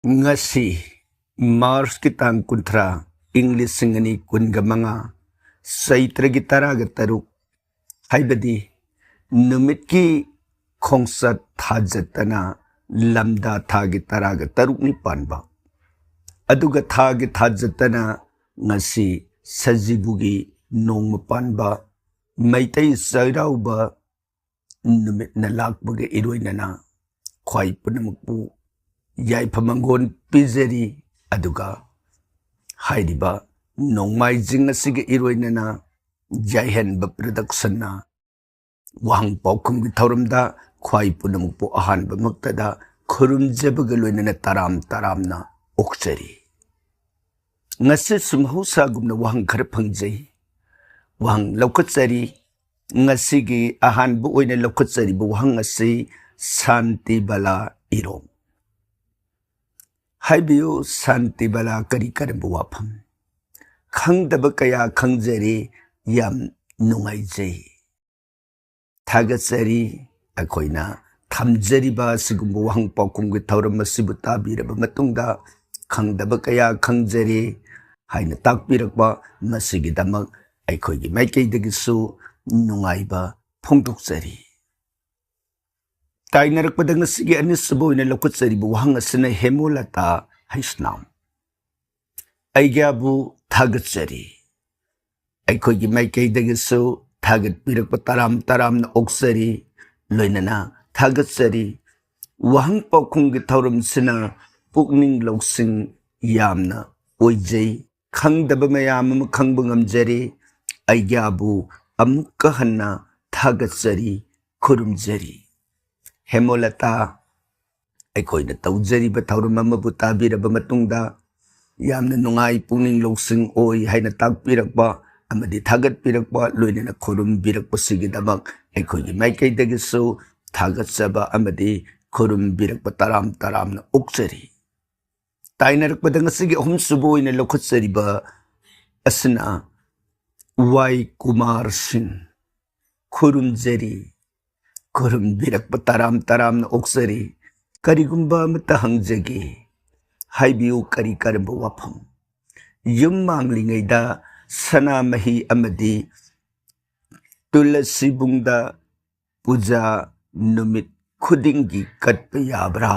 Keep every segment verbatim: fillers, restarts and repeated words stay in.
ꯉꯁꯤ ꯃꯥꯔꯆꯀꯤ ꯇꯥꯡ ꯀꯨꯟꯊ꯭ꯔꯥ, ꯏꯪ ꯂꯤꯁꯤꯡ ꯑꯅꯤ ꯀꯨꯟꯒ ꯃꯉꯥ, ꯆꯩꯇ꯭ꯔꯒꯤ ꯇꯔꯥꯒ ꯇꯔꯨꯛ, ꯍꯥꯏꯕꯗꯤ ꯅꯨꯃꯤꯠꯀꯤ ꯈꯣꯡꯆꯠ ꯊꯥꯖꯠꯇꯅ ꯂꯝꯗꯥ ꯊꯥꯒꯤ ꯇꯔꯥꯒ ꯇꯔꯨꯛꯅꯤ ꯄꯥꯟꯕ꯫ ꯑꯗꯨꯒ ꯊꯥꯒꯤ ꯊꯥꯖꯠꯇꯅ ꯉꯁꯤ ꯁꯖꯤꯕꯨꯒꯤ ꯅꯣꯡꯃ ꯄꯥꯟꯕ ꯃꯩꯇꯩ ꯆꯩꯔꯥꯎꯕ ꯅꯨꯃꯤꯠꯅ ꯂꯥꯛꯄꯒ ꯏꯔꯣꯏꯅꯅ ꯈ꯭ꯋꯥꯏ ꯄꯨꯝꯅꯃꯛꯄꯨ ꯌꯥꯏꯐ ꯃꯪꯒꯣꯜ ꯄꯤꯖꯔꯤ꯫ ꯑꯗꯨꯒ ꯍꯥꯏꯔꯤꯕ ꯅꯣꯡꯃꯥꯏꯖꯤꯡ ꯑꯁꯤꯒ ꯏꯔꯣꯏꯅꯅ ꯌꯥꯏꯍꯟꯕ ꯄ꯭ꯔꯗꯛꯁꯟꯅ ꯋꯥꯍꯪ ꯄꯥꯎꯈꯨꯝꯒꯤ ꯊꯧꯔꯝꯗ ꯈ꯭ꯋꯥꯏ ꯄꯨꯝꯅꯃꯛꯄꯨ ꯑꯍꯥꯟꯕꯃꯛꯇꯗ ꯈꯨꯔꯨꯝꯖꯕꯒ ꯂꯣꯏꯅꯅ ꯇꯔꯥꯝ ꯇꯔꯥꯝꯅ ꯑꯣꯛꯆꯔꯤ꯫ ꯉꯁꯤꯁꯨ ꯃꯍꯧꯁꯥꯒꯨꯝꯅ ꯋꯥꯍꯪ ꯈꯔ ꯐꯪꯖꯩ꯫ ꯋꯥꯍꯪ ꯂꯧꯈꯠꯆꯔꯤ꯫ ꯉꯁꯤꯒꯤ ꯑꯍꯥꯟꯕ ꯑꯣꯏꯅ ꯂꯧꯈꯠꯆꯔꯤꯕ ꯋꯥꯍꯪ ꯑꯁꯤ ꯁꯥꯟꯇꯤ ꯕꯂꯥ ꯏꯔꯣꯝ꯫ ꯍꯥꯏꯕꯤꯌꯨ ꯁꯥꯟꯇꯤ ꯕꯂꯥ, ꯀꯔꯤ ꯀꯔꯝꯕ ꯋꯥꯐꯝ? ꯈꯪꯗꯕ ꯀꯌꯥ ꯈꯪꯖꯔꯤ, ꯌꯥꯝ ꯅꯨꯡꯉꯥꯏꯖꯩ꯫ ꯊꯥꯒꯠꯆꯔꯤ꯫ ꯑꯩꯈꯣꯏꯅ ꯊꯝꯖꯔꯤꯕ ꯑꯁꯤꯒꯨꯝꯕ ꯋꯥꯍꯪ ꯄꯥꯎꯈꯨꯝꯒꯤ ꯊꯧꯔꯝ ꯑꯁꯤꯕꯨ ꯇꯥꯕꯤꯔꯕ ꯃꯇꯨꯡꯗ ꯈꯪꯗꯕ ꯀꯌꯥ ꯈꯪꯖꯔꯤ ꯍꯥꯏꯅ ꯇꯥꯛꯄꯤꯔꯛꯄ, ꯃꯁꯤꯒꯤꯗꯃꯛ ꯑꯩꯈꯣꯏꯒꯤ ꯃꯥꯏꯀꯩꯗꯒꯤꯁꯨ ꯅꯨꯡꯉꯥꯏꯕ ꯐꯣꯡꯗꯣꯛꯆꯔꯤ꯫ ꯇꯥꯏꯅꯔꯛꯄꯗ ꯉꯁꯤꯒꯤ ꯑꯅꯤꯁꯨꯕ ꯑꯣꯏꯅ ꯂꯧꯈꯠꯆꯔꯤꯕ ꯋꯥꯍꯪ ꯑꯁꯤꯅ ꯍꯦꯃꯣꯂꯇꯥ ꯍꯩꯁꯅꯥꯝ꯫ ꯑꯩꯒ꯭ꯌꯥꯕꯨ ꯊꯥꯒꯠꯆꯔꯤ꯫ ꯑꯩꯈꯣꯏꯒꯤ ꯃꯥꯏꯀꯩꯗꯒꯤꯁꯨ ꯊꯥꯒꯠꯄꯤꯔꯛꯄ ꯇꯔꯥꯝ ꯇꯔꯥꯝꯅ ꯑꯣꯛꯆꯔꯤ, ꯂꯣꯏꯅꯅ ꯊꯥꯒꯠꯆꯔꯤ꯫ ꯋꯥꯍꯪ ꯄꯥꯎꯈꯨꯝꯒꯤ ꯊꯧꯔꯝꯁꯤꯅ ꯄꯨꯛꯅꯤꯡ ꯂꯧꯁꯤꯡ ꯌꯥꯝꯅ ꯑꯣꯏꯖꯩ꯫ ꯈꯪꯗꯕ ꯃꯌꯥꯝ ꯑꯃ ꯈꯪꯕ ꯉꯝꯖꯔꯦ꯫ ꯑꯩꯒ꯭ꯌꯥꯕꯨ ꯑꯃꯨꯛꯀ ꯍꯟꯅ ꯊꯥꯒꯠꯆꯔꯤ, ꯈꯨꯔꯨꯝꯖꯔꯤ꯫ ꯍꯦꯃꯣꯂꯇꯥ, ꯑꯩꯈꯣꯏꯅ ꯇꯧꯖꯔꯤꯕ ꯊꯧꯔꯝ ꯑꯃꯕꯨ ꯇꯥꯕꯤꯔꯕ ꯃꯇꯨꯡꯗ ꯌꯥꯝꯅ ꯅꯨꯡꯉꯥꯏ, ꯄꯨꯛꯅꯤꯡ ꯂꯧꯁꯤꯡ ꯑꯣꯏ ꯍꯥꯏꯅ ꯇꯥꯛꯄꯤꯔꯛꯄ ꯑꯃꯗꯤ ꯊꯥꯒꯠꯄꯤꯔꯛꯄ, ꯂꯣꯏꯅꯅ ꯈꯨꯔꯨꯝꯕꯤꯔꯛꯄꯁꯤꯒꯤꯗꯃꯛ ꯑꯩꯈꯣꯏꯒꯤ ꯃꯥꯏꯀꯩꯗꯒꯤꯁꯨ ꯊꯥꯒꯠꯆꯕ ꯑꯃꯗꯤ ꯈꯨꯔꯨꯝꯕꯤꯔꯛꯄ ꯇꯔꯥꯝ ꯇꯔꯥꯝꯅ ꯑꯣꯛꯆꯔꯤ꯫ ꯇꯥꯏꯅꯔꯛꯄꯗ ꯉꯁꯤꯒꯤ ꯑꯍꯨꯝꯁꯨꯕ ꯑꯣꯏꯅ ꯂꯧꯈꯠꯆꯔꯤꯕ ꯑꯁꯤꯅ ꯋꯥꯏ ꯀꯨꯃꯥꯔ ꯁꯤꯡ꯫ ꯈꯨꯔꯨꯝꯖꯔꯤ, ꯈꯨꯔꯨꯝꯕꯤꯔꯛꯄ ꯇꯔꯥꯝ ꯇꯔꯥꯝꯅ ꯑꯣꯛꯆꯔꯤ꯫ ꯀꯔꯤꯒꯨꯝꯕ ꯑꯃꯠꯇ ꯍꯪꯖꯒꯦ, ꯍꯥꯏꯕꯤꯌꯨ, ꯀꯔꯤ ꯀꯔꯝꯕ ꯋꯥꯐꯝ? ꯌꯨꯝ ꯃꯥꯡꯂꯤꯉꯩꯗ ꯁꯅꯥꯃꯍꯤ ꯑꯃꯗꯤ ꯇꯨꯂꯁꯤꯕꯨꯡꯗ ꯄꯨꯖꯥ ꯅꯨꯃꯤꯠ ꯈꯨꯗꯤꯡꯒꯤ ꯀꯠꯄ ꯌꯥꯕ꯭ꯔꯥ?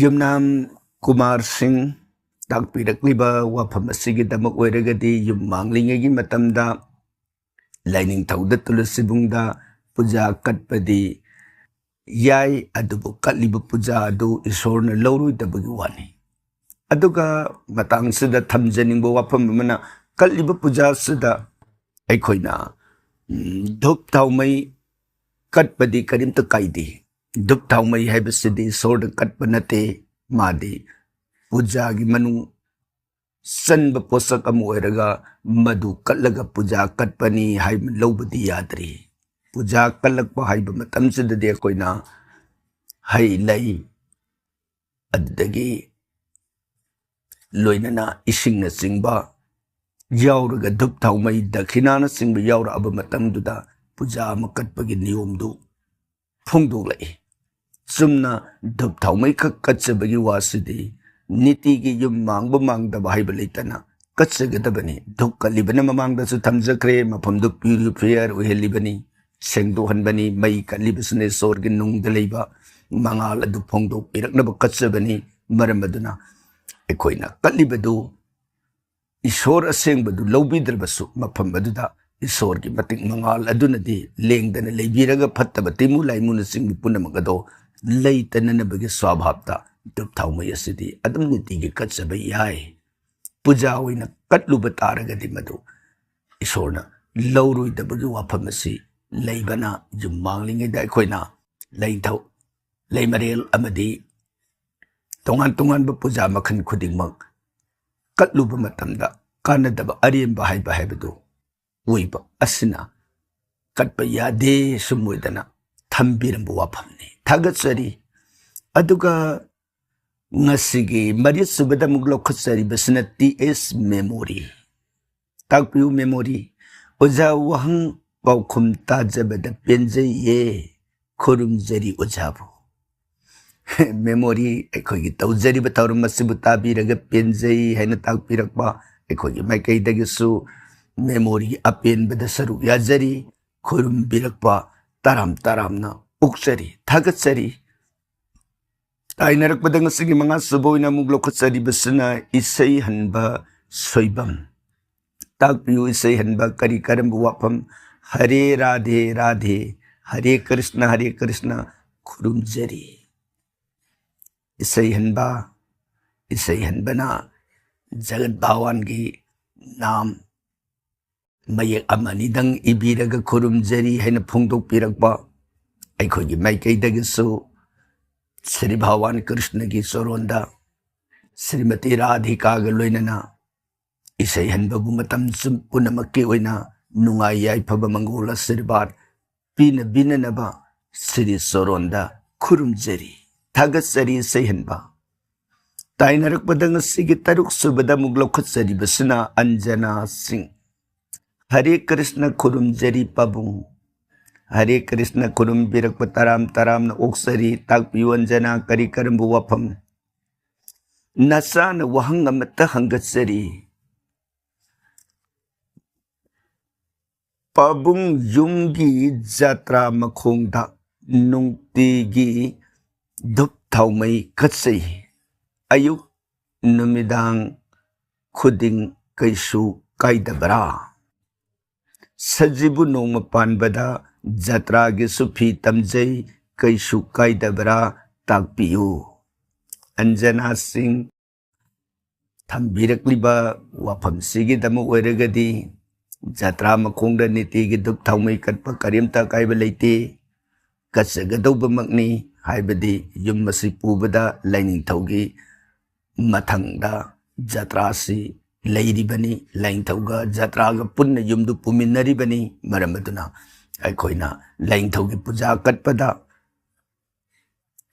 ꯌꯨꯝꯅꯥꯝ ꯀꯨꯃꯥꯔ ꯁꯤꯡ ꯇꯥꯛꯄꯤꯔꯛꯂꯤꯕ ꯋꯥꯐꯝ ꯑꯁꯤꯒꯤꯗꯃꯛ ꯑꯣꯏꯔꯒꯗꯤ, ꯌꯨꯝ ꯃꯥꯡꯂꯤꯉꯩꯒꯤ ꯃꯇꯝꯗ ꯂꯥꯏꯅꯤꯡꯊꯧꯗ ꯇꯨꯂꯁꯤꯕꯨꯡꯗ ꯄꯨꯖꯥ ꯀꯠꯄꯗꯤ ꯌꯥꯏ, ꯑꯗꯨꯕꯨ ꯀꯠꯂꯤꯕ ꯄꯨꯖꯥ ꯑꯗꯨ ꯏꯁꯣꯔꯅ ꯂꯧꯔꯣꯏꯗꯕꯒꯤ ꯋꯥꯅꯤ꯫ ꯑꯗꯨꯒ ꯃꯇꯥꯡꯁꯤꯗ ꯊꯝꯖꯅꯤꯡꯕ ꯋꯥꯐꯝ ꯑꯃꯅ, ꯀꯠꯂꯤꯕ ꯄꯨꯖꯥꯁꯤꯗ ꯑꯩꯈꯣꯏꯅ, ꯎꯝ, ꯙꯨꯞ ꯊꯥꯎꯃꯩ ꯀꯠꯄꯗꯤ ꯀꯔꯤꯝꯇ ꯀꯥꯏꯗꯦ꯫ ꯙꯨꯞ ꯊꯥꯎꯃꯩ ꯍꯥꯏꯕꯁꯤꯗꯤ ꯏꯁꯣꯔꯗ ꯀꯠꯄ ꯅꯠꯇꯦ, ꯃꯥꯗꯤ ꯄꯨꯖꯥꯒꯤ ꯃꯅꯨꯡ ꯆꯟꯕ ꯄꯣꯠꯁꯛ ꯑꯃ ꯑꯣꯏꯔꯒ ꯃꯗꯨ ꯀꯠꯂꯒ ꯄꯨꯖꯥ ꯀꯠꯄꯅꯤ ꯍꯥꯏꯕ ꯂꯧꯕꯗꯤ ꯌꯥꯗ꯭ꯔꯤ꯫ ꯄꯨꯖꯥ ꯀꯠꯂꯛꯄ ꯍꯥꯏꯕ ꯃꯇꯝꯁꯤꯗꯗꯤ ꯑꯩꯈꯣꯏꯅ ꯍꯩ ꯂꯩ, ꯑꯗꯨꯗꯒꯤ ꯂꯣꯏꯅꯅ ꯏꯁꯤꯡꯅꯆꯤꯡꯕ ꯌꯥꯎꯔꯒ, ꯙꯨꯞ ꯊꯥꯎꯃꯩ ꯗꯈꯤꯅꯥꯅꯆꯤꯡꯕ ꯌꯥꯎꯔꯛꯑꯕ ꯃꯇꯝꯗꯨꯗ ꯄꯨꯖꯥ ꯑꯃ ꯀꯠꯄꯒꯤ ꯅꯤꯌꯣꯝꯗꯨ ꯐꯣꯡꯗꯣꯛꯂꯛꯏ꯫ ꯆꯨꯝꯅ ꯙꯨꯞ ꯊꯥꯎꯃꯩꯈꯛ ꯀꯠꯆꯕꯒꯤ ꯋꯥꯁꯤꯗꯤ ꯅꯤꯇꯤꯒꯤ ꯌꯨꯝ ꯃꯥꯡꯕ ꯃꯥꯡꯗꯕ ꯍꯥꯏꯕ ꯂꯩꯇꯅ ꯀꯠꯆꯒꯗꯕꯅꯤ꯫ ꯙꯨꯞ ꯀꯠꯂꯤꯕꯅ ꯃꯃꯥꯡꯗꯁꯨ ꯊꯝꯖꯈ꯭ꯔꯦ, ꯃꯐꯝꯗꯨ ꯄ꯭ꯌꯨꯔꯤꯐꯥꯌꯔ ꯑꯣꯏꯍꯜꯂꯤꯕꯅꯤ, ꯁꯦꯡꯗꯣꯛꯍꯟꯕꯅꯤ꯫ ꯃꯩ ꯀꯠꯂꯤꯕꯁꯤꯅ ꯏꯁꯣꯔꯒꯤ ꯅꯨꯡꯗ ꯂꯩꯕ ꯃꯉꯥꯜ ꯑꯗꯨ ꯐꯣꯡꯗꯣꯛꯄꯤꯔꯛꯅꯕ ꯀꯠꯆꯕꯅꯤ꯫ ꯃꯔꯝ ꯑꯗꯨꯅ ꯑꯩꯈꯣꯏꯅ ꯀꯠꯂꯤꯕꯗꯨ ꯏꯁꯣꯔ ꯑꯁꯦꯡꯕꯗꯨ ꯂꯧꯕꯤꯗ꯭ꯔꯕꯁꯨ, ꯃꯐꯝ ꯑꯗꯨꯗ ꯏꯁꯣꯔꯒꯤ ꯃꯇꯤꯛ ꯃꯉꯥꯜ ꯑꯗꯨꯅꯗꯤ ꯂꯦꯡꯗꯅ ꯂꯩꯕꯤꯔꯒ, ꯐꯠꯇꯕ ꯇꯤꯃꯨ ꯂꯥꯏꯃꯨꯅꯆꯤꯡꯕ ꯄꯨꯝꯅꯃꯛ ꯑꯗꯣ ꯂꯩꯇꯅꯅꯕꯒꯤ ꯁ꯭ꯋꯥꯚꯥꯞꯇ ꯙꯨꯞ ꯊꯥꯎꯃꯩ ꯑꯁꯤꯗꯤ ꯑꯗꯨꯝ ꯅꯨꯡꯇꯤꯒꯤ ꯀꯠꯆꯕ ꯌꯥꯏ꯫ ꯄꯨꯖꯥ ꯑꯣꯏꯅ ꯀꯠꯂꯨꯕ ꯇꯥꯔꯒꯗꯤ ꯃꯗꯨ ꯏꯁꯣꯔꯅ ꯂꯧꯔꯣꯏꯗꯕꯒꯤ ꯋꯥꯐꯝ ꯑꯁꯤ ꯂꯩꯕꯅ, ꯌꯨꯝ ꯃꯥꯡꯂꯤꯉꯩꯗ ꯑꯩꯈꯣꯏꯅ ꯂꯩꯊꯧ-, ꯂꯩꯃꯔꯦꯜ ꯑꯃꯗꯤ ꯇꯣꯉꯥꯟ ꯇꯣꯉꯥꯟꯕ ꯄꯨꯖꯥ ꯃꯈꯜ ꯈꯨꯗꯤꯡꯃꯛ ꯀꯠꯂꯨꯕ ꯃꯇꯝꯗ ꯀꯥꯟꯅꯗꯕ, ꯑꯔꯦꯝꯕ ꯍꯥꯏꯕ ꯍꯥꯏꯕꯗꯨ ꯑꯣꯏꯕ ꯑꯁꯤꯅ ꯀꯠꯄ ꯌꯥꯗꯦ ꯁꯨꯝ ꯑꯣꯏꯗꯅ ꯊꯝꯕꯤꯔꯝꯕ ꯋꯥꯐꯝꯅꯤ꯫ ꯊꯥꯒꯠꯆꯔꯤ꯫ ꯑꯗꯨꯒ ꯉꯁꯤꯒꯤ ꯃꯔꯤꯁꯨꯕꯗ ꯑꯃꯨꯛ ꯂꯧꯈꯠꯆꯔꯤꯕꯁꯤꯅ ꯇꯤ ꯑꯦꯁ ꯃꯦꯃꯣꯔꯤ꯫ ꯇꯥꯛꯄꯤꯌꯨ ꯃꯦꯃꯣꯔꯤ꯫ ꯑꯣꯖꯥ ꯋꯥꯍꯪ ꯄꯥꯎꯈꯨꯝ ꯇꯥꯖꯕꯗ ꯄꯦꯟꯖꯩꯌꯦ꯫ ꯈꯨꯔꯨꯝꯖꯔꯤ ꯑꯣꯖꯥꯕꯨ꯫ ꯃꯦꯃꯣꯔꯤ, ꯑꯩꯈꯣꯏꯒꯤ ꯇꯧꯖꯔꯤꯕ ꯊꯧꯔꯝ ꯑꯁꯤꯕꯨ ꯇꯥꯕꯤꯔꯒ ꯄꯦꯟꯖꯩ ꯍꯥꯏꯅ ꯇꯥꯛꯄꯤꯔꯛꯄ ꯑꯩꯈꯣꯏꯒꯤ ꯃꯥꯏꯀꯩꯗꯒꯤꯁꯨ ꯃꯦꯃꯣꯔꯤꯒꯤ ꯑꯄꯦꯟꯕꯗ ꯁꯔꯨꯛ ꯌꯥꯖꯔꯤ꯫ ꯈꯨꯔꯨꯝꯕꯤꯔꯛꯄ ꯇꯔꯥꯝ ꯇꯔꯥꯝꯅ ꯑꯣꯛꯆꯔꯤ, ꯊꯥꯒꯠꯆꯔꯤ꯫ ꯇꯥꯏꯅꯔꯛꯄꯗ ꯉꯁꯤꯒꯤ ꯃꯉꯥ ꯁꯨꯕ ꯑꯣꯏꯅ ꯑꯃꯨꯛ ꯂꯧꯈꯠꯆꯔꯤꯕꯁꯤꯅ ꯏꯁꯩ ꯍꯟꯕ ꯁꯣꯏꯕꯝ꯫ ꯇꯥꯛꯄꯤꯌꯨ ꯏꯁꯩ ꯍꯟꯕ ꯀꯔꯤ ꯀꯔꯝꯕ ꯋꯥꯐꯝ? ꯍꯔꯦ ꯔꯥꯙꯦ ꯔꯥꯙꯦ, ꯍꯔꯦ ꯀ꯭ꯔꯤꯁꯅ ꯍꯔꯦ ꯀ꯭ꯔꯤꯁꯅ ꯈꯨꯔꯨꯝꯖꯔꯤ꯫ ꯏꯁꯩ ꯍꯟꯕ, ꯏꯁꯩ ꯍꯟꯕꯅ ꯖꯒꯠ ꯚꯒꯋꯥꯟꯒꯤ ꯅꯥꯝ ꯃꯌꯦꯛ ꯑꯃ ꯑꯅꯤꯗꯪ ꯏꯕꯤꯔꯒ ꯈꯨꯔꯨꯝꯖꯔꯤ ꯍꯥꯏꯅ ꯐꯣꯡꯗꯣꯛꯄꯤꯔꯛꯄ ꯑꯩꯈꯣꯏꯒꯤ ꯃꯥꯏꯀꯩꯗꯒꯤꯁꯨ ꯁ꯭ꯔꯤ ꯚꯒꯋꯥꯟ ꯀ꯭ꯔꯤꯁꯅꯒꯤ ꯆꯣꯔꯣꯟꯗ ꯁ꯭ꯔꯤꯃꯇꯤ ꯔꯥꯙꯤꯀꯥꯒ ꯂꯣꯏꯅꯅ ꯏꯁꯩ ꯍꯟꯕꯕꯨ ꯃꯇꯝ ꯆꯨꯝ ꯄꯨꯝꯅꯃꯛꯀꯤ ꯑꯣꯏꯅ ꯅꯨꯡꯉꯥꯏ ꯌꯥꯏꯐꯕ ꯃꯪꯒꯣꯜ ꯑꯁꯤꯔꯕꯥꯗ ꯄꯤꯅꯕꯤꯅꯅꯕ ꯁ꯭ꯔꯤ ꯆꯣꯔꯣꯟꯗ ꯈꯨꯔꯨꯝꯖꯔꯤ, ꯊꯥꯒꯠꯆꯔꯤ ꯏꯁꯩ ꯍꯟꯕ꯫ ꯇꯥꯏꯅꯔꯛꯄꯗ ꯉꯁꯤꯒꯤ ꯇꯔꯨꯛ ꯁꯨꯕꯗ ꯑꯃꯨꯛ ꯂꯧꯈꯠꯆꯔꯤꯕꯁꯤꯅ ꯑꯟꯖꯅꯥ ꯁꯤꯡ꯫ ꯍꯔꯦ ꯀ꯭ꯔꯤꯁꯅ ꯈꯨꯔꯨꯝꯖꯔꯤ ꯄꯥꯕꯨꯡ꯫ ꯍꯔꯦ ꯀ꯭ꯔꯤꯁꯅ ꯈꯨꯔꯨꯝꯕꯤꯔꯛꯄ ꯇꯔꯥꯝ ꯇꯔꯥꯝꯅ ꯑꯣꯛꯆꯔꯤ꯫ ꯇꯥꯛꯄꯤꯌꯨ ꯑꯟꯖꯅꯥ ꯀꯔꯤ ꯀꯔꯝꯕ ꯋꯥꯐꯝ? ꯅꯆꯥꯅ ꯋꯥꯍꯪ ꯑꯃꯠꯇ ꯍꯪꯒꯠꯆꯔꯤ꯫ ꯄꯥꯕꯨꯡ ꯌꯨꯝꯒꯤ ꯖꯇ꯭ꯔꯥ ꯃꯈꯣꯡꯗ ꯅꯨꯡꯇꯤꯒꯤ ꯙꯨꯞ ꯊꯥꯎꯃꯩ ꯀꯠꯆꯩ꯫ ꯑꯌꯨꯛ ꯅꯨꯃꯤꯗꯥꯡ ꯈꯨꯗꯤꯡ ꯀꯩꯁꯨ ꯀꯥꯏꯗꯕ꯭ꯔꯥ? ꯁꯖꯤꯕꯨ ꯅꯣꯡꯃ ꯄꯥꯟꯕꯗ ꯖꯇ꯭ꯔꯥꯒꯤꯁꯨ ꯐꯤ ꯇꯝꯖꯩ, ꯀꯩꯁꯨ ꯀꯥꯏꯗꯕ꯭ꯔꯥ? ꯇꯥꯛꯄꯤꯌꯨ꯫ ꯑꯟꯖꯅꯥ ꯁꯤꯡ, ꯊꯝꯕꯤꯔꯛꯂꯤꯕ ꯋꯥꯐꯝꯁꯤꯒꯤꯗꯃꯛ ꯑꯣꯏꯔꯒꯗꯤ ꯖꯇ꯭ꯔꯥ ꯃꯈꯣꯡꯗ ꯅꯤꯇꯤꯒꯤ ꯙꯨꯞ ꯊꯥꯎꯃꯩ ꯀꯠꯄ ꯀꯔꯤꯝꯇ ꯑꯀꯥꯏꯕ ꯂꯩꯇꯦ, ꯀꯠꯆꯒꯗꯧꯕꯃꯛꯅꯤ꯫ ꯍꯥꯏꯕꯗꯤ ꯌꯨꯝ ꯑꯁꯤ ꯄꯨꯕꯗ ꯂꯥꯏꯅꯤꯡꯊꯧꯒꯤ ꯃꯊꯪꯗ ꯖꯇ꯭ꯔꯥꯁꯤ ꯂꯩꯔꯤꯕꯅꯤ, ꯂꯥꯏꯅꯤꯡꯊꯧꯒ ꯖꯇ꯭ꯔꯥꯒ ꯄꯨꯟꯅ ꯌꯨꯝꯗꯨ ꯄꯨꯃꯤꯟꯅꯔꯤꯕꯅꯤ꯫ ꯃꯔꯝ ꯑꯗꯨꯅ ꯑꯩꯈꯣꯏꯅ ꯂꯥꯏꯅꯤꯡꯊꯧꯒꯤ ꯄꯨꯖꯥ ꯀꯠꯄꯗ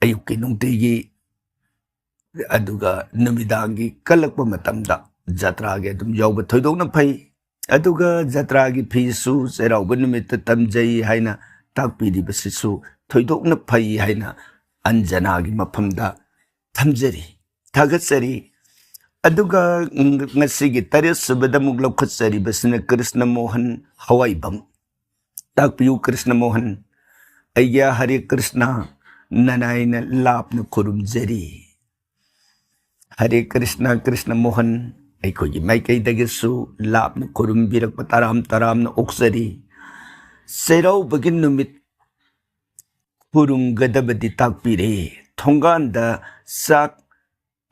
ꯑꯌꯨꯛꯀꯤ ꯅꯨꯡꯇꯤꯒꯤ ꯑꯗꯨꯒ ꯅꯨꯃꯤꯗꯥꯡꯒꯤ ꯀꯠꯂꯛꯄ ꯃꯇꯝꯗ ꯖꯇ꯭ꯔꯥꯒꯤ ꯑꯗꯨꯝ ꯌꯥꯎꯕ ꯊꯣꯏꯗꯣꯛꯅ ꯐꯩ꯫ ꯑꯗꯨꯒ ꯖꯇ꯭ꯔꯥꯒꯤ ꯐꯤꯁꯨ ꯆꯩꯔꯥꯎꯕ ꯅꯨꯃꯤꯠꯇ ꯇꯝꯖꯩ ꯍꯥꯏꯅ ꯇꯥꯛꯄꯤꯔꯤꯕꯁꯤꯁꯨ ꯊꯣꯏꯗꯣꯛꯅ ꯐꯩ ꯍꯥꯏꯅ ꯑꯟꯖꯅꯥꯒꯤ ꯃꯐꯝꯗ ꯊꯝꯖꯔꯤ, ꯊꯥꯒꯠꯆꯔꯤ꯫ ꯑꯗꯨꯒ ꯉꯁꯤꯒꯤ ꯇꯔꯦꯠ ꯁꯨꯕꯗ ꯑꯃꯨꯛ ꯂꯧꯈꯠꯆꯔꯤꯕꯁꯤꯅ ꯀ꯭ꯔꯤꯁꯅ ꯃꯣꯍꯟ ꯍꯋꯥꯏꯕꯝ꯫ ꯇꯥꯛꯄꯤꯌꯨ ꯀ꯭ꯔꯤꯁꯅ ꯃꯣꯍꯟ꯫ ꯑꯩꯒꯤ ꯍꯔꯦ ꯀ꯭ꯔꯤꯁꯅ, ꯅꯅꯥꯏꯅ ꯂꯥꯞꯅ ꯈꯨꯔꯨꯝꯖꯔꯤ꯫ ꯍꯔꯦ ꯀ꯭ꯔꯤꯁꯅ, ꯀ꯭ꯔꯤꯁꯅ ꯃꯣꯍꯟ, ꯑꯩꯈꯣꯏꯒꯤ ꯃꯥꯏꯀꯩꯗꯒꯤꯁꯨ ꯂꯥꯞꯅ ꯈꯨꯔꯨꯝꯕꯤꯔꯛꯄ ꯇꯔꯥꯝ ꯇꯔꯥꯝꯅ ꯑꯣꯛꯆꯔꯤ꯫ ꯆꯩꯔꯥꯎꯕꯒꯤ ꯅꯨꯃꯤꯠ ꯈꯨꯔꯨꯝꯒꯗꯕꯗꯤ ꯇꯥꯛꯄꯤꯔꯦ꯫ ꯊꯣꯡꯒꯥꯟꯗ ꯆꯥꯛ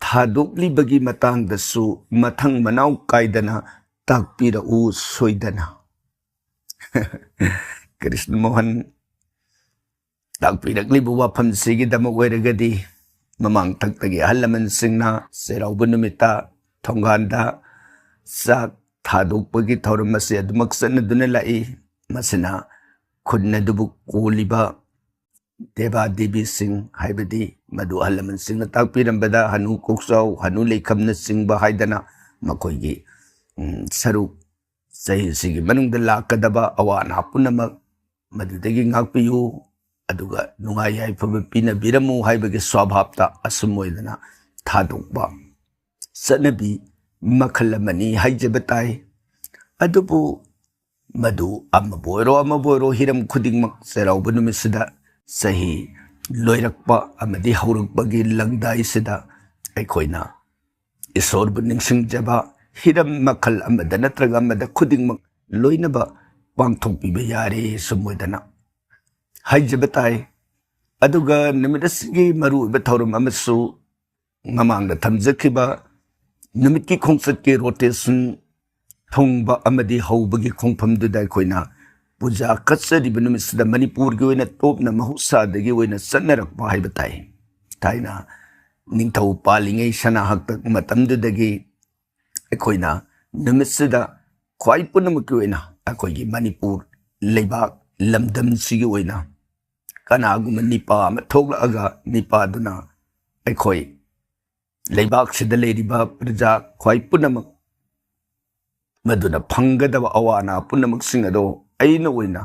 ꯊꯥꯗꯣꯛꯂꯤꯕꯒꯤ ꯃꯇꯥꯡꯗꯁꯨ ꯃꯊꯪ ꯃꯅꯥꯎ ꯀꯥꯏꯗꯅ ꯇꯥꯛꯄꯤꯔꯛꯎ ꯁꯣꯏꯗꯅ꯫ ꯀ꯭ꯔꯤꯁꯅ ꯃꯣꯍꯟ ꯇꯥꯛꯄꯤꯔꯛꯂꯤꯕ ꯋꯥꯐꯝꯁꯤꯒꯤꯗꯃꯛ ꯑꯣꯏꯔꯒꯗꯤ, ꯃꯃꯥꯡ ꯊꯛꯇꯒꯤ ꯑꯍꯜ ꯂꯃꯟꯁꯤꯡꯅ ꯆꯩꯔꯥꯎꯕ ꯅꯨꯃꯤꯠꯇ ꯊꯣꯡꯒꯥꯟꯗ ꯆꯥꯛ ꯊꯥꯗꯣꯛꯄꯒꯤ ꯊꯧꯔꯝ ꯑꯁꯤ ꯑꯗꯨꯃꯛ ꯆꯠꯅꯗꯨꯅ ꯂꯥꯛꯏ꯫ ꯃꯁꯤꯅ ꯈꯨꯟ ꯑꯗꯨꯕꯨ ꯀꯣꯜꯂꯤꯕ ꯗꯦꯕꯥ ꯗꯦꯕꯤꯁꯤꯡ, ꯍꯥꯏꯕꯗꯤ ꯃꯗꯨ ꯑꯍꯜ ꯂꯃꯟꯁꯤꯡꯅ ꯇꯥꯛꯄꯤꯔꯝꯕꯗ ꯍꯅꯨ ꯀꯣꯛꯆꯥꯎ, ꯍꯅꯨ ꯂꯩꯈꯝꯅꯆꯤꯡꯕ ꯍꯥꯏꯗꯅ ꯃꯈꯣꯏꯒꯤ, ꯎꯝ, ꯁꯔꯨꯛ ꯆꯍꯤꯁꯤꯒꯤ ꯃꯅꯨꯡꯗ ꯂꯥꯛꯀꯗꯕ ꯑꯋꯥ ꯑꯅꯥ ꯄꯨꯝꯅꯃꯛ ꯃꯗꯨꯗꯒꯤ ꯉꯥꯛꯄꯤꯌꯨ, ꯑꯗꯨꯒ ꯅꯨꯡꯉꯥꯏ ꯌꯥꯏꯐꯕ ꯄꯤꯅꯕꯤꯔꯝꯃꯨ ꯍꯥꯏꯕꯒꯤ ꯁ꯭ꯋꯥꯚꯥꯞꯇ ꯑꯁꯨꯝ ꯑꯣꯏꯗꯅ ꯊꯥꯗꯣꯛꯄ ꯆꯠꯅꯕꯤ ꯃꯈꯜ ꯑꯃꯅꯤ ꯍꯥꯏꯖꯕ ꯇꯥꯏ꯫ ꯑꯗꯨꯕꯨ ꯃꯗꯨ ꯑꯃꯕꯨ ꯑꯣꯏꯔꯣ ꯑꯃꯕꯨ ꯑꯣꯏꯔꯣ, ꯍꯤꯔꯝ ꯈꯨꯗꯤꯡꯃꯛ ꯆꯩꯔꯥꯎꯕ ꯅꯨꯃꯤꯠꯁꯤꯗ ꯆꯍꯤ ꯂꯣꯏꯔꯛꯄ ꯑꯃꯗꯤ ꯍꯧꯔꯛꯄꯒꯤ ꯂꯪꯗꯥꯏꯁꯤꯗ ꯑꯩꯈꯣꯏꯅ ꯏꯁꯣꯔꯕꯨ ꯅꯤꯡꯁꯤꯡꯖꯕ ꯍꯤꯔꯝ ꯃꯈꯜ ꯑꯃꯗ ꯅꯠꯇ꯭ꯔꯒ ꯑꯃꯗ ꯈꯨꯗꯤꯡꯃꯛ ꯂꯣꯏꯅꯕ ꯄꯥꯡꯊꯣꯛꯄꯤꯕ ꯌꯥꯔꯦ ꯁꯨꯝ ꯑꯣꯏꯗꯅ ꯍꯥꯏꯖꯕ ꯇꯥꯏ꯫ ꯑꯗꯨꯒ ꯅꯨꯃꯤꯠ ꯑꯁꯤꯒꯤ ꯃꯔꯨꯑꯣꯏꯕ ꯊꯧꯔꯝ ꯑꯃꯁꯨ ꯃꯃꯥꯡꯗ ꯊꯝꯖꯈꯤꯕ ꯅꯨꯃꯤꯠꯀꯤ ꯈꯣꯡꯆꯠꯀꯤ ꯔꯣꯇꯦꯁꯟ ꯊꯨꯡꯕ ꯑꯃꯗꯤ ꯍꯧꯕꯒꯤ ꯈꯣꯡꯐꯝꯗꯨꯗ ꯑꯩꯈꯣꯏꯅ ꯄꯨꯖꯥ ꯀꯠꯆꯔꯤꯕ ꯅꯨꯃꯤꯠꯁꯤꯗ ꯃꯅꯤꯄꯨꯔꯒꯤ ꯑꯣꯏꯅ ꯇꯣꯞꯅ ꯃꯍꯧꯁꯥꯗꯒꯤ ꯑꯣꯏꯅ ꯆꯠꯅꯔꯛꯄ ꯍꯥꯏꯕ ꯇꯥꯏ꯫ ꯊꯥꯏꯅ ꯅꯤꯡꯊꯧ ꯄꯥꯜꯂꯤꯉꯩ ꯁꯅꯥ ꯍꯥꯛꯇꯛ ꯃꯇꯝꯗꯨꯗꯒꯤ ꯑꯩꯈꯣꯏꯅ ꯅꯨꯃꯤꯠꯁꯤꯗ ꯈ꯭ꯋꯥꯏ ꯄꯨꯝꯅꯃꯛꯀꯤ ꯑꯣꯏꯅ ꯑꯩꯈꯣꯏꯒꯤ ꯃꯅꯤꯄꯨꯔ ꯂꯩꯕꯥꯛ ꯂꯝꯗꯝꯁꯤꯒꯤ ꯑꯣꯏꯅ ꯀꯅꯥꯒꯨꯝꯕ ꯅꯤꯄꯥ ꯑꯃ ꯊꯣꯛꯂꯛꯑꯒ ꯅꯤꯄꯥꯗꯨꯅ ꯑꯩꯈꯣꯏ ꯂꯩꯕꯥꯛꯁꯤꯗ ꯂꯩꯔꯤꯕ ꯄ꯭ꯔꯖꯥ ꯈ꯭ꯋꯥꯏ ꯄꯨꯝꯅꯃꯛ ꯃꯗꯨꯅ ꯐꯪꯒꯗꯕ ꯑꯋꯥ ꯑꯅꯥ ꯄꯨꯝꯅꯃꯛꯁꯤꯡ ꯑꯗꯣ ꯑꯩꯅ ꯑꯣꯏꯅ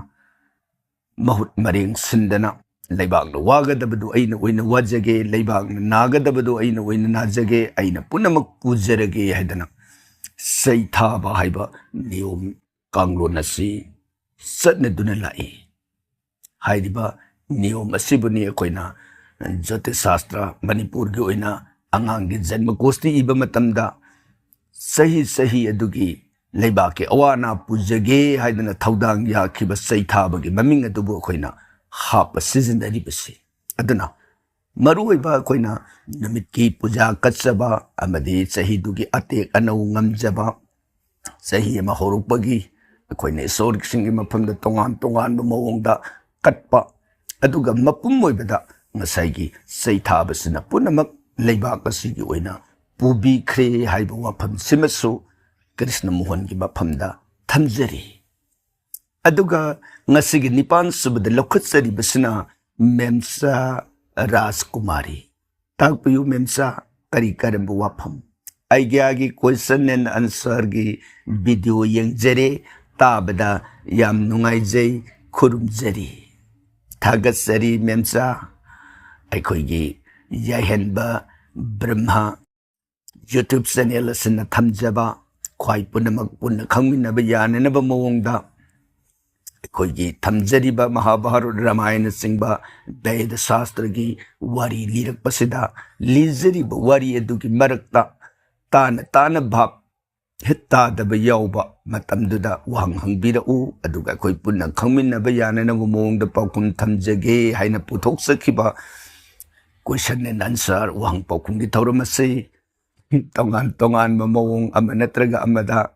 ꯃꯍꯨꯠ ꯃꯔꯦꯡ ꯁꯤꯟꯗꯅ ꯂꯩꯕꯥꯛꯅ ꯋꯥꯒꯗꯕꯗꯨ ꯑꯩꯅ ꯑꯣꯏꯅ ꯋꯥꯖꯒꯦ, ꯂꯩꯕꯥꯛꯅ ꯅꯥꯒꯗꯕꯗꯨ ꯑꯩꯅ ꯑꯣꯏꯅ ꯅꯥꯖꯒꯦ, ꯑꯩꯅ ꯄꯨꯝꯅꯃꯛ ꯄꯨꯖꯔꯒꯦ ꯍꯥꯏꯗꯅ ꯆꯩꯊꯥꯕ ꯍꯥꯏꯕ ꯅꯤꯌꯣꯝ ꯀꯥꯡꯂꯣꯟ ꯑꯁꯤ ꯆꯠꯅꯗꯨꯅ ꯂꯥꯛꯏ꯫ ꯍꯥꯏꯔꯤꯕ ꯅꯤꯌꯣꯝ ꯑꯁꯤꯕꯨꯅꯤ ꯑꯩꯈꯣꯏꯅ ꯖ꯭ꯌꯣꯇꯤꯁ ꯁꯥꯁꯇ꯭ꯔ, ꯃꯅꯤꯄꯨꯔꯒꯤ ꯑꯣꯏꯅ ꯑꯉꯥꯡꯒꯤ ꯖꯟꯃ ꯀꯣꯁꯇꯤ ꯏꯕ ꯃꯇꯝꯗ ꯆꯍꯤ ꯆꯍꯤ ꯑꯗꯨꯒꯤ ꯂꯩꯕꯥꯛꯀꯤ ꯑꯋꯥ ꯑꯅꯥ ꯄꯨꯖꯒꯦ ꯍꯥꯏꯗꯅ ꯊꯧꯗꯥꯡ ꯌꯥꯈꯤꯕ ꯆꯩꯊꯥꯕꯒꯤ ꯃꯃꯤꯡ ꯑꯗꯨꯕꯨ ꯑꯩꯈꯣꯏꯅ ꯍꯥꯞꯄ ꯁꯤꯖꯤꯟꯅꯔꯤꯕꯁꯤ꯫ ꯑꯗꯨꯅ ꯃꯔꯨꯑꯣꯏꯕ ꯑꯩꯈꯣꯏꯅ ꯅꯨꯃꯤꯠꯀꯤ ꯄꯨꯖꯥ ꯀꯠꯆꯕ ꯑꯃꯗꯤ ꯆꯍꯤꯗꯨꯒꯤ ꯑꯇꯦꯛ ꯑꯅꯧ ꯉꯝꯖꯕ, ꯆꯍꯤ ꯑꯃ ꯍꯧꯔꯛꯄꯒꯤ ꯑꯩꯈꯣꯏꯅ ꯏꯁꯣꯔꯁꯤꯡꯒꯤ ꯃꯐꯝꯗ ꯇꯣꯉꯥꯟ ꯇꯣꯉꯥꯟꯕ ꯃꯑꯣꯡꯗ ꯀꯠꯄ, ꯑꯗꯨꯒ ꯃꯄꯨꯝ ꯑꯣꯏꯕꯗ ꯉꯁꯥꯏꯒꯤ ꯆꯩꯊꯥꯕꯁꯤꯅ ꯄꯨꯝꯅꯃꯛ ꯂꯩꯕꯥꯛ ꯑꯁꯤꯒꯤ ꯑꯣꯏꯅ ꯄꯨꯕꯤꯈ꯭ꯔꯦ ꯍꯥꯏꯕ ꯋꯥꯐꯝꯁꯤꯃꯁꯨ ꯀ꯭ꯔꯤꯁꯅ ꯃꯣꯍꯟꯒꯤ ꯃꯐꯝꯗ ꯊꯝꯖꯔꯤ꯫ ꯑꯗꯨꯒ ꯉꯁꯤꯒꯤ ꯅꯤꯄꯥꯟ ꯁꯨꯕꯗ ꯂꯧꯈꯠꯆꯔꯤꯕꯁꯤꯅ ꯃꯦꯝꯆꯥ ꯔꯥꯖꯀꯨꯃꯥꯔꯤ꯫ ꯇꯥꯛꯄꯤꯌꯨ ꯃꯦꯝꯆꯥ, ꯀꯔꯤ ꯀꯔꯝꯕ ꯋꯥꯐꯝ? ꯑꯩꯒꯤ ꯑꯥꯒꯤ question and answer ꯒꯤ video ꯌꯦꯡꯖꯔꯦ, ꯇꯥꯕꯗ ꯌꯥꯝ ꯅꯨꯡꯉꯥꯏꯖꯩ, ꯈꯨꯔꯨꯝꯖꯔꯤ꯫ ꯊꯥꯒꯠꯆꯔꯤ ꯃꯦꯝꯆꯥ꯫ ꯑꯩꯈꯣꯏꯒꯤ ꯌꯥꯏꯍꯟꯕ ꯕ꯭ꯔꯍ꯭ꯃ YouTube channel ꯑꯁꯤꯅ ꯊꯝꯖꯕ ꯈ꯭ꯋꯥꯏ ꯄꯨꯝꯅꯃꯛ ꯄꯨꯟꯅ ꯈꯪꯃꯤꯟꯅꯕ ꯌꯥꯅꯅꯕ ꯃꯑꯣꯡꯗ ꯑꯩꯈꯣꯏꯒꯤ ꯊꯝꯖꯔꯤꯕ ꯃꯍꯥꯚꯥꯔꯠ, ꯔꯥꯃꯥꯌꯟꯅꯆꯤꯡꯕ ꯕꯦꯗ ꯁꯥꯁꯇ꯭ꯔꯒꯤ ꯋꯥꯔꯤ ꯂꯤꯔꯛꯄꯁꯤꯗ, ꯂꯤꯖꯔꯤꯕ ꯋꯥꯔꯤ ꯑꯗꯨꯒꯤ ꯃꯔꯛꯇ ꯇꯥꯅ ꯇꯥꯅ ꯚꯥꯞ ꯍꯤꯠ ꯇꯥꯗꯕ ꯌꯥꯎꯕ ꯃꯇꯝꯗꯨꯗ ꯋꯥꯍꯪ ꯍꯪꯕꯤꯔꯛꯎ, ꯑꯗꯨꯒ ꯑꯩꯈꯣꯏ ꯄꯨꯟꯅ ꯈꯪꯃꯤꯟꯅꯕ ꯌꯥꯅꯅꯕ ꯃꯑꯣꯡꯗ ꯄꯥꯎꯈꯨꯝ ꯊꯝꯖꯒꯦ ꯍꯥꯏꯅ ꯄꯨꯊꯣꯛꯆꯈꯤꯕ question and answer ꯋꯥꯍꯪ ꯄꯥꯎꯈꯨꯝꯒꯤ ꯊꯧꯔꯝ ꯑꯁꯤ ꯇꯣꯉꯥꯟ ꯇꯣꯉꯥꯟꯕ ꯃꯑꯣꯡ ꯑꯃ ꯅꯠꯇ꯭ꯔꯒ ꯑꯃꯗ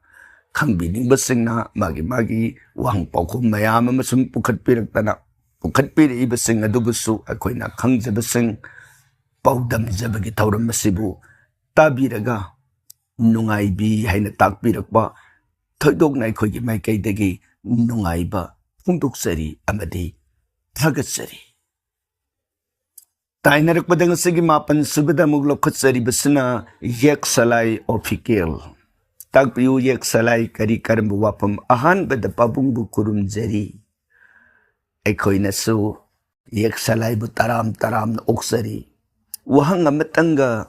ꯈꯪꯕꯤꯅꯤꯡꯕꯁꯤꯡꯅ ꯃꯥꯒꯤ ꯃꯥꯒꯤ ꯋꯥꯍꯪ ꯄꯥꯎꯈꯨꯝ ꯃꯌꯥꯝ ꯑꯃ ꯁꯨꯝ ꯄꯨꯈꯠꯄꯤꯔꯛꯇꯅ, ꯄꯨꯈꯠꯄꯤꯔꯛꯏꯕꯁꯤꯡ ꯑꯗꯨꯕꯨꯁꯨ ꯑꯩꯈꯣꯏꯅ ꯈꯪꯖꯕꯁꯤꯡ ꯄꯥꯎꯗꯝꯖꯕꯒꯤ ꯊꯧꯔꯝ ꯑꯁꯤꯕꯨ ꯇꯥꯕꯤꯔꯒ ꯅꯨꯡꯉꯥꯏꯕꯤ ꯍꯥꯏꯅ ꯇꯥꯛꯄꯤꯔꯛꯄ ꯊꯣꯏꯗꯣꯛꯅ ꯑꯩꯈꯣꯏꯒꯤ ꯃꯥꯏꯀꯩꯗꯒꯤ ꯅꯨꯡꯉꯥꯏꯕ ꯐꯣꯡꯗꯣꯛꯆꯔꯤ ꯑꯃꯗꯤ ꯊꯥꯒꯠꯆꯔꯤ꯫ ꯇꯥꯏꯅꯔꯛꯄꯗ ꯉꯁꯤꯒꯤ ꯃꯥꯄꯟ ꯁꯨꯕꯗ ꯑꯃꯨꯛ ꯂꯧꯈꯠꯆꯔꯤꯕꯁꯤꯅ ꯌꯦꯛ ꯁꯂꯥꯏ official꯫ ꯇꯥꯛꯄꯤꯌꯨ, ꯌꯦꯛ ꯁꯂꯥꯏ ꯀꯔꯤ ꯀꯔꯝꯕ ꯋꯥꯐꯝ? ꯑꯍꯥꯟꯕꯗ ꯄꯥꯕꯨꯡꯕꯨ ꯈꯨꯔꯨꯝꯖꯔꯤ꯫ ꯑꯩꯈꯣꯏꯅꯁꯨ ꯌꯦꯛꯁꯂꯥꯏꯕꯨ ꯇꯔꯥꯝ ꯇꯔꯥꯝꯅ ꯑꯣꯛꯆꯔꯤ꯫ ꯋꯥꯍꯪ ꯑꯃꯇꯪꯒ,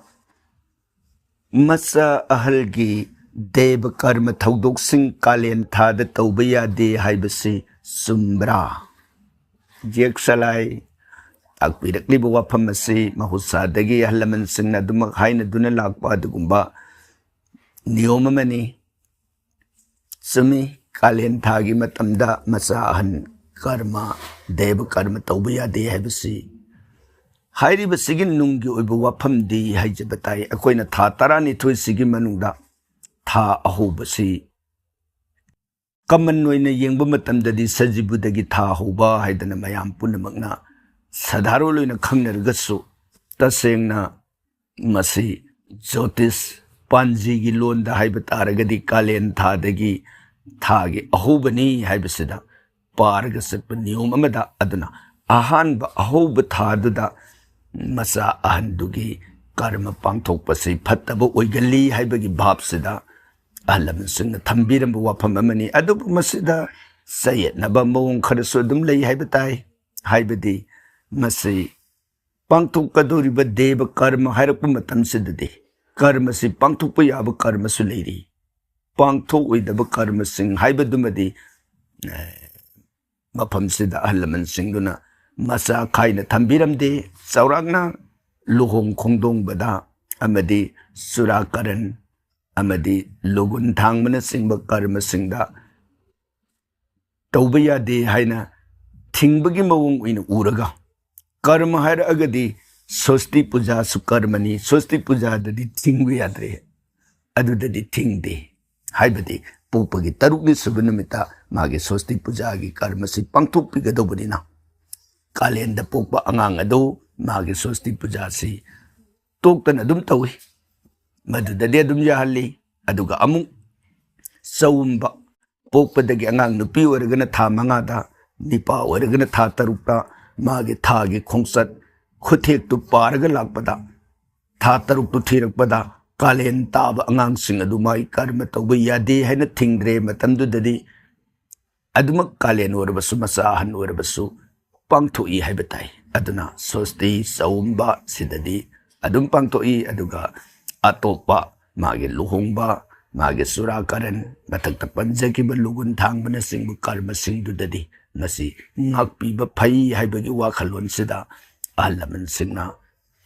ꯃꯆꯥ ꯑꯍꯜꯒꯤ ꯗꯦꯕ ꯀꯔꯃ ꯊꯧꯗꯣꯛꯁꯤꯡ ꯀꯥꯂꯦꯟ ꯊꯥꯗ ꯇꯧꯕ ꯌꯥꯗꯦ ꯍꯥꯏꯕꯁꯤ ꯆꯨꯝꯕ꯭ꯔꯥ? ꯌꯦꯛꯁꯂꯥꯏ ꯇꯥꯛꯄꯤꯔꯛꯂꯤꯕ ꯋꯥꯐꯝ ꯑꯁꯤ ꯃꯍꯧꯁꯥꯗꯒꯤ ꯑꯍꯜ ꯂꯃꯟꯁꯤꯡꯅ ꯑꯗꯨꯃꯛ ꯍꯥꯏꯅꯗꯨꯅ ꯂꯥꯛꯄ ꯑꯗꯨꯒꯨꯝꯕ ꯅꯤꯌꯣꯝ ꯑꯃꯅꯤ꯫ ꯆꯨꯝꯃꯤ, ꯀꯥꯂꯦꯟ ꯊꯥꯒꯤ ꯃꯇꯝꯗ ꯃꯆꯥ ꯑꯍꯟ ꯀꯔꯃ, ꯗꯦꯕ ꯀꯔꯃ ꯇꯧꯕ ꯌꯥꯗꯦ ꯍꯥꯏꯕꯁꯤ꯫ ꯍꯥꯏꯔꯤꯕꯁꯤꯒꯤ ꯅꯨꯡꯒꯤ ꯑꯣꯏꯕ ꯋꯥꯐꯝꯗꯤ ꯍꯥꯏꯖꯕ ꯇꯥꯏ꯫ ꯑꯩꯈꯣꯏꯅ ꯊꯥ ꯇꯔꯥꯅꯤꯊꯣꯏꯁꯤꯒꯤ ꯃꯅꯨꯡꯗ ꯊꯥ ꯑꯍꯧꯕꯁꯤ ꯀꯃꯟ ꯑꯣꯏꯅ ꯌꯦꯡꯕ ꯃꯇꯝꯗꯗꯤ ꯁꯖꯤꯕꯨꯗꯒꯤ ꯊꯥ ꯍꯧꯕ ꯍꯥꯏꯗꯅ ꯃꯌꯥꯝ ꯄꯨꯝꯅꯃꯛꯅ ꯁꯥꯙꯥꯔꯣꯟ ꯑꯣꯏꯅ ꯈꯪꯅꯔꯒꯁꯨ, ꯇꯁꯦꯡꯅ ꯃꯁꯤ ꯖꯣꯇꯤꯁ ꯄꯥꯟꯖꯤꯒꯤ ꯂꯣꯟꯗ ꯍꯥꯏꯕ ꯇꯥꯔꯒꯗꯤ ꯀꯥꯂꯦꯟ ꯊꯥꯗꯒꯤ ꯊꯥꯒꯤ ꯑꯍꯧꯕꯅꯤ ꯍꯥꯏꯕꯁꯤꯗ ꯄꯥꯔꯒ ꯆꯠꯄ ꯅꯤꯌꯣꯝ ꯑꯃꯗ, ꯑꯗꯨꯅ ꯑꯍꯥꯟꯕ ꯑꯍꯧꯕ ꯊꯥꯗꯨꯗ ꯃꯆꯥ ꯑꯍꯟꯗꯨꯒꯤ ꯀꯔꯃ ꯄꯥꯡꯊꯣꯛꯄꯁꯤ ꯐꯠꯇꯕ ꯑꯣꯏꯒꯜꯂꯤ ꯍꯥꯏꯕꯒꯤ ꯚꯥꯞꯁꯤꯗ ꯑꯍꯜ ꯂꯃꯟꯁꯤꯡꯅ ꯊꯝꯕꯤꯔꯝꯕ ꯋꯥꯐꯝ ꯑꯃꯅꯤ꯫ ꯑꯗꯨꯕꯨ ꯃꯁꯤꯗ ꯆꯌꯦꯠꯅꯕ ꯃꯑꯣꯡ ꯈꯔꯁꯨ ꯑꯗꯨꯝ ꯂꯩ ꯍꯥꯏꯕ ꯇꯥꯏ꯫ ꯍꯥꯏꯕꯗꯤ ꯃꯁꯤ ꯄꯥꯡꯊꯣꯛꯀꯗꯧꯔꯤꯕ ꯗꯦꯕ ꯀꯔꯃ ꯍꯥꯏꯔꯛꯄ ꯃꯇꯝꯁꯤꯗꯗꯤ ꯀꯔꯃꯁꯤ ꯄꯥꯡꯊꯣꯛꯄ ꯌꯥꯕ ꯀꯔꯃꯁꯨ ꯂꯩꯔꯤ, ꯄꯥꯡꯊꯣꯛꯑꯣꯏꯗꯕ ꯀꯔꯃꯁꯤꯡ ꯍꯥꯏꯕꯗꯨꯃꯗꯤ, ꯑꯦ, ꯃꯐꯝꯁꯤꯗ ꯑꯍꯜ ꯂꯃꯟꯁꯤꯡꯗꯨꯅ ꯃꯆꯥ ꯈꯥꯏꯅ ꯊꯝꯕꯤꯔꯝꯗꯦ꯫ ꯆꯥꯎꯔꯥꯛꯅ ꯂꯨꯍꯣꯡ ꯈꯣꯡꯗꯣꯡꯕꯗ ꯑꯃꯗꯤ ꯆꯨꯔꯥꯀꯔꯟ ꯑꯃꯗꯤ ꯂꯨꯒꯨꯟ ꯊꯥꯡꯕꯅꯆꯤꯡꯕ ꯀꯔꯃꯁꯤꯡꯗ ꯇꯧꯕ ꯌꯥꯗꯦ ꯍꯥꯏꯅ ꯊꯤꯡꯕꯒꯤ ꯃꯑꯣꯡ ꯑꯣꯏꯅ ꯎꯔꯒ, ꯀꯔꯃ ꯍꯥꯏꯔꯛꯑꯒꯗꯤ ꯁꯣꯁꯇꯤ ꯄꯨꯖꯥꯁꯨ ꯀꯔꯃꯅꯤ, ꯁꯣꯁꯇꯤ ꯄꯨꯖꯥꯗꯗꯤ ꯊꯤꯡꯕ ꯌꯥꯗ꯭ꯔꯦ, ꯑꯗꯨꯗꯗꯤ ꯊꯤꯡꯗꯦ꯫ ꯍꯥꯏꯕꯗꯤ ꯄꯣꯛꯄꯒꯤ ꯇꯔꯨꯛꯅꯤ ꯁꯨꯕ ꯅꯨꯃꯤꯠꯇ ꯃꯥꯒꯤ ꯁꯣꯁꯇꯤ ꯄꯨꯖꯥꯒꯤ ꯀꯔꯃꯁꯤ ꯄꯥꯡꯊꯣꯛꯄꯤꯒꯗꯧꯕꯅꯤꯅ, ꯀꯥꯂꯦꯟꯗ ꯄꯣꯛꯄ ꯑꯉꯥꯡ ꯑꯗꯨ ꯃꯥꯒꯤ ꯁꯣꯁꯇꯤ ꯄꯨꯖꯥꯁꯤ ꯇꯣꯛꯇꯅ ꯑꯗꯨꯝ ꯇꯧꯏ꯫ ꯃꯗꯨꯗꯗꯤ ꯑꯗꯨꯝ ꯌꯥꯍꯜꯂꯤ꯫ ꯑꯗꯨꯒ ꯑꯃꯨꯛ ꯆꯥꯎꯝꯕ, ꯄꯣꯛꯄꯗꯒꯤ ꯑꯉꯥꯡ ꯅꯨꯄꯤ ꯑꯣꯏꯔꯒꯅ ꯊꯥ ꯃꯉꯥꯗ, ꯅꯤꯄꯥ ꯑꯣꯏꯔꯒꯅ ꯊꯥ ꯇꯔꯨꯛꯇ ꯃꯥꯒꯤ ꯊꯥꯒꯤ ꯈꯣꯡꯆꯠ ꯈꯨꯊꯦꯛꯇꯨ ꯄꯥꯔꯒ ꯂꯥꯛꯄꯗ, ꯊꯥ ꯇꯔꯨꯛꯇꯨ ꯊꯤꯔꯛꯄꯗ ꯀꯥꯂꯦꯟ ꯇꯥꯕ ꯑꯉꯥꯡꯁꯤꯡ ꯑꯗꯨ ꯃꯥꯒꯤ ꯀꯔꯃ ꯇꯧꯕ ꯌꯥꯗꯦ ꯍꯥꯏꯅ ꯊꯤꯡꯗ꯭ꯔꯦ꯫ ꯃꯇꯝꯗꯨꯗꯗꯤ ꯑꯗꯨꯃꯛ ꯀꯥꯂꯦꯟ ꯑꯣꯏꯔꯕꯁꯨ, ꯃꯆꯥ ꯑꯍꯟ ꯑꯣꯏꯔꯕꯁꯨ, ꯄꯥꯡꯊꯣꯛꯏ ꯍꯥꯏꯕ ꯇꯥꯏ꯫ ꯑꯗꯨꯅ ꯁꯣꯁꯇꯤ ꯆꯥꯎꯝꯕ ꯁꯤꯗꯗꯤ ꯑꯗꯨꯝ ꯄꯥꯡꯊꯣꯛꯏ꯫ ꯑꯗꯨꯒ ꯑꯇꯣꯞꯄ ꯃꯥꯒꯤ ꯂꯨꯍꯣꯡꯕ, ꯃꯥꯒꯤ ꯆꯨꯔꯥꯀꯔꯟ, ꯃꯊꯛꯇ ꯄꯟꯖꯈꯤꯕ ꯂꯨꯒꯨꯟ ꯊꯥꯡꯕꯅꯆꯤꯡꯕ ꯀꯔꯃꯁꯤꯡꯗꯨꯗꯗꯤ ꯃꯁꯤ ꯉꯥꯛꯄꯤꯕ ꯐꯩ ꯍꯥꯏꯕꯒꯤ ꯋꯥꯈꯜꯂꯣꯟꯁꯤꯗ ꯑꯍꯜ ꯂꯃꯟꯁꯤꯡꯅ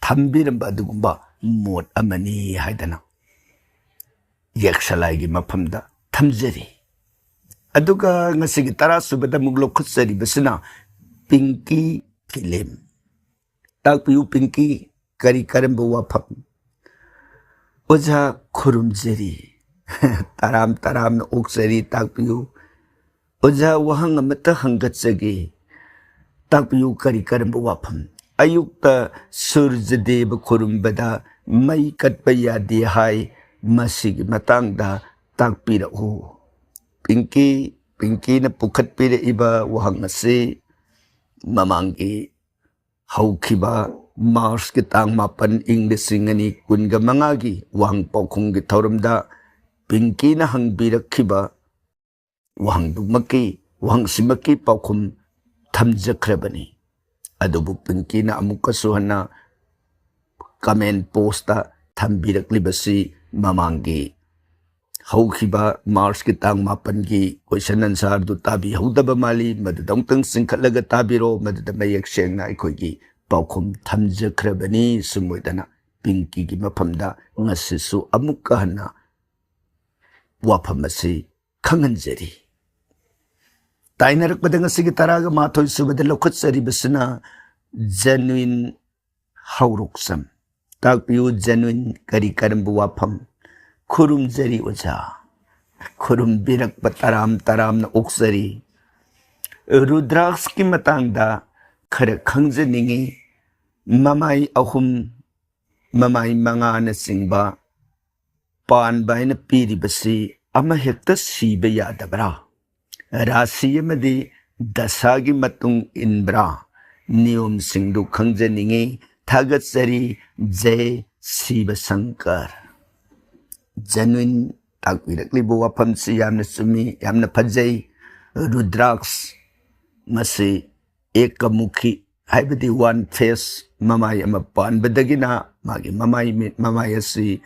ꯊꯝꯕꯤꯔꯝꯕ ꯑꯗꯨꯒꯨꯝꯕ ꯃꯣꯠ ꯑꯃꯅꯤ ꯍꯥꯏꯗꯅ ꯌꯦꯛꯁꯂꯥꯏꯒꯤ ꯃꯐꯝꯗ ꯊꯝꯖꯔꯤ꯫ ꯑꯗꯨꯒ ꯉꯁꯤꯒꯤ ꯇꯔꯥꯁꯨꯕꯗ ꯑꯃꯨꯛ ꯂꯧꯈꯠꯆꯔꯤꯕꯁꯤꯅ ꯄꯤꯡꯀꯤ ꯐꯤꯂꯝ꯫ ꯇꯥꯛꯄꯤꯌꯨ ꯄꯤꯡꯀꯤ, ꯀꯔꯤ ꯀꯔꯝꯕ ꯋꯥꯐꯝ? ꯑꯣꯖꯥ ꯈꯨꯔꯨꯝꯖꯔꯤ꯫ ꯇꯔꯥꯝ ꯇꯔꯥꯝꯅ ꯑꯣꯛꯆꯔꯤ, ꯇꯥꯛꯄꯤꯌꯨ꯫ ꯑꯣꯖꯥ, ꯋꯥꯍꯪ ꯑꯃꯠꯇ ꯍꯪꯒꯠꯆꯒꯦ꯫ ꯇꯥꯛꯄꯤꯌꯨ, ꯀꯔꯤ ꯀꯔꯝꯕ ꯋꯥꯐꯝ? ꯑꯌꯨꯛꯇ ꯁꯨꯔꯖꯗꯦꯕ ꯈꯨꯔꯨꯝꯕꯗ ꯃꯩ ꯀꯠꯄ ꯌꯥꯗꯦ ꯍꯥꯏ, ꯃꯁꯤꯒꯤ ꯃꯇꯥꯡꯗ ꯇꯥꯛꯄꯤꯔꯛꯎ꯫ ꯄꯤꯡꯀꯤ, ꯄꯤꯡꯀꯤꯅ ꯄꯨꯈꯠꯄꯤꯔꯛꯏꯕ ꯋꯥꯍꯪ ꯑꯁꯤ ꯃꯃꯥꯡꯒꯤ ꯍꯧꯈꯤꯕ ꯃꯥꯔꯆꯀꯤ ꯇꯥꯡ ꯃꯥꯄꯟ, ꯏꯪ ꯂꯤꯁꯤꯡ ꯑꯅꯤ ꯀꯨꯟꯒ ꯃꯉꯥꯒꯤ ꯋꯥꯍꯪ ꯄꯥꯎꯈꯨꯝꯒꯤ ꯊꯧꯔꯝꯗ ꯄꯤꯡꯀꯤꯅ ꯍꯪꯕꯤꯔꯛꯈꯤꯕ ꯋꯥꯍꯪꯗꯨꯃꯛꯀꯤ, ꯋꯥꯍꯪꯁꯤꯃꯛꯀꯤ ꯄꯥꯎꯈꯨꯝ ꯊꯝꯖꯈ꯭ꯔꯕꯅꯤ꯫ ꯑꯗꯨꯕꯨ ꯄꯤꯡꯀꯤꯅ ꯑꯃꯨꯛꯀꯁꯨ ꯍꯟꯅ ꯀꯃꯦꯟ ꯄꯣꯁꯇ ꯊꯝꯕꯤꯔꯛꯂꯤꯕꯁꯤ ꯃꯃꯥꯡꯒꯤ ꯍꯧꯈꯤꯕ ꯃꯥꯔꯆꯀꯤ ꯇꯥꯡ ꯃꯥꯄꯟꯒꯤ ꯀꯣꯏꯁꯟ ꯑꯟꯁꯥꯔꯗꯨ ꯇꯥꯕꯤꯍꯧꯗꯕ ꯃꯥꯜꯂꯤ꯫ ꯃꯗꯨꯗ ꯑꯃꯨꯛꯇꯪ ꯆꯤꯡꯈꯠꯂꯒ ꯇꯥꯕꯤꯔꯣ꯫ ꯃꯗꯨꯗ ꯃꯌꯦꯛ ꯁꯦꯡꯅ ꯑꯩꯈꯣꯏꯒꯤ ꯄꯥꯎꯈꯨꯝ ꯊꯝꯖꯈ꯭ꯔꯕꯅꯤ꯫ ꯁꯨꯝ ꯑꯣꯏꯗꯅ ꯄꯤꯡꯀꯤꯒꯤ ꯃꯐꯝꯗ ꯉꯁꯤꯁꯨ ꯑꯃꯨꯛꯀ ꯍꯟꯅ ꯋꯥꯐꯝ ꯑꯁꯤ ꯈꯪꯍꯟꯖꯔꯤ꯫ ꯇꯥꯏꯅꯔꯛꯄꯗ ꯉꯁꯤꯒꯤ ꯇꯔꯥꯒ ꯃꯥꯊꯣꯏ ꯁꯨꯕꯗ ꯂꯧꯈꯠꯆꯔꯤꯕꯁꯤꯅ ꯖꯦꯅꯨꯏꯟ ꯍꯧꯔꯣꯛꯆꯝ꯫ ꯇꯥꯛꯄꯤꯌꯨ ꯖꯦꯅꯨꯏꯟ, ꯀꯔꯤ ꯀꯔꯝꯕ ꯋꯥꯐꯝ? ꯈꯨꯔꯨꯝꯖꯔꯤ ꯑꯣꯖꯥ꯫ ꯈꯨꯔꯨꯝꯕꯤꯔꯛꯄ ꯇꯔꯥꯝ ꯇꯔꯥꯝꯅ ꯑꯣꯛꯆꯔꯤ꯫ ꯔꯨꯗ꯭ꯔꯥꯛꯁꯀꯤ ꯃꯇꯥꯡꯗ ꯈꯔ ꯈꯪꯖꯅꯤꯡꯉꯤ꯫ ꯃꯃꯥꯏ ꯑꯍꯨꯝ, ꯃꯃꯥꯏ ꯃꯉꯥꯅꯆꯤꯡꯕ ꯄꯥꯟꯕ ꯍꯥꯏꯅ ꯄꯤꯔꯤꯕꯁꯤ ꯑꯃꯍꯦꯛꯇ ꯁꯤꯕ ꯌꯥꯗꯕ꯭ꯔꯥ? ꯔꯥꯁꯤ ꯑꯃꯗꯤ ꯗꯁꯥꯒꯤ ꯃꯇꯨꯡ ꯏꯟꯕ꯭ꯔꯥ? ꯅꯤꯌꯣꯝꯁꯤꯡꯗꯨ ꯈꯪꯖꯅꯤꯡꯉꯤ꯫ ꯊꯥꯒꯠꯆꯔꯤ, ꯖꯦ ꯁꯤꯕ ꯁꯪꯀꯔ꯫ ꯖꯦꯅꯨꯏꯟ ꯇꯥꯛꯄꯤꯔꯛꯂꯤꯕ ꯋꯥꯐꯝꯁꯤ ꯌꯥꯝꯅ ꯆꯨꯝꯃꯤ, ꯌꯥꯝꯅ ꯐꯖꯩ꯫ ꯔꯨꯗ꯭ꯔꯥꯛꯁ ꯃꯁꯤ ꯑꯦꯀꯃꯨꯈꯤ ꯍꯥꯏꯕꯗꯤ ꯋꯥꯟ ꯐꯦꯁ, ꯃꯃꯥꯏ ꯑꯃ ꯄꯥꯟꯕꯗꯒꯤꯅ ꯃꯥꯒꯤ ꯃꯃꯥꯏ ꯃꯤ-, ꯃꯃꯥꯏ ꯑꯁꯤ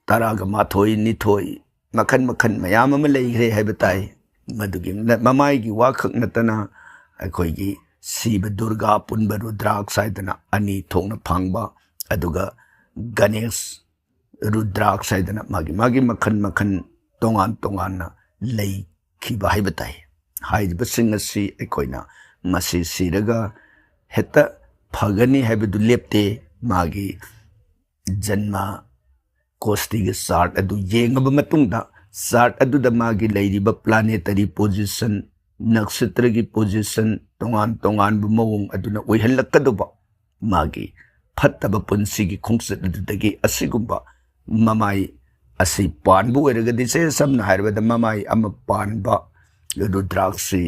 ꯇꯔꯥꯒ ꯃꯥꯊꯣꯏ, ꯅꯤꯊꯣꯏ, ꯃꯈꯟ ꯃꯈꯟ ꯃꯌꯥꯝ ꯑꯃ ꯂꯩꯈ꯭ꯔꯦ ꯍꯥꯏꯕ ꯇꯥꯏ꯫ ꯃꯗꯨꯒꯤ ꯅ-, ꯃꯃꯥꯏꯒꯤ ꯋꯥꯈꯛ ꯅꯠꯇꯅ ꯑꯩꯈꯣꯏꯒꯤ ꯁꯤꯕ ꯗꯨꯔꯒꯥ, ꯄꯨꯟꯕ ꯔꯨꯗ꯭ꯔꯥꯛꯁ ꯍꯥꯏꯗꯅ ꯑꯅꯤ ꯊꯣꯛꯅ ꯐꯪꯕ, ꯑꯗꯨꯒ ꯒꯅꯦꯁ ꯔꯨꯗ꯭ꯔꯥꯛꯁ ꯍꯥꯏꯗꯅ ꯃꯥꯒꯤ ꯃꯥꯒꯤ ꯃꯈꯟ ꯃꯈꯟ ꯇꯣꯉꯥꯟ ꯇꯣꯉꯥꯟꯅ ꯂꯩꯈꯤꯕ ꯍꯥꯏꯕ ꯇꯥꯏ꯫ ꯍꯥꯏꯔꯤꯕꯁꯤꯡ ꯑꯁꯤ ꯑꯩꯈꯣꯏꯅ ꯃꯁꯤ ꯁꯤꯔꯒ ꯍꯦꯛꯇ ꯐꯒꯅꯤ ꯍꯥꯏꯕꯗꯨ ꯂꯦꯞꯇꯦ꯫ ꯃꯥꯒꯤ ꯖꯟꯃ ꯀꯣꯁꯇꯤꯒꯤ ꯆꯥꯔꯠ ꯑꯗꯨ ꯌꯦꯡꯉꯕ ꯃꯇꯨꯡꯗ, ꯆꯥꯔꯠ ꯑꯗꯨꯗ ꯃꯥꯒꯤ ꯂꯩꯔꯤꯕ ꯄ꯭ꯂꯥꯅꯦꯇꯔꯤ ꯄꯣꯖꯤꯁꯟ, ꯅꯛꯁꯇ꯭ꯔꯒꯤ ꯄꯣꯖꯤꯁꯟ, ꯇꯣꯉꯥꯟ ꯇꯣꯉꯥꯟꯕ ꯃꯑꯣꯡ ꯑꯗꯨꯅ ꯑꯣꯏꯍꯜꯂꯛꯀꯗꯧꯕ ꯃꯥꯒꯤ ꯐꯠꯇꯕ ꯄꯨꯟꯁꯤꯒꯤ ꯈꯣꯡꯆꯠ ꯑꯗꯨꯗꯒꯤ ꯑꯁꯤꯒꯨꯝꯕ ꯃꯃꯥꯏ ꯑꯁꯤ ꯄꯥꯟꯕ ꯑꯣꯏꯔꯒꯗꯤ, ꯁꯦ ꯁꯝꯅ ꯍꯥꯏꯔꯕꯗ ꯃꯃꯥꯏ ꯑꯃ ꯄꯥꯟꯕ ꯔꯨꯗ꯭ꯔꯥꯛꯁꯤ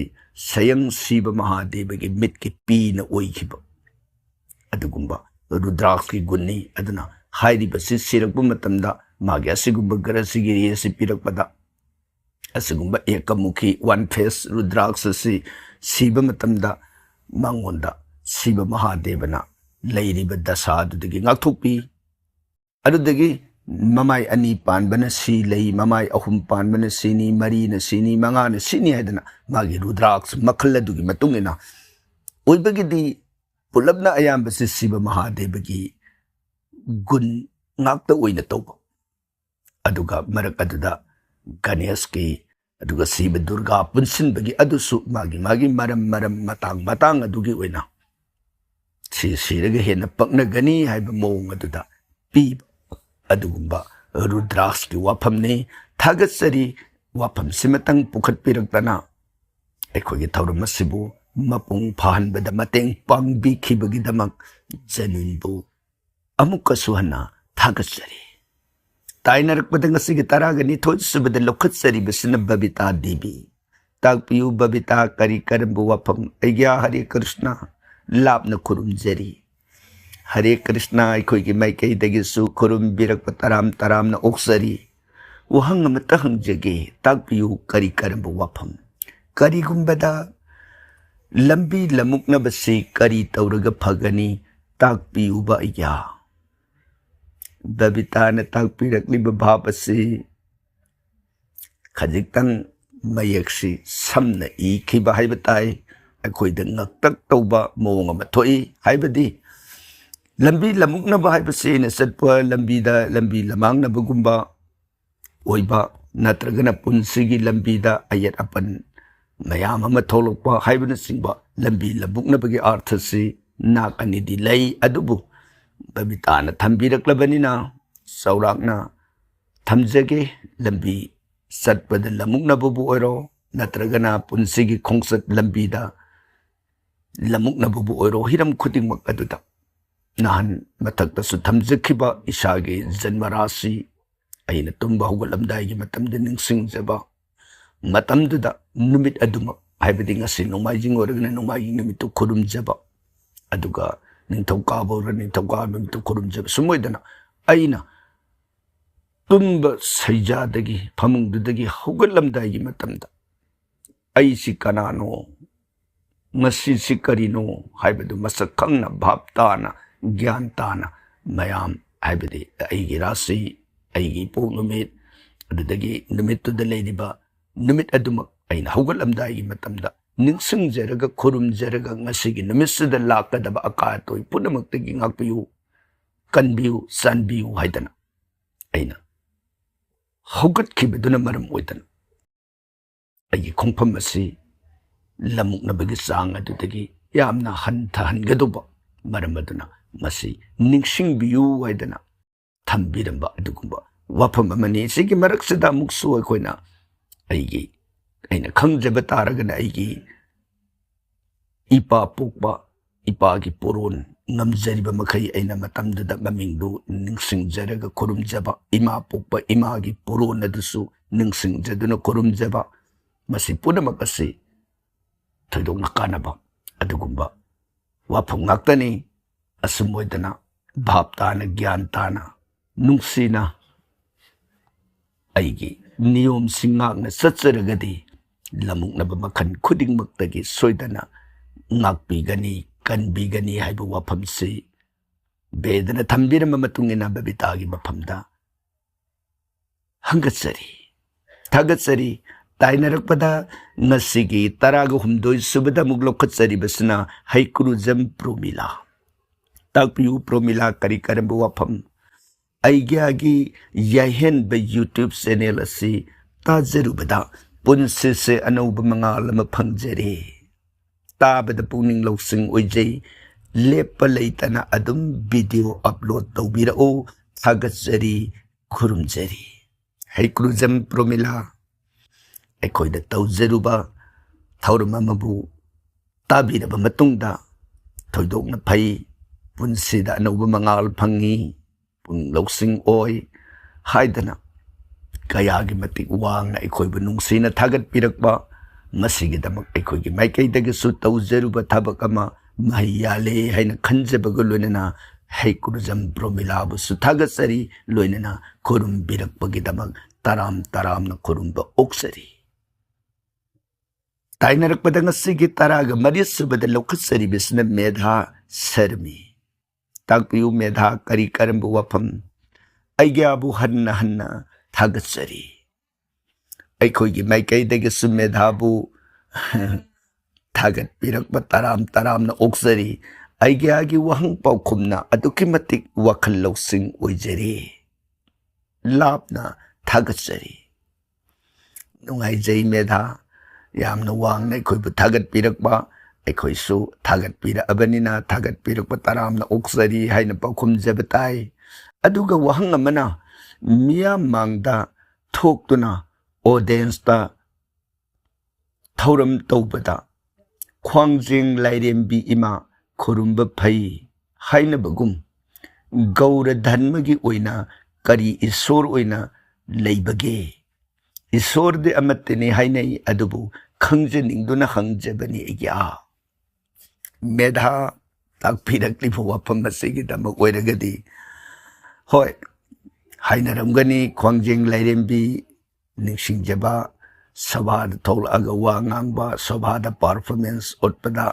ꯁꯌꯪ ꯁꯤꯕ ꯃꯍꯥꯗꯦꯕꯒꯤ ꯃꯤꯠꯀꯤ ꯄꯤꯅ ꯑꯣꯏꯈꯤꯕ ꯑꯗꯨꯒꯨꯝꯕ ꯔꯨꯗ꯭ꯔꯥꯛꯁꯀꯤ ꯒꯨꯟꯅꯤ꯫ ꯑꯗꯨꯅ ꯍꯥꯏꯔꯤꯕꯁꯤ ꯁꯤꯔꯛꯄ ꯃꯇꯝꯗ ꯃꯥꯒꯤ ꯑꯁꯤꯒꯨꯝꯕ ꯒ꯭ꯔꯍꯁꯤꯒꯤ ꯔꯦ ꯑꯁꯤ ꯄꯤꯔꯛꯄꯗ, ꯑꯁꯤꯒꯨꯝꯕ ꯑꯦꯀꯃꯨꯈꯤ ꯋꯥꯟ ꯐꯦꯁ ꯔꯨꯗ꯭ꯔꯥꯛꯁ ꯑꯁꯤ ꯁꯤꯕ ꯃꯇꯝꯗ ꯃꯉꯣꯟꯗ ꯁꯤꯕ ꯃꯍꯥꯗꯦꯕꯅ ꯂꯩꯔꯤꯕ ꯗꯁꯥ ꯑꯗꯨꯗꯒꯤ ꯉꯥꯛꯊꯣꯛꯄꯤ꯫ ꯑꯗꯨꯗꯒꯤ ꯃꯃꯥꯏ ꯑꯅꯤ ꯄꯥꯟꯕꯅ ꯁꯤ ꯂꯩ, ꯃꯃꯥꯏ ꯑꯍꯨꯝ ꯄꯥꯟꯕꯅ ꯁꯤꯅꯤ, ꯃꯔꯤꯅ ꯁꯤꯅꯤ, ꯃꯉꯥꯅ ꯁꯤꯅꯤ ꯍꯥꯏꯗꯅ ꯃꯥꯒꯤ ꯔꯨꯗ꯭ꯔꯥꯛꯁ ꯃꯈꯜ ꯑꯗꯨꯒꯤ ꯃꯇꯨꯡ ꯏꯟꯅ ꯑꯣꯏꯕꯒꯤꯗꯤ ꯄꯨꯂꯞꯅ ꯑꯌꯥꯝꯕꯁꯤ ꯁꯤꯕ ꯃꯍꯥꯗꯦꯕꯒꯤ ꯒꯨꯟ ꯉꯥꯛꯇ ꯑꯣꯏꯅ ꯇꯧꯕ꯫ ꯑꯗꯨꯒ ꯃꯔꯛ ꯑꯗꯨꯗ ꯒꯅꯦꯁꯀꯤ, ꯑꯗꯨꯒ ꯁꯤꯕ ꯗꯨꯔꯒꯥ ꯄꯨꯟꯁꯤꯟꯕꯒꯤ ꯑꯗꯨꯁꯨ ꯃꯥꯒꯤ ꯃꯥꯒꯤ ꯃꯔꯝ ꯃꯔꯝ ꯃꯇꯥꯡ ꯃꯇꯥꯡ ꯑꯗꯨꯒꯤ ꯑꯣꯏꯅ ꯁꯤ ꯁꯤꯔꯒ ꯍꯦꯟꯅ ꯄꯛꯅꯒꯅꯤ ꯍꯥꯏꯕ ꯃꯑꯣꯡ ꯑꯗꯨꯗ ꯄꯤꯕ ꯑꯗꯨꯒꯨꯝꯕ ꯔꯨꯗ꯭ꯔꯥꯛꯁꯀꯤ ꯋꯥꯐꯝꯅꯤ꯫ ꯊꯥꯒꯠꯆꯔꯤ꯫ ꯋꯥꯐꯝꯁꯤꯃꯇꯪ ꯄꯨꯈꯠꯄꯤꯔꯛꯇꯅ ꯑꯩꯈꯣꯏꯒꯤ ꯊꯧꯔꯝ ꯑꯁꯤꯕꯨ ꯃꯄꯨꯡ ꯐꯥꯍꯟꯕꯗ ꯃꯇꯦꯡ ꯄꯥꯡꯕꯤꯈꯤꯕꯒꯤꯗꯃꯛ ꯖꯅꯨꯟꯕꯨ ꯑꯃꯨꯛꯀꯁꯨ ꯍꯟꯅ ꯊꯥꯒꯠꯆꯔꯤ꯫ ꯇꯥꯏꯅꯔꯛꯄꯗ ꯉꯁꯤꯒꯤ ꯇꯔꯥꯒ ꯅꯤꯊꯣꯏ ꯁꯨꯕꯗ ꯂꯧꯈꯠꯆꯔꯤꯕꯁꯤꯅ ꯕꯕꯤꯇꯥ ꯗꯦꯕꯤ꯫ ꯇꯥꯛꯄꯤꯌꯨ ꯕꯕꯤꯇꯥ, ꯀꯔꯤ ꯀꯔꯝꯕ ꯋꯥꯐꯝ? ꯑꯩꯒ꯭ꯌꯥ ꯍꯔꯦ ꯀ꯭ꯔꯤꯁꯅ, ꯂꯥꯞꯅ ꯈꯨꯔꯨꯝꯖꯔꯤ꯫ ꯍꯔꯦ ꯀ꯭ꯔꯤꯁꯅ, ꯑꯩꯈꯣꯏꯒꯤ ꯃꯥꯏꯀꯩꯗꯒꯤꯁꯨ ꯈꯨꯔꯨꯝꯕꯤꯔꯛꯄ ꯇꯔꯥꯝ ꯇꯔꯥꯝꯅ ꯑꯣꯛꯆꯔꯤ꯫ ꯋꯥꯍꯪ ꯑꯃꯇ ꯍꯪꯖꯒꯦ, ꯇꯥꯛꯄꯤꯌꯨ, ꯀꯔꯤ ꯀꯔꯝꯕ ꯋꯥꯐꯝ? ꯀꯔꯤꯒꯨꯝꯕꯗ ꯂꯝꯕꯤ ꯂꯝꯃꯨꯛꯅꯕꯁꯤ ꯀꯔꯤ ꯇꯧꯔꯒ ꯐꯒꯅꯤ? ꯇꯥꯛꯄꯤꯌꯨꯕ ꯑꯩꯒ꯭ꯌꯥ꯫ ꯕꯕꯤꯇꯥꯅ ꯇꯥꯛꯄꯤꯔꯛꯂꯤꯕ ꯚꯥꯞ ꯑꯁꯤ ꯈꯖꯤꯛꯇꯪ ꯃꯌꯦꯛꯁꯤ ꯁꯝꯅ ꯏꯈꯤꯕ ꯍꯥꯏꯕ ꯇꯥꯏ꯫ ꯑꯩꯈꯣꯏꯗ ꯉꯛꯇꯛ ꯇꯧꯕ ꯃꯑꯣꯡ ꯑꯃ ꯊꯣꯛꯏ꯫ ꯍꯥꯏꯕꯗꯤ ꯂꯝꯕꯤ ꯂꯝꯃꯨꯛꯅꯕ ꯍꯥꯏꯕꯁꯤ ꯑꯩꯅ ꯆꯠꯄ ꯂꯝꯕꯤꯗ ꯂꯝꯕꯤ ꯂꯝꯃꯥꯡꯅꯕꯒꯨꯝꯕ ꯑꯣꯏꯕ, ꯅꯠꯇ꯭ꯔꯒꯅ ꯄꯨꯟꯁꯤꯒꯤ ꯂꯝꯕꯤꯗ ꯑꯌꯦꯠ ꯑꯄꯟ ꯃꯌꯥꯝ ꯑꯃ ꯊꯣꯛꯂꯛꯄ ꯍꯥꯏꯕꯅꯆꯤꯡꯕ ꯂꯝꯕꯤ ꯂꯝꯃꯨꯛꯅꯕꯒꯤ ꯑꯥꯔꯊꯁꯤ ꯅꯥꯛ ꯑꯅꯤꯗꯤ ꯂꯩ꯫ ꯑꯗꯨꯕꯨ ꯕꯕꯤꯇꯥꯅ ꯊꯝꯕꯤꯔꯛꯂꯕꯅꯤꯅ ꯆꯥꯎꯔꯥꯛꯅ ꯊꯝꯖꯒꯦ꯫ ꯂꯝꯕꯤ ꯆꯠꯄꯗ ꯂꯝꯃꯨꯛꯅꯕꯕꯨ ꯑꯣꯏꯔꯣ, ꯅꯠꯇ꯭ꯔꯒꯅ ꯄꯨꯟꯁꯤꯒꯤ ꯈꯣꯡꯆꯠ ꯂꯝꯕꯤꯗ ꯂꯝꯃꯨꯛꯅꯕꯕꯨ ꯑꯣꯏꯔꯣ, ꯍꯤꯔꯝ ꯈꯨꯗꯤꯡꯃꯛ ꯑꯗꯨꯗ ꯅꯍꯥꯟ ꯃꯊꯛꯇꯁꯨ ꯊꯝꯖꯈꯤꯕ ꯏꯁꯥꯒꯤ ꯖꯟꯃ ꯔꯥꯁꯤ, ꯑꯩꯅ ꯇꯨꯝꯕ ꯍꯧꯒꯠꯂꯝꯗꯥꯏꯒꯤ ꯃꯇꯝꯗ ꯅꯤꯡꯁꯤꯡꯖꯕ, ꯃꯇꯝꯗꯨꯗ ꯅꯨꯃꯤꯠ ꯑꯗꯨꯃꯛ, ꯍꯥꯏꯕꯗꯤ ꯉꯁꯤ ꯅꯣꯡꯃꯥꯏꯖꯤꯡ ꯑꯣꯏꯔꯒꯅ ꯅꯣꯡꯃꯥꯏꯖꯤꯡ ꯅꯨꯃꯤꯠꯇꯨ ꯈꯨꯔꯨꯝꯖꯕ, ꯑꯗꯨꯒ ꯅꯤꯡꯊꯧꯀꯥꯕ ꯑꯣꯏꯔꯒꯅ ꯅꯤꯡꯊꯧꯀꯥꯕ ꯅꯨꯃꯤꯠꯇꯨ ꯈꯨꯔꯨꯝꯖꯕ, ꯁꯨꯝ ꯑꯣꯏꯗꯅ ꯑꯩꯅ ꯇꯨꯝꯕ ꯁꯩꯖꯥꯗꯒꯤ, ꯐꯃꯨꯡꯗꯨꯗꯒꯤ ꯍꯧꯒꯠꯂꯝꯗꯥꯏꯒꯤ ꯃꯇꯝꯗ ꯑꯩꯁꯤ ꯀꯅꯥꯅꯣ, ꯉꯁꯤꯁꯤ ꯀꯔꯤꯅꯣ ꯍꯥꯏꯕꯗꯨ ꯃꯁꯛ ꯈꯪꯅ, ꯚꯥꯞ ꯇꯥꯅ, ꯒ꯭ꯌꯥꯟ ꯇꯥꯅ ꯃꯌꯥꯝ, ꯍꯥꯏꯕꯗꯤ ꯑꯩꯒꯤ ꯔꯥꯁꯤ, ꯑꯩꯒꯤ ꯏꯄꯣꯛ ꯅꯨꯃꯤꯠ, ꯑꯗꯨꯗꯒꯤ ꯅꯨꯃꯤꯠꯇꯨꯗ ꯂꯩꯔꯤꯕ ꯅꯨꯃꯤꯠ ꯑꯗꯨꯃꯛ ꯑꯩꯅ ꯍꯧꯒꯠꯂꯝꯗꯥꯏꯒꯤ ꯃꯇꯝꯗ ꯅꯤꯡꯁꯤꯡꯖꯔꯒ, ꯈꯨꯔꯨꯝꯖꯔꯒ, ꯉꯁꯤꯒꯤ ꯅꯨꯃꯤꯠꯁꯤꯗ ꯂꯥꯛꯀꯗꯕ ꯑꯀꯥꯏ ꯑꯇꯣꯏ ꯄꯨꯝꯅꯃꯛꯇꯒꯤ ꯉꯥꯛꯄꯤꯌꯨ, ꯀꯟꯕꯤꯌꯨ, ꯆꯥꯟꯕꯤꯌꯨ ꯍꯥꯏꯗꯅ ꯑꯩꯅ ꯍꯧꯒꯠꯈꯤꯕꯗꯨꯅ ꯃꯔꯝ ꯑꯣꯏꯗꯅ ꯑꯩꯒꯤ ꯈꯣꯡꯐꯝ ꯑꯁꯤ ꯂꯝꯃꯨꯛꯅꯕꯒꯤ ꯆꯥꯡ ꯑꯗꯨꯗꯒꯤ ꯌꯥꯝꯅ ꯍꯟꯊꯍꯟꯒꯗꯧꯕ ꯃꯔꯝ ꯑꯗꯨꯅ ꯃꯁꯤ ꯅꯤꯡꯁꯤꯡꯕꯤꯌꯨ ꯍꯥꯏꯗꯅ ꯊꯝꯕꯤꯔꯝꯕ ꯑꯗꯨꯒꯨꯝꯕ ꯋꯥꯐꯝ ꯑꯃꯅꯤ꯫ ꯁꯤꯒꯤ ꯃꯔꯛꯁꯤꯗ ꯑꯃꯨꯛꯁꯨ ꯑꯩꯈꯣꯏꯅ, ꯑꯩꯒꯤ, ꯑꯩꯅ ꯈꯪꯖꯕ ꯇꯥꯔꯒꯅ ꯑꯩꯒꯤ ꯏꯄꯥ ꯄꯣꯛꯄ, ꯏꯄꯥꯒꯤ ꯄꯣꯔꯣꯟ ꯉꯝꯖꯔꯤꯕ ꯃꯈꯩ ꯑꯩꯅ ꯃꯇꯝꯗꯨꯗ ꯃꯃꯤꯡꯗꯨ ꯅꯤꯡꯁꯤꯡꯖꯔꯒ ꯈꯨꯔꯨꯝꯖꯕ, ꯏꯃꯥ ꯄꯣꯛꯄ ꯏꯃꯥꯒꯤ ꯄꯣꯔꯣꯟ ꯑꯗꯨꯁꯨ ꯅꯤꯡꯁꯤꯡꯖꯗꯨꯅ ꯈꯨꯔꯨꯝꯖꯕ, ꯃꯁꯤ ꯄꯨꯝꯅꯃꯛ ꯑꯁꯤ ꯊꯣꯏꯗꯣꯛꯅ ꯀꯥꯟꯅꯕ ꯑꯗꯨꯒꯨꯝꯕ ꯋꯥꯐꯝ ꯉꯥꯛꯇꯅꯤ꯫ ꯑꯁꯨꯝ ꯑꯣꯏꯗꯅ ꯚꯥꯞ ꯇꯥꯅ, ꯒ꯭ꯌꯥꯟ ꯇꯥꯅ, ꯅꯨꯡꯁꯤꯅ ꯑꯩꯒꯤ ꯅꯤꯌꯣꯝꯁꯤꯡ ꯉꯥꯛꯅ ꯆꯠꯆꯔꯒꯗꯤ ꯂꯝꯃꯨꯛꯅꯕ ꯃꯈꯜ ꯈꯨꯗꯤꯡꯃꯛꯇꯒꯤ ꯁꯣꯏꯗꯅ ꯉꯥꯛꯄꯤꯒꯅꯤ, ꯀꯟꯕꯤꯒꯅꯤ ꯍꯥꯏꯕ ꯋꯥꯐꯝꯁꯤ ꯕꯦꯗꯅ ꯊꯝꯕꯤꯔꯝꯕ ꯃꯇꯨꯡ ꯏꯟꯅ ꯕꯕꯤꯇꯥꯒꯤ ꯃꯐꯝꯗ ꯍꯪꯒꯠꯆꯔꯤ, ꯊꯥꯒꯠꯆꯔꯤ꯫ ꯇꯥꯏꯅꯔꯛꯄꯗ ꯉꯁꯤꯒꯤ ꯇꯔꯥꯒ ꯍꯨꯝꯗꯣꯏ ꯁꯨꯕꯗ ꯑꯃꯨꯛ ꯂꯧꯈꯠꯆꯔꯤꯕꯁꯤꯅ ꯍꯩꯀ꯭ꯔꯨꯖꯝ ꯄ꯭ꯔꯣꯃꯤꯂꯥ꯫ ꯇꯥꯛꯄꯤꯌꯨ ꯄ꯭ꯔꯣꯃꯤꯂꯥ, ꯀꯔꯤ ꯀꯔꯝꯕ ꯋꯥꯐꯝ? ꯑꯩꯒꯤ ꯌꯥꯏꯍꯦꯟꯕ YouTube channel ꯑꯁꯤ ꯇꯥꯖꯔꯨꯕꯗ ꯄꯨꯟꯁꯤꯁꯦ ꯑꯅꯧꯕ ꯃꯉꯥꯜ ꯑꯃ ꯐꯪꯖꯔꯦ꯫ ꯇꯥꯕꯗ ꯄꯨꯛꯅꯤꯡ ꯂꯧꯁꯤꯡ ꯑꯣꯏꯖꯩ꯫ ꯂꯦꯞꯄ ꯂꯩꯇꯅ ꯑꯗꯨꯝ video upload ꯇꯧꯕꯤꯔꯛꯎ꯫ ꯊꯥꯒꯠꯆꯔꯤ, ꯈꯨꯔꯨꯝꯖꯔꯤ꯫ ꯍꯩꯀ꯭ꯔꯨꯖꯝ ꯄ꯭ꯔꯣꯃꯤꯂꯥ, ꯑꯩꯈꯣꯏꯅ ꯇꯧꯖꯔꯨꯕ ꯊꯧꯔꯝ ꯑꯃꯕꯨ ꯇꯥꯕꯤꯔꯕ ꯃꯇꯨꯡꯗ ꯊꯣꯏꯗꯣꯛꯅ ꯐꯩ, ꯄꯨꯟꯁꯤꯗ ꯑꯅꯧꯕ ꯃꯉꯥꯜ ꯐꯪꯉꯤ, ꯄꯨꯛꯅꯤꯡ ꯂꯧꯁꯤꯡ ꯑꯣꯏ ꯍꯥꯏꯗꯅ ꯀꯌꯥꯒꯤ ꯃꯇꯤꯛ ꯋꯥꯡꯅ ꯑꯩꯈꯣꯏꯕꯨ ꯅꯨꯡꯁꯤꯅ ꯊꯥꯒꯠꯄꯤꯔꯛꯄ, ꯃꯁꯤꯒꯤꯗꯃꯛ ꯑꯩꯈꯣꯏꯒꯤ ꯃꯥꯏꯀꯩꯗꯒꯤꯁꯨ ꯇꯧꯖꯔꯨꯕ ꯊꯕꯛ ꯑꯃ ꯃꯍꯩ ꯌꯥꯜꯂꯦ ꯍꯥꯏꯅ ꯈꯟꯖꯕꯒ ꯂꯣꯏꯅꯅ ꯍꯩꯀ꯭ꯔꯨꯖꯝ ꯄ꯭ꯔꯣꯃꯤꯂꯥꯕꯨꯁꯨ ꯊꯥꯒꯠꯆꯔꯤ, ꯂꯣꯏꯅꯅ ꯈꯨꯔꯨꯝꯕꯤꯔꯛꯄꯒꯤꯗꯃꯛ ꯇꯔꯥꯝ ꯇꯔꯥꯝꯅ ꯈꯨꯔꯨꯝꯕ ꯑꯣꯛꯆꯔꯤ꯫ ꯇꯥꯏꯅꯔꯛꯄꯗ ꯉꯁꯤꯒꯤ ꯇꯔꯥꯒ ꯃꯔꯤ ꯁꯨꯕꯗ ꯂꯧꯈꯠꯆꯔꯤꯕꯁꯤꯅ ꯃꯦꯙꯥ ꯁꯔꯃꯤ꯫ ꯇꯥꯛꯄꯤꯌꯨ ꯃꯦꯙꯥ, ꯀꯔꯤ ꯀꯔꯝꯕ ꯋꯥꯐꯝ? ꯑꯩꯒ꯭ꯌꯥꯕꯨ ꯍꯟꯅ ꯍꯟꯅ ꯊꯥꯒꯠꯆꯔꯤ꯫ ꯑꯩꯈꯣꯏꯒꯤ ꯃꯥꯏꯀꯩꯗꯒꯤꯁꯨ ꯃꯦꯙꯥꯕꯨ ꯊꯥꯒꯠꯄꯤꯔꯛꯄ ꯇꯔꯥꯝ ꯇꯔꯥꯝꯅ ꯑꯣꯛꯆꯔꯤ꯫ ꯑꯩꯒ꯭ꯌꯥꯒꯤ ꯋꯥꯍꯪ ꯄꯥꯎꯈꯨꯝꯅ ꯑꯗꯨꯛꯀꯤ ꯃꯇꯤꯛ ꯋꯥꯈꯜ ꯂꯧꯁꯤꯡ ꯑꯣꯏꯖꯔꯤ꯫ ꯂꯥꯞꯅ ꯊꯥꯒꯠꯆꯔꯤ꯫ ꯅꯨꯡꯉꯥꯏꯖꯩ ꯃꯦꯙꯥ, ꯌꯥꯝꯅ ꯋꯥꯡꯅ ꯑꯩꯈꯣꯏꯕꯨ ꯊꯥꯒꯠꯄꯤꯔꯛꯄ, ꯑꯩꯈꯣꯏꯁꯨ ꯊꯥꯒꯠꯄꯤꯔꯛꯑꯕꯅꯤꯅ ꯊꯥꯒꯠꯄꯤꯔꯛꯄ ꯇꯔꯥꯝꯅ ꯑꯣꯛꯆꯔꯤ ꯍꯥꯏꯅ ꯄꯥꯎꯈꯨꯝꯖꯕ ꯇꯥꯏ꯫ ꯑꯗꯨꯒ ꯋꯥꯍꯪ ꯑꯃꯅ, ꯃꯤꯌꯥꯝ ꯃꯥꯡꯗ ꯊꯣꯛꯇꯨꯅ audienceꯇ ꯊꯧꯔꯝ ꯇꯧꯕꯗ ꯈ꯭ꯋꯥꯡꯖꯦꯡ ꯂꯥꯏꯔꯦꯝꯕꯤ ꯏꯃꯥ ꯈꯨꯔꯨꯝꯕ ꯐꯩ ꯍꯥꯏꯅꯕꯒꯨꯝ, ꯒꯧꯔ ꯙꯔꯃꯒꯤ ꯑꯣꯏꯅ ꯀꯔꯤ ꯏꯁꯣꯔ ꯑꯣꯏꯅ ꯂꯩꯕꯒꯦ? ꯏꯁꯣꯔꯗꯤ ꯑꯃꯠꯇꯅꯤ ꯍꯥꯏꯅꯩ, ꯑꯗꯨꯕꯨ ꯈꯪꯖꯅꯤꯡꯗꯨꯅ ꯍꯪꯖꯕꯅꯤ ꯑꯩꯒꯤ ꯑꯥ꯫ ꯃꯦꯙꯥ ꯇꯥꯛꯄꯤꯔꯛꯂꯤꯕ ꯋꯥꯐꯝ ꯑꯁꯤꯒꯤꯗꯃꯛ ꯑꯣꯏꯔꯒꯗꯤ, ꯍꯣꯏ, ꯍꯥꯏꯅꯔꯝꯒꯅꯤ, ꯈ꯭ꯋꯥꯡꯖꯦꯡ ꯂꯥꯏꯔꯦꯝꯕꯤ ꯅꯤꯡꯁꯤꯡꯖꯕ ꯁꯚꯥꯗ ꯊꯣꯛꯂꯛꯑꯒ ꯋꯥ ꯉꯥꯡꯕ, ꯁꯚꯥꯗ performance ꯎꯠꯄꯗ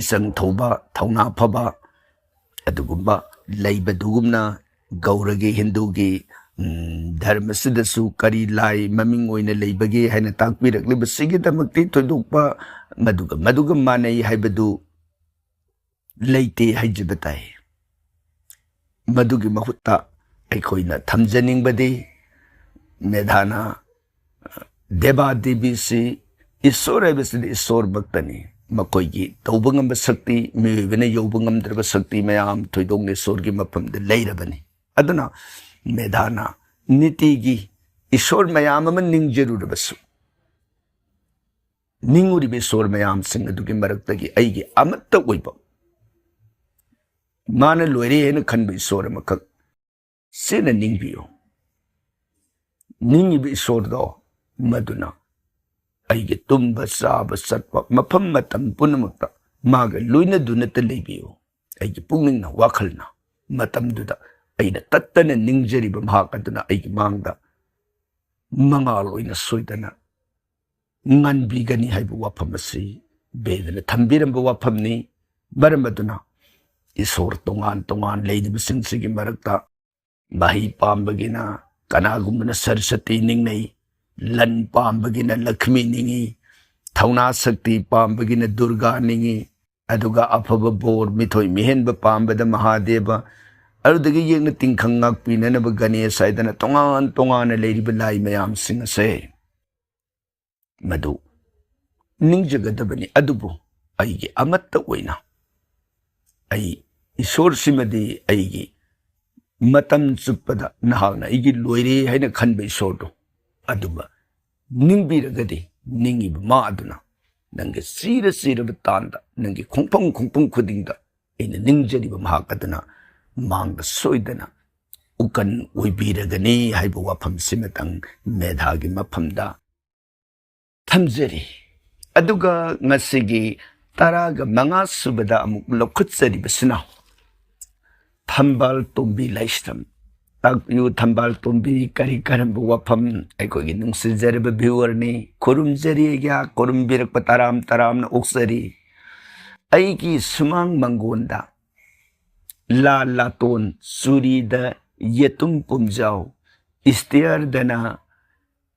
ꯏꯆꯪ ꯊꯧꯕ, ꯊꯧꯅꯥ ꯐꯕ, ꯑꯗꯨꯒꯨꯝꯕ ꯂꯩꯕꯗꯨꯒꯨꯝꯅ ꯒꯧꯔꯒꯤ, ꯍꯤꯟꯗꯨꯒꯤ, ꯎꯝ, ꯙꯔꯃꯁꯤꯗꯁꯨ ꯀꯔꯤ ꯂꯥꯏ ꯃꯃꯤꯡ ꯑꯣꯏꯅ ꯂꯩꯕꯒꯦ ꯍꯥꯏꯅ ꯇꯥꯛꯄꯤꯔꯛꯂꯤꯕꯁꯤꯒꯤꯗꯃꯛꯇꯤ ꯊꯣꯏꯗꯣꯛꯄ ꯃꯗꯨꯒ, ꯃꯗꯨꯒ ꯃꯥꯟꯅꯩ ꯍꯥꯏꯕꯗꯨ ꯂꯩꯇꯦ ꯍꯥꯏꯖꯕ ꯇꯥꯏ꯫ ꯃꯗꯨꯒꯤ ꯃꯍꯨꯠꯇ ꯑꯩꯈꯣꯏꯅ ꯊꯝꯖꯅꯤꯡꯕꯗꯤ ꯃꯦꯙꯥꯅ ꯗꯦꯕꯥ ꯗꯦꯕꯤꯁꯤ ꯏꯁꯣꯔ ꯍꯥꯏꯕꯁꯤꯗꯤ ꯏꯁꯣꯔꯃꯛꯇꯅꯤ꯫ ꯃꯈꯣꯏꯒꯤ ꯇꯧꯕ ꯉꯝꯕ ꯁꯛꯇꯤ, ꯃꯤꯑꯣꯏꯕꯅ ꯌꯧꯕ ꯉꯝꯗ꯭ꯔꯕ ꯁꯛꯇꯤ ꯃꯌꯥꯝ ꯊꯣꯏꯗꯣꯛꯅ ꯏꯁꯣꯔꯒꯤ ꯃꯐꯝꯗ ꯂꯩꯔꯕꯅꯤ꯫ ꯑꯗꯨꯅ ꯃꯦꯙꯥꯅ ꯅꯤꯇꯤꯒꯤ ꯏꯁꯣꯔ ꯃꯌꯥꯝ ꯑꯃ ꯅꯤꯡꯖꯔꯨꯔꯕꯁꯨ, ꯅꯤꯡꯉꯨꯔꯤꯕ ꯏꯁꯣꯔ ꯃꯌꯥꯝꯁꯤꯡ ꯑꯗꯨꯒꯤ ꯃꯔꯛꯇꯒꯤ ꯑꯩꯒꯤ ꯑꯃꯠꯇ ꯑꯣꯏꯕ, ꯃꯥꯅ ꯂꯣꯏꯔꯦ ꯍꯥꯏꯅ ꯈꯟꯕ ꯏꯁꯣꯔ ꯑꯃꯈꯛ ꯆꯦꯠꯅ ꯅꯤꯡꯕꯤꯌꯨ꯫ ꯅꯤꯡꯉꯤꯕ ꯏꯁꯣꯔꯗꯣ ꯃꯗꯨꯅ ꯑꯩꯒꯤ ꯇꯨꯝꯕ, ꯆꯥꯕ, ꯆꯠꯄ, ꯃꯐꯝ ꯃꯇꯝ ꯄꯨꯝꯅꯃꯛꯇ ꯃꯥꯒ ꯂꯣꯏꯅꯗꯨꯅꯇ ꯂꯩꯕꯤꯌꯨ꯫ ꯑꯩꯒꯤ ꯄꯨꯛꯅꯤꯡꯅ, ꯋꯥꯈꯜꯅ ꯃꯇꯝꯗꯨꯗ ꯑꯩꯅ ꯇꯠꯇꯅ ꯅꯤꯡꯖꯔꯤꯕ ꯃꯍꯥꯛ ꯑꯗꯨꯅ ꯑꯩꯒꯤ ꯃꯥꯡꯗ ꯃꯉꯥꯜ ꯑꯣꯏꯅ ꯁꯣꯏꯗꯅ ꯉꯥꯟꯕꯤꯒꯅꯤ ꯍꯥꯏꯕ ꯋꯥꯐꯝ ꯑꯁꯤ ꯕꯦꯗꯅ ꯊꯝꯕꯤꯔꯝꯕ ꯋꯥꯐꯝꯅꯤ꯫ ꯃꯔꯝ ꯑꯗꯨꯅ ꯏꯁꯣꯔ ꯇꯣꯉꯥꯟ ꯇꯣꯉꯥꯟ ꯂꯩꯔꯤꯕꯁꯤꯡꯁꯤꯒꯤ ꯃꯔꯛꯇ ꯃꯍꯩ ꯄꯥꯝꯕꯒꯤꯅ ꯀꯅꯥꯒꯨꯝꯕꯅ ꯁꯔꯁꯇꯤ ꯅꯤꯡꯅꯩ, ꯂꯟ ꯄꯥꯝꯕꯒꯤꯅ ꯂꯛꯈꯃꯤ ꯅꯤꯡꯏ, ꯊꯧꯅꯥ ꯁꯛꯇꯤ ꯄꯥꯝꯕꯒꯤꯅ ꯗꯨꯔꯒꯥ ꯅꯤꯡꯏ, ꯑꯗꯨꯒ ꯑꯐꯕ ꯕꯣꯔ, ꯃꯤꯊꯣꯏ ꯃꯤꯍꯦꯟꯕ ꯄꯥꯝꯕꯗ ꯃꯍꯥꯗꯦꯕ, ꯑꯗꯨꯗꯒꯤ ꯌꯦꯛꯅ ꯇꯤꯡꯈꯪ ꯉꯥꯛꯄꯤꯅꯅꯕ ꯒꯅꯦꯁ ꯍꯥꯏꯗꯅ ꯇꯣꯉꯥꯟ ꯇꯣꯉꯥꯟꯅ ꯂꯩꯔꯤꯕ ꯂꯥꯏ ꯃꯌꯥꯝꯁꯤꯡ ꯑꯁꯦ ꯃꯗꯨ ꯅꯤꯡꯖꯒꯗꯕꯅꯤ꯫ ꯑꯗꯨꯕꯨ ꯑꯩꯒꯤ ꯑꯃꯠꯇ ꯑꯣꯏꯅ ꯑꯩ ꯏꯁꯣꯔꯁꯤꯃꯗꯤ ꯑꯩꯒꯤ ꯃꯇꯝ ꯆꯨꯞꯄꯗ ꯅꯍꯥꯛꯅ ꯑꯩꯒꯤ ꯂꯣꯏꯔꯦ ꯍꯥꯏꯅ ꯈꯟꯕ ꯏꯁꯣꯔꯗꯣ ꯑꯗꯨꯃ ꯅꯤꯡꯕꯤꯔꯒꯗꯤ, ꯅꯤꯡꯉꯤꯕ ꯃꯥ ꯑꯗꯨꯅ ꯅꯪꯒꯤ ꯆꯤꯔ ꯆꯤꯔꯕ ꯇꯥꯟꯗ, ꯅꯪꯒꯤ ꯈꯣꯡꯐꯝ ꯈꯣꯡꯐꯝ ꯈꯨꯗꯤꯡꯗ ꯑꯩꯅ ꯅꯤꯡꯖꯔꯤꯕ ꯃꯍꯥꯛ ꯑꯗꯨꯅ ꯃꯥꯡꯗ ꯁꯣꯏꯗꯅ ꯎꯀꯟ ꯑꯣꯏꯕꯤꯔꯒꯅꯤ ꯍꯥꯏꯕ ꯋꯥꯐꯝꯁꯤꯃꯇꯪ ꯃꯦꯙꯥꯒꯤ ꯃꯐꯝꯗ ꯊꯝꯖꯔꯤ꯫ ꯑꯗꯨꯒ ꯉꯁꯤꯒꯤ ꯇꯔꯥꯒ ꯃꯉꯥ ꯁꯨꯕꯗ ꯑꯃꯨꯛ ꯂꯧꯈꯠꯆꯔꯤꯕꯁꯤꯅ ꯊꯝꯕꯥꯜ ꯇꯣꯝꯕꯤ ꯂꯥꯏꯁ꯭ꯔꯝ꯫ ꯇꯥꯛꯄꯤꯌꯨ ꯊꯝꯕꯥꯜ ꯇꯣꯝꯕꯤ, ꯀꯔꯤ ꯀꯔꯝꯕ ꯋꯥꯐꯝ? ꯑꯩꯈꯣꯏꯒꯤ ꯅꯨꯡꯁꯤꯖꯔꯕ viewerꯅꯤ, ꯈꯨꯔꯨꯝꯖꯔꯤ ꯑꯩꯒꯤ, ꯈꯨꯔꯨꯝꯕꯤꯔꯛꯄ ꯇꯔꯥꯝ ꯇꯔꯥꯝꯅ ꯑꯣꯛꯆꯔꯤ꯫ ꯑꯩꯒꯤ ꯁꯨꯃꯥꯡ ꯃꯪꯒꯣꯟꯗ ꯂꯥ ꯂꯥꯇꯣꯟ ꯆꯨꯔꯤꯗ ꯌꯦꯇꯨꯝ ꯄꯨꯝꯖꯥꯎ, ꯏꯁꯇꯤꯌꯔꯗꯅ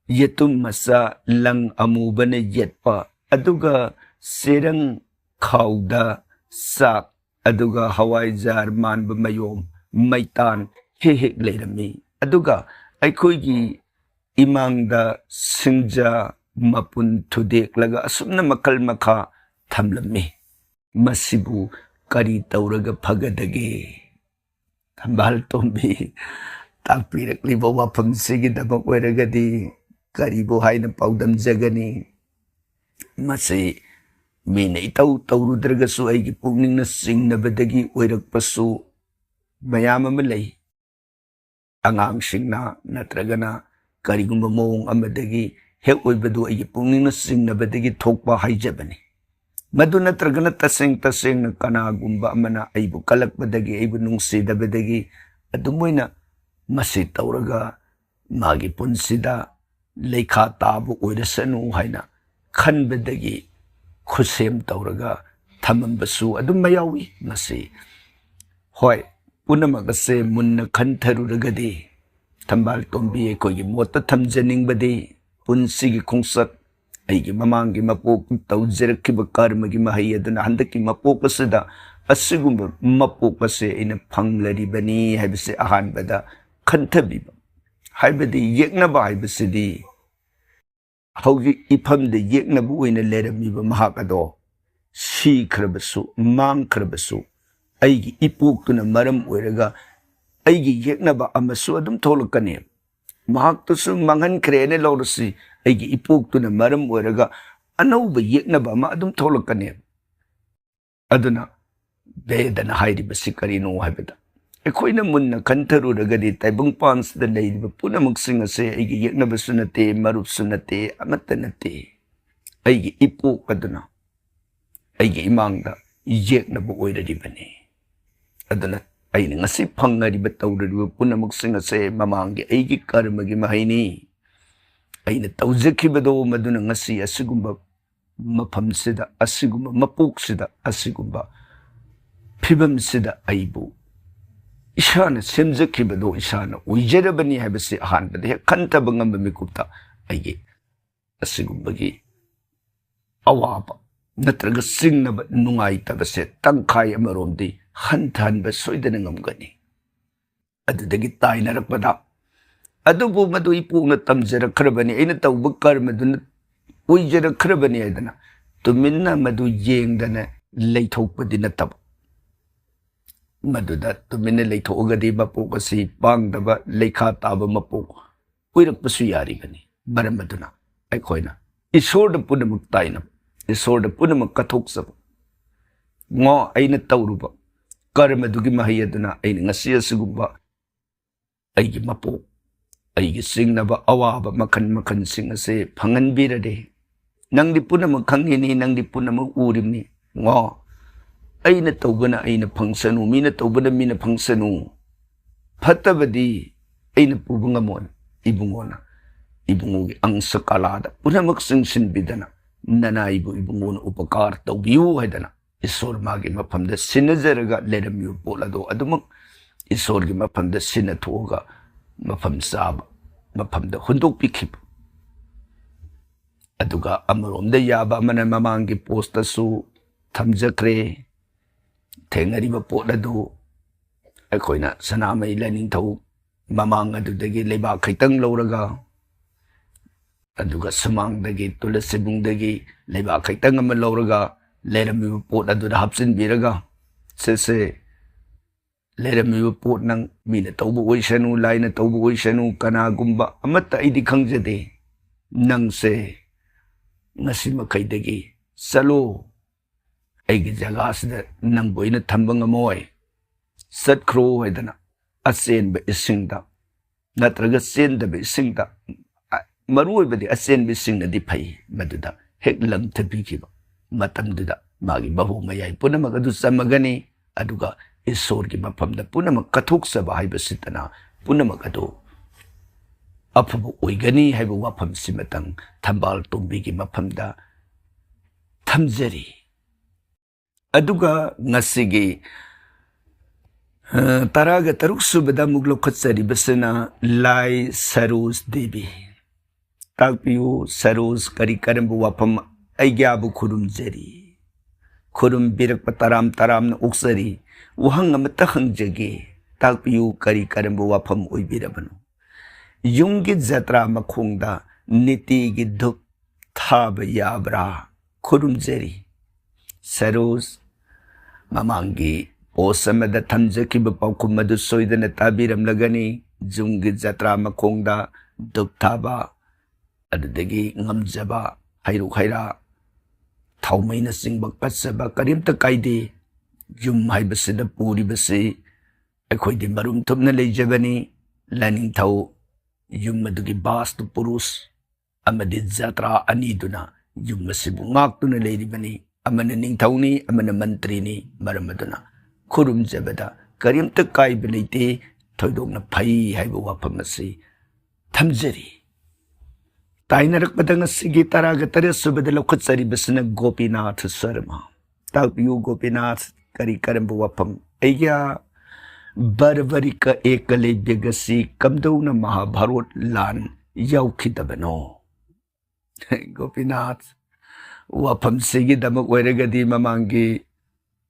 ꯌꯦꯇꯨꯝ ꯃꯆꯥ ꯂꯪ ꯑꯃꯨꯕꯅ ꯌꯦꯠꯄ, ꯑꯗꯨꯒ ꯆꯦꯔꯪ ꯈꯥꯎꯗ ꯆꯥꯛ, ꯑꯗꯨꯒ ꯍꯋꯥꯏꯖꯥꯔ ꯃꯥꯟꯕ ꯃꯌꯣꯝ ꯃꯩꯇꯥꯟ ꯍꯦꯛ ꯍꯦꯛ ꯂꯩꯔꯝꯃꯤ꯫ ꯑꯗꯨꯒ ꯑꯩꯈꯣꯏꯒꯤ ꯏꯃꯥꯡꯗ ꯁꯤꯡꯖꯥ ꯃꯄꯨꯟ ꯊꯨꯗꯦꯛꯂꯒ ꯑꯁꯨꯝꯅ ꯃꯈꯜ ꯃꯈꯥ ꯊꯝꯂꯝꯃꯤ꯫ ꯃꯁꯤꯕꯨ ꯀꯔꯤ ꯇꯧꯔꯒ ꯐꯒꯗꯒꯦ? ꯊꯝꯕꯥꯜ ꯇꯣꯝꯕꯤ, ꯇꯥꯛꯄꯤꯔꯛꯂꯤꯕ ꯋꯥꯐꯝꯁꯤꯒꯤꯗꯃꯛ ꯑꯣꯏꯔꯒꯗꯤ ꯀꯔꯤꯕꯨ ꯍꯥꯏꯅ ꯄꯥꯎꯗꯝꯖꯒꯅꯤ? ꯃꯁꯤ ꯃꯤꯅ ꯏꯇꯧ ꯇꯧꯔꯨꯗ꯭ꯔꯒꯁꯨ ꯑꯩꯒꯤ ꯄꯨꯛꯅꯤꯡꯅ ꯆꯤꯡꯅꯕꯗꯒꯤ ꯑꯣꯏꯔꯛꯄꯁꯨ ꯃꯌꯥꯝ ꯑꯃ ꯂꯩ꯫ ꯑꯉꯥꯡꯁꯤꯡꯅ ꯅꯠꯇ꯭ꯔꯒꯅ ꯀꯔꯤꯒꯨꯝꯕ ꯃꯑꯣꯡ ꯑꯃꯗꯒꯤ ꯍꯦꯛ ꯑꯣꯏꯕꯗꯨ ꯑꯩꯒꯤ ꯄꯨꯛꯅꯤꯡꯅ ꯆꯤꯡꯅꯕꯗꯒꯤ ꯊꯣꯛꯄ ꯍꯥꯏꯖꯕꯅꯤ꯫ ꯃꯗꯨ ꯅꯠꯇ꯭ꯔꯒꯅ ꯇꯁꯦꯡ ꯇꯁꯦꯡꯅ ꯀꯅꯥꯒꯨꯝꯕ ꯑꯃꯅ ꯑꯩꯕꯨ ꯀꯜꯂꯛꯄꯗꯒꯤ, ꯑꯩꯕꯨ ꯅꯨꯡꯁꯤꯗꯕꯗꯒꯤ ꯑꯗꯨꯝ ꯑꯣꯏꯅ ꯃꯁꯤ ꯇꯧꯔꯒ ꯃꯥꯒꯤ ꯄꯨꯟꯁꯤꯗ ꯂꯩꯈꯥ ꯇꯥꯕ ꯑꯣꯏꯔꯁꯅꯨ ꯍꯥꯏꯅ ꯈꯟꯕꯗꯒꯤ ꯈꯨꯠꯁꯦꯝ ꯇꯧꯔꯒ ꯊꯝꯃꯝꯕꯁꯨ ꯑꯗꯨꯝ ꯌꯥꯎꯏ꯫ ꯃꯁꯤ, ꯍꯣꯏ, ꯄꯨꯝꯅꯃꯛ ꯑꯁꯦ ꯃꯨꯟꯅ ꯈꯟꯊꯔꯨꯔꯒꯗꯤ, ꯊꯝꯕꯥꯜ ꯇꯣꯝꯕꯤ, ꯑꯩꯈꯣꯏꯒꯤ ꯃꯣꯠꯇ ꯊꯝꯖꯅꯤꯡꯕꯗꯤ, ꯄꯨꯟꯁꯤꯒꯤ ꯈꯣꯡꯆꯠ, ꯑꯩꯒꯤ ꯃꯃꯥꯡꯒꯤ ꯃꯄꯣꯛ ꯇꯧꯖꯔꯛꯈꯤꯕ ꯀꯔꯃꯒꯤ ꯃꯍꯩ ꯑꯗꯨꯅ ꯍꯟꯗꯛꯀꯤ ꯃꯄꯣꯛ ꯑꯁꯤꯗ ꯑꯁꯤꯒꯨꯝꯕ ꯃꯄꯣꯛ ꯑꯁꯦ ꯑꯩꯅ ꯐꯪꯂꯔꯤꯕꯅꯤ ꯍꯥꯏꯕꯁꯦ ꯑꯍꯥꯟꯕꯗ ꯈꯟꯊꯕꯤꯕ꯫ ꯍꯥꯏꯕꯗꯤ ꯌꯦꯛꯅꯕ ꯍꯥꯏꯕꯁꯤꯗꯤ ꯍꯧꯖꯤꯛ ꯏꯐꯝꯗ ꯌꯦꯛꯅꯕ ꯑꯣꯏꯅ ꯂꯩꯔꯝꯃꯤꯕ ꯃꯍꯥꯛ ꯑꯗꯣ ꯁꯤꯈ꯭ꯔꯕꯁꯨ, ꯃꯥꯡꯈ꯭ꯔꯕꯁꯨ, ꯑꯩꯒꯤ ꯏꯄꯣꯛꯇꯨꯅ ꯃꯔꯝ ꯑꯣꯏꯔꯒ ꯑꯩꯒꯤ ꯌꯦꯛꯅꯕ ꯑꯃꯁꯨ ꯑꯗꯨꯝ ꯊꯣꯛꯂꯛꯀꯅꯦꯕ꯫ ꯃꯍꯥꯛꯇꯨꯁꯨ ꯃꯥꯡꯍꯟꯈ꯭ꯔꯦꯅ ꯂꯧꯔꯁꯤ, ꯑꯩꯒꯤ ꯏꯄꯣꯛꯇꯨꯅ ꯃꯔꯝ ꯑꯣꯏꯔꯒ ꯑꯅꯧꯕ ꯌꯦꯛꯅꯕ ꯑꯃ ꯑꯗꯨꯝ ꯊꯣꯛꯂꯛꯀꯅꯦꯕ꯫ ꯑꯗꯨꯅ ꯕꯦꯗꯅ ꯍꯥꯏꯔꯤꯕꯁꯤ ꯀꯔꯤꯅꯣ ꯍꯥꯏꯕꯗ, ꯑꯩꯈꯣꯏꯅ ꯃꯨꯟꯅ ꯈꯟꯊꯔꯨꯔꯒꯗꯤ ꯇꯥꯏꯕꯪꯄꯥꯟꯁꯤꯗ ꯂꯩꯔꯤꯕ ꯄꯨꯝꯅꯃꯛꯁꯤꯡ ꯑꯁꯦ ꯑꯩꯒꯤ ꯌꯦꯛꯅꯕꯁꯨ ꯅꯠꯇꯦ, ꯃꯔꯨꯞꯁꯨ ꯅꯠꯇꯦ, ꯑꯃꯠꯇ ꯅꯠꯇꯦ꯫ ꯑꯩꯒꯤ ꯏꯄꯣꯛ ꯑꯗꯨꯅ ꯑꯩꯒꯤ ꯏꯃꯥꯡꯗ ꯌꯦꯛꯅꯕ ꯑꯣꯏꯔꯔꯤꯕꯅꯤ꯫ ꯑꯗꯨꯅ ꯑꯩꯅ ꯉꯁꯤ ꯐꯪꯉꯔꯤꯕ, ꯇꯧꯔꯤꯕ ꯄꯨꯝꯅꯃꯛꯁꯤꯡ ꯑꯁꯦ ꯃꯃꯥꯡꯒꯤ ꯑꯩꯒꯤ ꯀꯔꯃꯒꯤ ꯃꯍꯩꯅꯤ꯫ ꯑꯩꯅ ꯇꯧꯖꯈꯤꯕꯗꯣ, ꯃꯗꯨꯅ ꯉꯁꯤ ꯑꯁꯤꯒꯨꯝꯕ ꯃꯐꯝꯁꯤꯗ, ꯑꯁꯤꯒꯨꯝꯕ ꯃꯄꯣꯛꯁꯤꯗ, ꯑꯁꯤꯒꯨꯝꯕ ꯐꯤꯕꯝꯁꯤꯗ ꯑꯩꯕꯨ ꯏꯁꯥꯅ ꯁꯦꯝꯖꯈꯤꯕꯗꯣ ꯏꯁꯥꯅ ꯑꯣꯏꯖꯔꯕꯅꯤ ꯍꯥꯏꯕꯁꯤ ꯑꯍꯥꯟꯕꯗ ꯍꯦꯛ ꯈꯟꯊꯕ ꯉꯝꯕ ꯃꯤꯀꯨꯞꯇ ꯑꯩꯒꯤ ꯑꯁꯤꯒꯨꯝꯕꯒꯤ ꯑꯋꯥꯕ ꯅꯠꯇ꯭ꯔꯒ ꯆꯤꯡꯅꯕ, ꯅꯨꯡꯉꯥꯏꯇꯕꯁꯦ ꯇꯪꯈꯥꯏ ꯑꯃꯔꯣꯝꯗꯤ ꯍꯟꯊꯍꯟꯕ ꯁꯣꯏꯗꯅ ꯉꯝꯒꯅꯤ꯫ ꯑꯗꯨꯗꯒꯤ ꯇꯥꯏꯅꯔꯛꯄꯗ, "ꯑꯗꯨꯕꯨ ꯃꯗꯨ ꯏꯄꯣꯛꯅ ꯇꯝꯖꯔꯛꯈ꯭ꯔꯕꯅꯤ, ꯑꯩꯅ ꯇꯧꯕ ꯀꯔꯃꯗꯨꯅ ꯑꯣꯏꯖꯔꯛꯈ꯭ꯔꯕꯅꯤ" ꯍꯥꯏꯗꯅ ꯇꯨꯃꯤꯟꯅ ꯃꯗꯨ ꯌꯦꯡꯗꯅ ꯂꯩꯊꯣꯛꯄꯗꯤ ꯅꯠꯇꯕ, ꯃꯗꯨꯗ ꯇꯨꯃꯤꯟꯅ ꯂꯩꯊꯣꯛꯑꯒꯗꯤ ꯃꯄꯣꯛ ꯑꯁꯤ ꯄꯥꯡꯗꯕ, ꯂꯩꯈꯥ ꯇꯥꯕ ꯃꯄꯣꯛ ꯑꯣꯏꯔꯛꯄꯁꯨ ꯌꯥꯔꯤꯕꯅꯤ꯫ ꯃꯔꯝ ꯑꯗꯨꯅ ꯑꯩꯈꯣꯏꯅ ꯏꯁꯣꯔꯗ ꯄꯨꯝꯅꯃꯛ ꯇꯥꯏꯅꯕ, ꯏꯁꯣꯔꯗ ꯄꯨꯝꯅꯃꯛ ꯀꯠꯊꯣꯛꯆꯕ, ꯉꯣ ꯑꯩꯅ ꯇꯧꯔꯨꯕ ꯀꯔꯃꯗꯨꯒꯤ ꯃꯍꯩ ꯑꯗꯨꯅ ꯑꯩꯅ ꯉꯁꯤ ꯑꯁꯤꯒꯨꯝꯕ ꯑꯩꯒꯤ ꯃꯄꯣꯛ, ꯑꯩꯒꯤ ꯆꯤꯡꯅꯕ ꯑꯋꯥꯕ ꯃꯈꯜ ꯃꯈꯜꯁꯤꯡ ꯑꯁꯦ ꯐꯪꯍꯟꯕꯤꯔꯗꯤ, ꯅꯪꯗꯤ ꯄꯨꯝꯅꯃꯛ ꯈꯪꯉꯤꯅꯤ, ꯅꯪꯗꯤ ꯄꯨꯝꯅꯃꯛ ꯎꯔꯤꯕꯅꯤ꯫ ꯉꯣ, ꯑꯩꯅ ꯇꯧꯕꯅ ꯑꯩꯅ ꯐꯪꯁꯅꯨ, ꯃꯤꯅ ꯇꯧꯕꯅ ꯃꯤꯅ ꯐꯪꯁꯅꯨ, ꯐꯠꯇꯕꯗꯤ ꯑꯩꯅ ꯄꯨꯕ ꯉꯝꯃꯣꯏ꯫ ꯏꯕꯨꯡꯉꯣꯅ, ꯏꯕꯨꯡꯉꯣꯒꯤ ꯑꯪꯁ ꯀꯂꯥꯗ ꯄꯨꯝꯅꯃꯛ ꯆꯤꯡꯁꯤꯟꯕꯤꯗꯅ, ꯅꯅꯥꯏꯕꯨ ꯏꯕꯨꯡꯉꯣꯅ ꯎꯄꯀꯥꯔ ꯇꯧꯕꯤꯌꯨ ꯍꯥꯏꯗꯅ ꯏꯁꯣꯔ ꯃꯥꯒꯤ ꯃꯐꯝꯗ ꯁꯤꯟꯅꯖꯔꯒ ꯂꯩꯔꯝꯃꯤꯕ ꯄꯣꯠ ꯑꯗꯣ ꯑꯗꯨꯃꯛ ꯏꯁꯣꯔꯒꯤ ꯃꯐꯝꯗ ꯁꯤꯟꯅꯊꯣꯛꯑꯒ ꯃꯐꯝ ꯆꯥꯕ ꯃꯐꯝꯗ ꯍꯨꯟꯗꯣꯛꯄꯤꯈꯤꯕ꯫ ꯑꯗꯨꯒ ꯑꯃꯔꯣꯝꯗ ꯌꯥꯕ ꯑꯃꯅ ꯃꯃꯥꯡꯒꯤ ꯄꯣꯁꯇꯁꯨ ꯊꯝꯖꯈ꯭ꯔꯦ꯫ ꯊꯦꯡꯅꯔꯤꯕ ꯄꯣꯠ ꯑꯗꯨ ꯑꯩꯈꯣꯏꯅ ꯁꯅꯥꯃꯍꯤ ꯂꯥꯏꯅꯤꯡꯊꯧ ꯃꯃꯥꯡ ꯑꯗꯨꯗꯒꯤ ꯂꯩꯕꯥꯛ ꯈꯤꯇꯪ ꯂꯧꯔꯒ, ꯑꯗꯨꯒ ꯁꯨꯃꯥꯡꯗꯒꯤ, ꯇꯨꯂꯁꯤꯕꯨꯡꯗꯒꯤ ꯂꯩꯕꯥꯛ ꯈꯤꯇꯪ ꯑꯃ ꯂꯧꯔꯒ, ꯂꯩꯔꯝꯃꯤꯕ ꯄꯣꯠ ꯑꯗꯨꯗ ꯍꯥꯞꯆꯤꯟꯕꯤꯔꯒ, ꯁꯦ, ꯁꯦ, ꯂꯩꯔꯝꯃꯤꯕ ꯄꯣꯠ ꯅꯪ ꯃꯤꯅ ꯇꯧꯕ ꯑꯣꯏꯁꯅꯨ, ꯂꯥꯏꯅ ꯇꯧꯕ ꯑꯣꯏꯁꯅꯨ, ꯀꯅꯥꯒꯨꯝꯕ ꯑꯃꯠꯇ ꯑꯩꯗꯤ ꯈꯪꯖꯗꯦ, ꯅꯪꯁꯦ ꯉꯁꯤ ꯃꯈꯩꯗꯒꯤ ꯆꯠꯂꯣ, ꯑꯩꯒꯤ ꯖꯒꯥꯁꯤꯗ ꯅꯪꯕꯨ ꯑꯩꯅ ꯊꯝꯕ ꯉꯝꯃꯣꯏ, ꯆꯠꯈ꯭ꯔꯣ ꯍꯥꯏꯗꯅ ꯑꯆꯦꯟꯕ ꯏꯁꯤꯡꯗ ꯅꯠꯇ꯭ꯔꯒ ꯆꯦꯟꯗꯕ ꯏꯁꯤꯡꯗ, ꯑ, ꯃꯔꯨ ꯑꯣꯏꯕꯗꯤ ꯑꯆꯦꯟꯕ ꯏꯁꯤꯡꯅꯗꯤ ꯐꯩ, ꯃꯗꯨꯗ ꯍꯦꯛ ꯂꯪꯊꯕꯤꯈꯤꯕ ꯃꯇꯝꯗꯨꯗ ꯃꯥꯒꯤ ꯃꯍꯨ ꯃꯌꯥꯏ ꯄꯨꯝꯅꯃꯛ ꯑꯗꯨ ꯆꯝꯃꯒꯅꯤ꯫ ꯑꯗꯨꯒ ꯏꯁꯣꯔꯒꯤ ꯃꯐꯝꯗ ꯄꯨꯝꯅꯃꯛ ꯀꯠꯊꯣꯛꯆꯕ ꯍꯥꯏꯕꯁꯤꯗꯅ ꯄꯨꯝꯅꯃꯛ ꯑꯗꯨ ꯑꯐꯕ ꯑꯣꯏꯒꯅꯤ ꯍꯥꯏꯕ ꯋꯥꯐꯝꯁꯤꯃꯇꯪ ꯊꯝꯕꯥꯜ ꯇꯣꯝꯕꯤꯒꯤ ꯃꯐꯝꯗ ꯊꯝꯖꯔꯤ꯫ ꯑꯗꯨꯒ ꯉꯁꯤꯒꯤ, ꯑ, ꯇꯔꯥꯒ ꯇꯔꯨꯛ ꯁꯨꯕꯗ ꯑꯃꯨꯛ ꯂꯧꯈꯠꯆꯔꯤꯕꯁꯤꯅ ꯂꯥꯏ ꯁꯔꯣꯖ ꯗꯦꯕꯤ꯫ ꯇꯥꯛꯄꯤꯌꯨ ꯁꯔꯣꯖ, ꯀꯔꯤ ꯀꯔꯝꯕ ꯋꯥꯐꯝ ꯑꯩꯒ꯭ꯌꯥꯕꯨ ꯈꯨꯔꯨꯝꯖꯔꯤ꯫ ꯈꯨꯔꯨꯝꯕꯤꯔꯛꯄ ꯇꯔꯥꯝ ꯇꯔꯥꯝꯅ ꯑꯣꯛꯆꯔꯤ꯫ ꯋꯥꯍꯪ ꯑꯃꯠꯇ ꯍꯪꯖꯒꯦ꯫ ꯇꯥꯛꯄꯤꯌꯨ ꯀꯔꯤ ꯀꯔꯝꯕ ꯋꯥꯐꯝ ꯑꯣꯏꯕꯤꯔꯕꯅꯣ? ꯌꯨꯝꯒꯤ ꯖꯇ꯭ꯔꯥ ꯃꯈꯣꯡꯗ ꯅꯤꯇꯤꯒꯤ ꯙꯨꯞ ꯊꯥꯕ ꯌꯥꯕ꯭ꯔꯥ? ꯈꯨꯔꯨꯝꯖꯔꯤ꯫ ꯁꯔꯣꯖ, ꯃꯃꯥꯡꯒꯤ ꯄꯣꯁ ꯑꯃꯗ ꯊꯝꯖꯈꯤꯕ ꯄꯥꯎꯈꯨꯝ ꯑꯗꯨ ꯁꯣꯏꯗꯅ ꯇꯥꯕꯤꯔꯝꯂꯒꯅꯤ꯫ ꯌꯨꯝꯒꯤ ꯖꯇ꯭ꯔꯥ ꯃꯈꯣꯡꯗ ꯙꯨꯞ ꯊꯥꯕ, ꯑꯗꯨꯗꯒꯤ ꯉꯝꯖꯕ ꯍꯩꯔꯨꯛ ꯍꯩꯔꯥ, ꯊꯥꯎꯃꯩꯅꯆꯤꯡꯕ ꯀꯠꯆꯕ ꯀꯔꯤꯝꯇ ꯀꯥꯏꯗꯦ꯫ ꯌꯨꯝ ꯍꯥꯏꯕꯁꯤꯗ ꯄꯨꯔꯤꯕꯁꯤ ꯑꯩꯈꯣꯏꯗꯤ ꯃꯔꯨꯝ ꯊꯨꯞꯅ ꯂꯩꯖꯕꯅꯤ꯫ ꯂꯥꯏꯅꯤꯡꯊꯧ ꯌꯨꯝ ꯑꯗꯨꯒꯤ ꯕꯥꯁꯇꯨ ꯄꯨꯔꯨꯁ ꯑꯃꯗꯤ ꯖꯇ꯭ꯔꯥ ꯑꯅꯤꯗꯨꯅ ꯌꯨꯝ ꯑꯁꯤꯕꯨ ꯉꯥꯛꯇꯨꯅ ꯂꯩꯔꯤꯕꯅꯤ꯫ ꯑꯃꯅ ꯅꯤꯡꯊꯧꯅꯤ, ꯑꯃꯅ ꯃꯟꯇ꯭ꯔꯤꯅꯤ꯫ ꯃꯔꯝ ꯑꯗꯨꯅ ꯈꯨꯔꯨꯝꯖꯕꯗ ꯀꯔꯤꯝꯇ ꯀꯥꯏꯕ ꯂꯩꯇꯦ꯫ ꯊꯣꯏꯗꯣꯛꯅ ꯐꯩ ꯍꯥꯏꯕ ꯋꯥꯐꯝ ꯑꯁꯤ ꯊꯝꯖꯔꯤ꯫ ꯇꯥꯏꯅꯔꯛꯄꯗ ꯉꯁꯤꯒꯤ ꯇꯔꯥꯒ ꯇꯔꯦꯠ ꯁꯨꯕꯗ ꯂꯧꯈꯠꯆꯔꯤꯕꯁꯤꯅ ꯒꯣꯄꯤꯅꯥꯊ ꯁꯔꯃ꯫ ꯇꯥꯛꯄꯤꯌꯨ ꯒꯣꯄꯤꯅꯥꯊ, ꯀꯔꯤ ꯀꯔꯝꯕ ꯋꯥꯐꯝ? ꯑꯩꯒꯤ ꯕꯔꯕꯔꯤꯀ ꯑꯦꯀꯂꯩꯕ꯭ꯌꯒꯁꯤ ꯀꯝꯗꯧꯅ ꯃꯍꯥꯚꯥꯔꯣꯠ ꯂꯥꯟ ꯌꯥꯎꯈꯤꯗꯕꯅꯣ? ꯒꯣꯄꯤꯅꯥꯊ, ꯋꯥꯐꯝꯁꯤꯒꯤꯗꯃꯛ ꯑꯣꯏꯔꯒꯗꯤ ꯃꯃꯥꯡꯒꯤ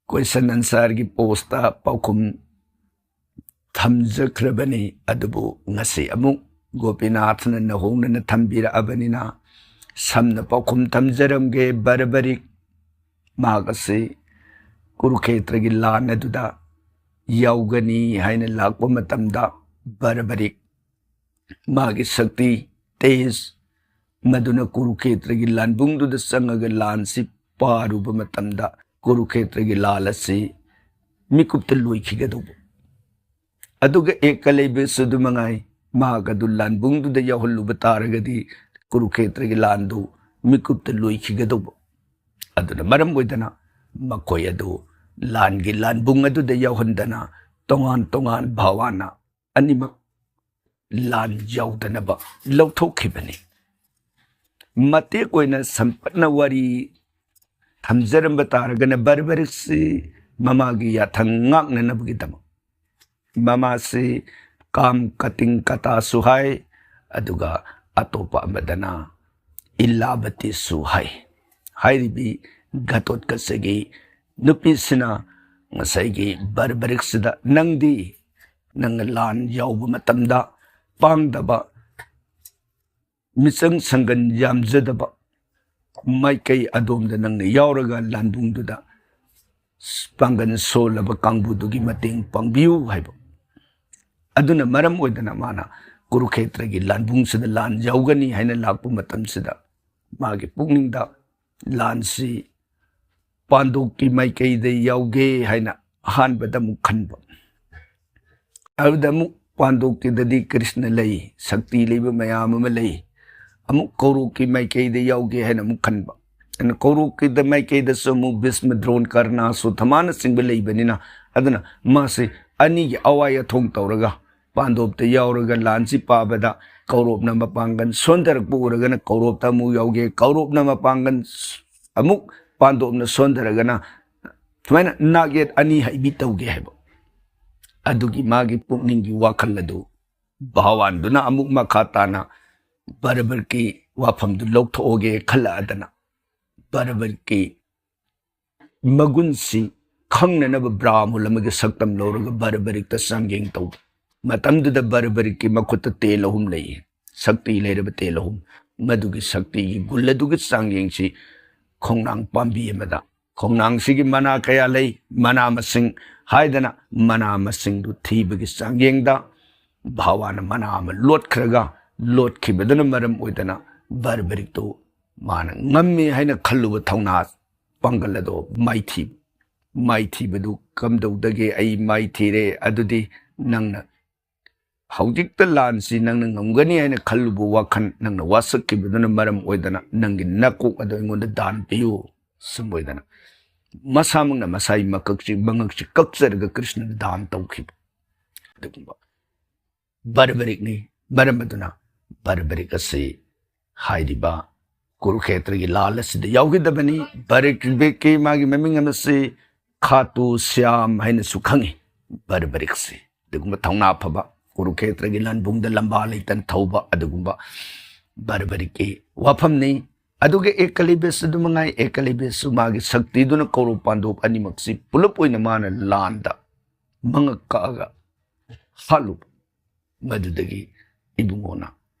ꯀꯣꯏꯁꯟ ꯑꯟꯁꯥꯔꯒꯤ ꯄꯣꯁꯇ ꯄꯥꯎꯈꯨꯝ ꯊꯝꯖꯈ꯭ꯔꯕꯅꯤ꯫ ꯑꯗꯨꯕꯨ ꯉꯁꯤ ꯑꯃꯨꯛ ꯒꯣꯄꯤꯅꯥꯊꯅ ꯅꯧꯍꯧꯅꯅ ꯊꯝꯕꯤꯔꯛꯑꯕꯅꯤꯅ ꯁꯝꯅ ꯄꯥꯎꯈꯨꯝ ꯊꯝꯖꯔꯝꯒꯦ꯫ ꯕꯔꯕꯔꯤꯛ ꯃꯍꯥꯛ ꯑꯁꯤ ꯀꯨꯔꯨꯈꯦꯇ꯭ꯔꯒꯤ ꯂꯥꯟ ꯑꯗꯨꯗ ꯌꯥꯎꯒꯅꯤ ꯍꯥꯏꯅ ꯂꯥꯛꯄ ꯃꯇꯝꯗ ꯕꯔꯕꯔꯤꯛ ꯃꯥꯒꯤ ꯁꯛꯇꯤ, ꯇꯦꯖ, ꯃꯗꯨꯅ ꯀꯨꯔꯨꯈꯦꯇ꯭ꯔꯒꯤ ꯂꯥꯟꯕꯨꯡꯗꯨꯗ ꯆꯪꯉꯒ ꯂꯥꯟꯁꯤ ꯄꯥꯔꯨꯕ ꯃꯇꯝꯗ ꯀꯨꯔꯨꯈꯦꯇ꯭ꯔꯒꯤ ꯂꯥꯟ ꯑꯁꯤ ꯃꯤꯀꯨꯞꯇ ꯂꯣꯏꯈꯤꯒꯗꯧꯕ꯫ ꯑꯗꯨꯒ ꯑꯦꯀꯂꯩꯕꯁꯨ ꯑꯗꯨ ꯃꯉꯥꯏ, ꯃꯍꯥꯛ ꯑꯗꯨ ꯂꯥꯟꯕꯨꯡꯗꯨꯗ ꯌꯥꯎꯍꯜꯂꯨꯕ ꯇꯥꯔꯒꯗꯤ ꯀꯨꯔꯨꯈꯦꯇ꯭ꯔꯒꯤ ꯂꯥꯟꯗꯨ ꯃꯤꯀꯨꯞꯇ ꯂꯣꯏꯈꯤꯒꯗꯧꯕ꯫ ꯑꯗꯨꯅ ꯃꯔꯝ ꯑꯣꯏꯗꯅ ꯃꯈꯣꯏ ꯑꯗꯨ ꯂꯥꯟꯒꯤ ꯂꯥꯟꯕꯨꯡ ꯑꯗꯨꯗ ꯌꯥꯎꯍꯟꯗꯅ ꯇꯣꯉꯥꯟ ꯇꯣꯉꯥꯟ ꯚꯥꯋꯥꯅ ꯑꯅꯤꯃꯛ ꯂꯥꯟ ꯌꯥꯎꯗꯅꯕ ꯂꯧꯊꯣꯛꯈꯤꯕꯅꯤ꯫ ꯃꯇꯦꯛ ꯑꯣꯏꯅ ꯁꯝꯄꯠꯅ ꯋꯥꯔꯤ ꯊꯝꯖꯔꯝꯕ ꯇꯥꯔꯒꯅ, ꯕꯔꯕꯔꯤꯛꯁꯤ ꯃꯃꯥꯒꯤ ꯌꯥꯊꯪ ꯉꯥꯛꯅꯅꯕꯒꯤꯗꯃꯛ ꯃꯃꯥꯁꯤ ꯀꯥꯝ ꯀꯇꯤꯡ ꯀꯇꯥꯁꯨ ꯍꯥꯏ, ꯑꯗꯨꯒ ꯑꯇꯣꯞꯄ ꯑꯃꯗꯅ ꯏꯜꯂꯥꯕꯇꯤꯁꯨ ꯍꯥꯏ꯫ ꯍꯥꯏꯔꯤꯕꯤ ꯘꯇꯣꯠꯀꯆꯒꯤ ꯅꯨꯄꯤꯁꯤꯅ ꯉꯁꯥꯏꯒꯤ ꯕꯔꯕꯔꯤꯛꯁꯤꯗ, "ꯅꯪꯗꯤ ꯅꯪꯅ ꯂꯥꯟ ꯌꯥꯎꯕ ꯃꯇꯝꯗ ꯄꯥꯡꯗꯕ, ꯃꯤꯆꯪ ꯁꯪꯒꯟ ꯌꯥꯝꯖꯗꯕ ꯃꯥꯏꯀꯩ ꯑꯗꯣꯝꯗ ꯅꯪꯅ ꯌꯥꯎꯔꯒ ꯂꯥꯟꯕꯨꯡꯗꯨꯗ ꯄꯥꯡꯒꯜ ꯁꯣꯜꯂꯕ ꯀꯥꯡꯕꯨꯗꯨꯒꯤ ꯃꯇꯦꯡ ꯄꯥꯡꯕꯤꯌꯨ" ꯍꯥꯏꯕ꯫ ꯑꯗꯨꯅ ꯃꯔꯝ ꯑꯣꯏꯗꯅ ꯃꯥꯅ ꯀꯨꯔꯨꯈꯦꯇ꯭ꯔꯒꯤ ꯂꯥꯟꯕꯨꯡꯁꯤꯗ ꯂꯥꯟ ꯌꯥꯎꯒꯅꯤ ꯍꯥꯏꯅ ꯂꯥꯛꯄ ꯃꯇꯝꯁꯤꯗ ꯃꯥꯒꯤ ꯄꯨꯛꯅꯤꯡꯗ ꯂꯥꯟꯁꯤ ꯄꯥꯟꯗꯣꯞꯀꯤ ꯃꯥꯏꯀꯩꯗ ꯌꯥꯎꯒꯦ ꯍꯥꯏꯅ ꯑꯍꯥꯟꯕꯗ ꯑꯃꯨꯛ ꯈꯟꯕ꯫ ꯑꯗꯨꯗ ꯑꯃꯨꯛ ꯄꯥꯟꯗꯣꯞꯀꯤꯗꯗꯤ ꯀ꯭ꯔꯤꯁꯅ ꯂꯩ, ꯁꯛꯇꯤ ꯂꯩꯕ ꯃꯌꯥꯝ ꯑꯃ ꯂꯩ꯫ ꯑꯃꯨꯛ ꯀꯧꯔꯣꯛꯀꯤ ꯃꯥꯏꯀꯩꯗ ꯌꯥꯎꯒꯦ ꯍꯥꯏꯅ ꯑꯃꯨꯛ ꯈꯟꯕ꯫ ꯑꯗꯨꯅ ꯀꯧꯔꯣꯛꯀꯤꯗ ꯃꯥꯏꯀꯩꯗꯁꯨ ꯑꯃꯨꯛ ꯚꯤꯁꯃ, ꯗ꯭ꯔꯣꯟ, ꯀꯔꯅ, ꯁꯨꯊꯃꯥꯅꯆꯤꯡꯕ ꯂꯩꯕꯅꯤꯅ, ꯑꯗꯨꯅ ꯃꯥꯁꯤ ꯑꯅꯤꯒꯤ ꯑꯋꯥꯏ ꯑꯊꯣꯡ ꯇꯧꯔꯒ ꯄꯥꯟꯗꯣꯞꯇ ꯌꯥꯎꯔꯒ ꯂꯥꯟꯁꯤ ꯄꯥꯕꯗ ꯀꯧꯔꯣꯞꯅ ꯃꯄꯥꯡꯒꯜ ꯁꯣꯟꯊꯔꯛꯄ ꯎꯔꯒꯅ ꯀꯧꯔꯣꯞꯇ ꯑꯃꯨꯛ ꯌꯥꯎꯒꯦ, ꯀꯧꯔꯣꯞꯅ ꯃꯄꯥꯡꯒꯜ ꯑꯃꯨꯛ ꯄꯥꯟꯗꯣꯞꯅ ꯁꯣꯟꯊꯔꯒꯅ ꯁꯨꯃꯥꯏꯅ ꯅꯥꯛꯌꯦꯠ ꯑꯅꯤ ꯍꯩꯕꯤ ꯇꯧꯒꯦ ꯍꯥꯏꯕ꯫ ꯑꯗꯨꯒꯤ ꯃꯥꯒꯤ ꯄꯨꯛꯅꯤꯡꯒꯤ ꯋꯥꯈꯜ ꯑꯗꯨ ꯚꯥꯋꯥꯟꯗꯨꯅ ꯑꯃꯨꯛ ꯃꯈꯥ ꯇꯥꯅ ꯕꯔꯕꯔꯀꯤ ꯋꯥꯐꯝꯗꯨ ꯂꯧꯊꯣꯛꯑꯒꯦ ꯈꯜꯂꯛꯑꯗꯅ ꯕꯔꯕꯔꯀꯤ ꯃꯒꯨꯟꯁꯤ ꯈꯪꯅꯅꯕ ꯕ꯭ꯔꯥꯍꯃꯨꯜ ꯑꯃꯒꯤ ꯁꯛꯇꯝ ꯂꯧꯔꯒ ꯕꯔꯕꯔꯤꯛꯇ ꯆꯥꯡꯌꯦꯡ ꯇꯧꯕ꯫ ꯃꯇꯝꯗꯨꯗ ꯕꯔꯕꯔꯤꯛꯀꯤ ꯃꯈꯨꯠꯇ ꯇꯦꯜ ꯑꯍꯨꯝ ꯂꯩ, ꯁꯛꯇꯤ ꯂꯩꯔꯕ ꯇꯦꯜ ꯑꯍꯨꯝ꯫ ꯃꯗꯨꯒꯤ ꯁꯛꯇꯤꯒꯤ ꯒꯨꯜ ꯑꯗꯨꯒꯤ ꯆꯥꯡꯌꯦꯡꯁꯤ ꯈꯣꯡꯅꯥꯡ ꯄꯥꯝꯕꯤ ꯑꯃꯗ, ꯈꯣꯡꯅꯥꯡꯁꯤꯒꯤ ꯃꯅꯥ ꯀꯌꯥ ꯂꯩ, ꯃꯅꯥ ꯃꯁꯤꯡ ꯍꯥꯏꯗꯅ ꯃꯅꯥ ꯃꯁꯤꯡꯗꯨ ꯊꯤꯕꯒꯤ ꯆꯥꯡꯌꯦꯡꯗ ꯚꯥꯋꯥꯅ ꯃꯅꯥ ꯑꯃ ꯂꯣꯠꯈ꯭ꯔꯒ, ꯂꯣꯠꯈꯤꯕꯗꯨꯅ ꯃꯔꯝ ꯑꯣꯏꯗꯅ ꯕꯔꯕꯔꯤꯛꯇꯨ ꯃꯥꯅ ꯉꯝꯃꯤ ꯍꯥꯏꯅ ꯈꯜꯂꯨꯕ ꯊꯧꯅꯥ ꯄꯥꯡꯒꯜ ꯑꯗꯣ ꯃꯥꯏꯊꯤ-, ꯃꯥꯏꯊꯤꯕꯗꯨ ꯀꯝꯗꯧꯗꯒꯦ? "ꯑꯩ ꯃꯥꯏꯊꯤꯔꯦ, ꯑꯗꯨꯗꯤ ꯅꯪꯅ ꯍꯧꯖꯤꯛꯇ ꯂꯥꯟꯁꯤ ꯅꯪꯅ ꯉꯝꯒꯅꯤ ꯍꯥꯏꯅ ꯈꯜꯂꯨꯕ ꯋꯥꯈꯜ, ꯅꯪꯅ ꯋꯥꯁꯛꯈꯤꯕꯗꯨꯅ ꯃꯔꯝ ꯑꯣꯏꯗꯅ ꯅꯪꯒꯤ ꯅꯀꯣꯛ ꯑꯗꯨ ꯑꯩꯉꯣꯟꯗ ꯗꯥꯟ ꯄꯤꯌꯨ", ꯁꯨꯝ ꯑꯣꯏꯗꯅ꯫ ꯃꯁꯥꯃꯛꯅ ꯃꯁꯥꯒꯤ ꯃꯀꯛꯁꯤ, ꯃꯉꯛꯁꯤ ꯀꯛꯆꯔꯒ ꯀ꯭ꯔꯤꯁꯅꯗ ꯗꯥꯟ ꯇꯧꯈꯤꯕ ꯑꯗꯨꯒꯨꯝꯕ ꯕꯔꯕꯔꯤꯛꯅꯤ꯫ ꯃꯔꯝ ꯑꯗꯨꯅ ꯕꯔꯕꯔꯤꯛ ꯑꯁꯤ ꯍꯥꯏꯔꯤꯕ ꯀꯨꯔꯨꯈꯦꯇ꯭ꯔꯒꯤ ꯂꯥꯟ ꯑꯁꯤꯗ ꯌꯥꯎꯈꯤꯗꯕꯅꯤ꯫ ꯕꯔꯕꯔꯤꯛꯀꯤ ꯃꯥꯒꯤ ꯃꯃꯤꯡ ꯑꯃꯁꯤ ꯈꯥꯇꯨ ꯁ꯭ꯌꯥꯝ ꯍꯥꯏꯅꯁꯨ ꯈꯪꯉꯤ꯫ ꯕꯔꯕꯔꯤꯛꯁꯤ ꯑꯗꯨꯒꯨꯝꯕ ꯊꯧꯅꯥ ꯐꯕ, ꯀꯨꯔꯨꯈꯦꯇ꯭ꯔꯒꯤ ꯂꯥꯟꯕꯨꯡꯗ ꯂꯝꯕꯥ ꯂꯩꯇꯟ ꯊꯧꯕ ꯑꯗꯨꯒꯨꯝꯕ ꯕꯔꯕꯔꯤꯛꯀꯤ ꯋꯥꯐꯝꯅꯤ꯫ ꯑꯗꯨꯒ ꯑꯦꯀꯂꯤꯕ꯭ꯌꯁꯨ ꯑꯗꯨ ꯃꯉꯥꯏ꯫ ꯑꯦꯀꯂꯤꯕ꯭ꯌꯁꯨ ꯃꯥꯒꯤ ꯁꯛꯇꯤꯗꯨꯅ ꯀꯧꯔꯣꯞ ꯄꯥꯟꯗꯣꯞ ꯑꯅꯤꯃꯛꯁꯤ ꯄꯨꯂꯞ ꯑꯣꯏꯅ ꯃꯥꯅ ꯂꯥꯟꯗ ꯃꯉꯛ ꯀꯛꯑꯒ ꯍꯥꯠꯂꯨꯕ꯫ ꯃꯗꯨꯗꯒꯤ ꯏꯕꯨꯡꯉꯣꯅ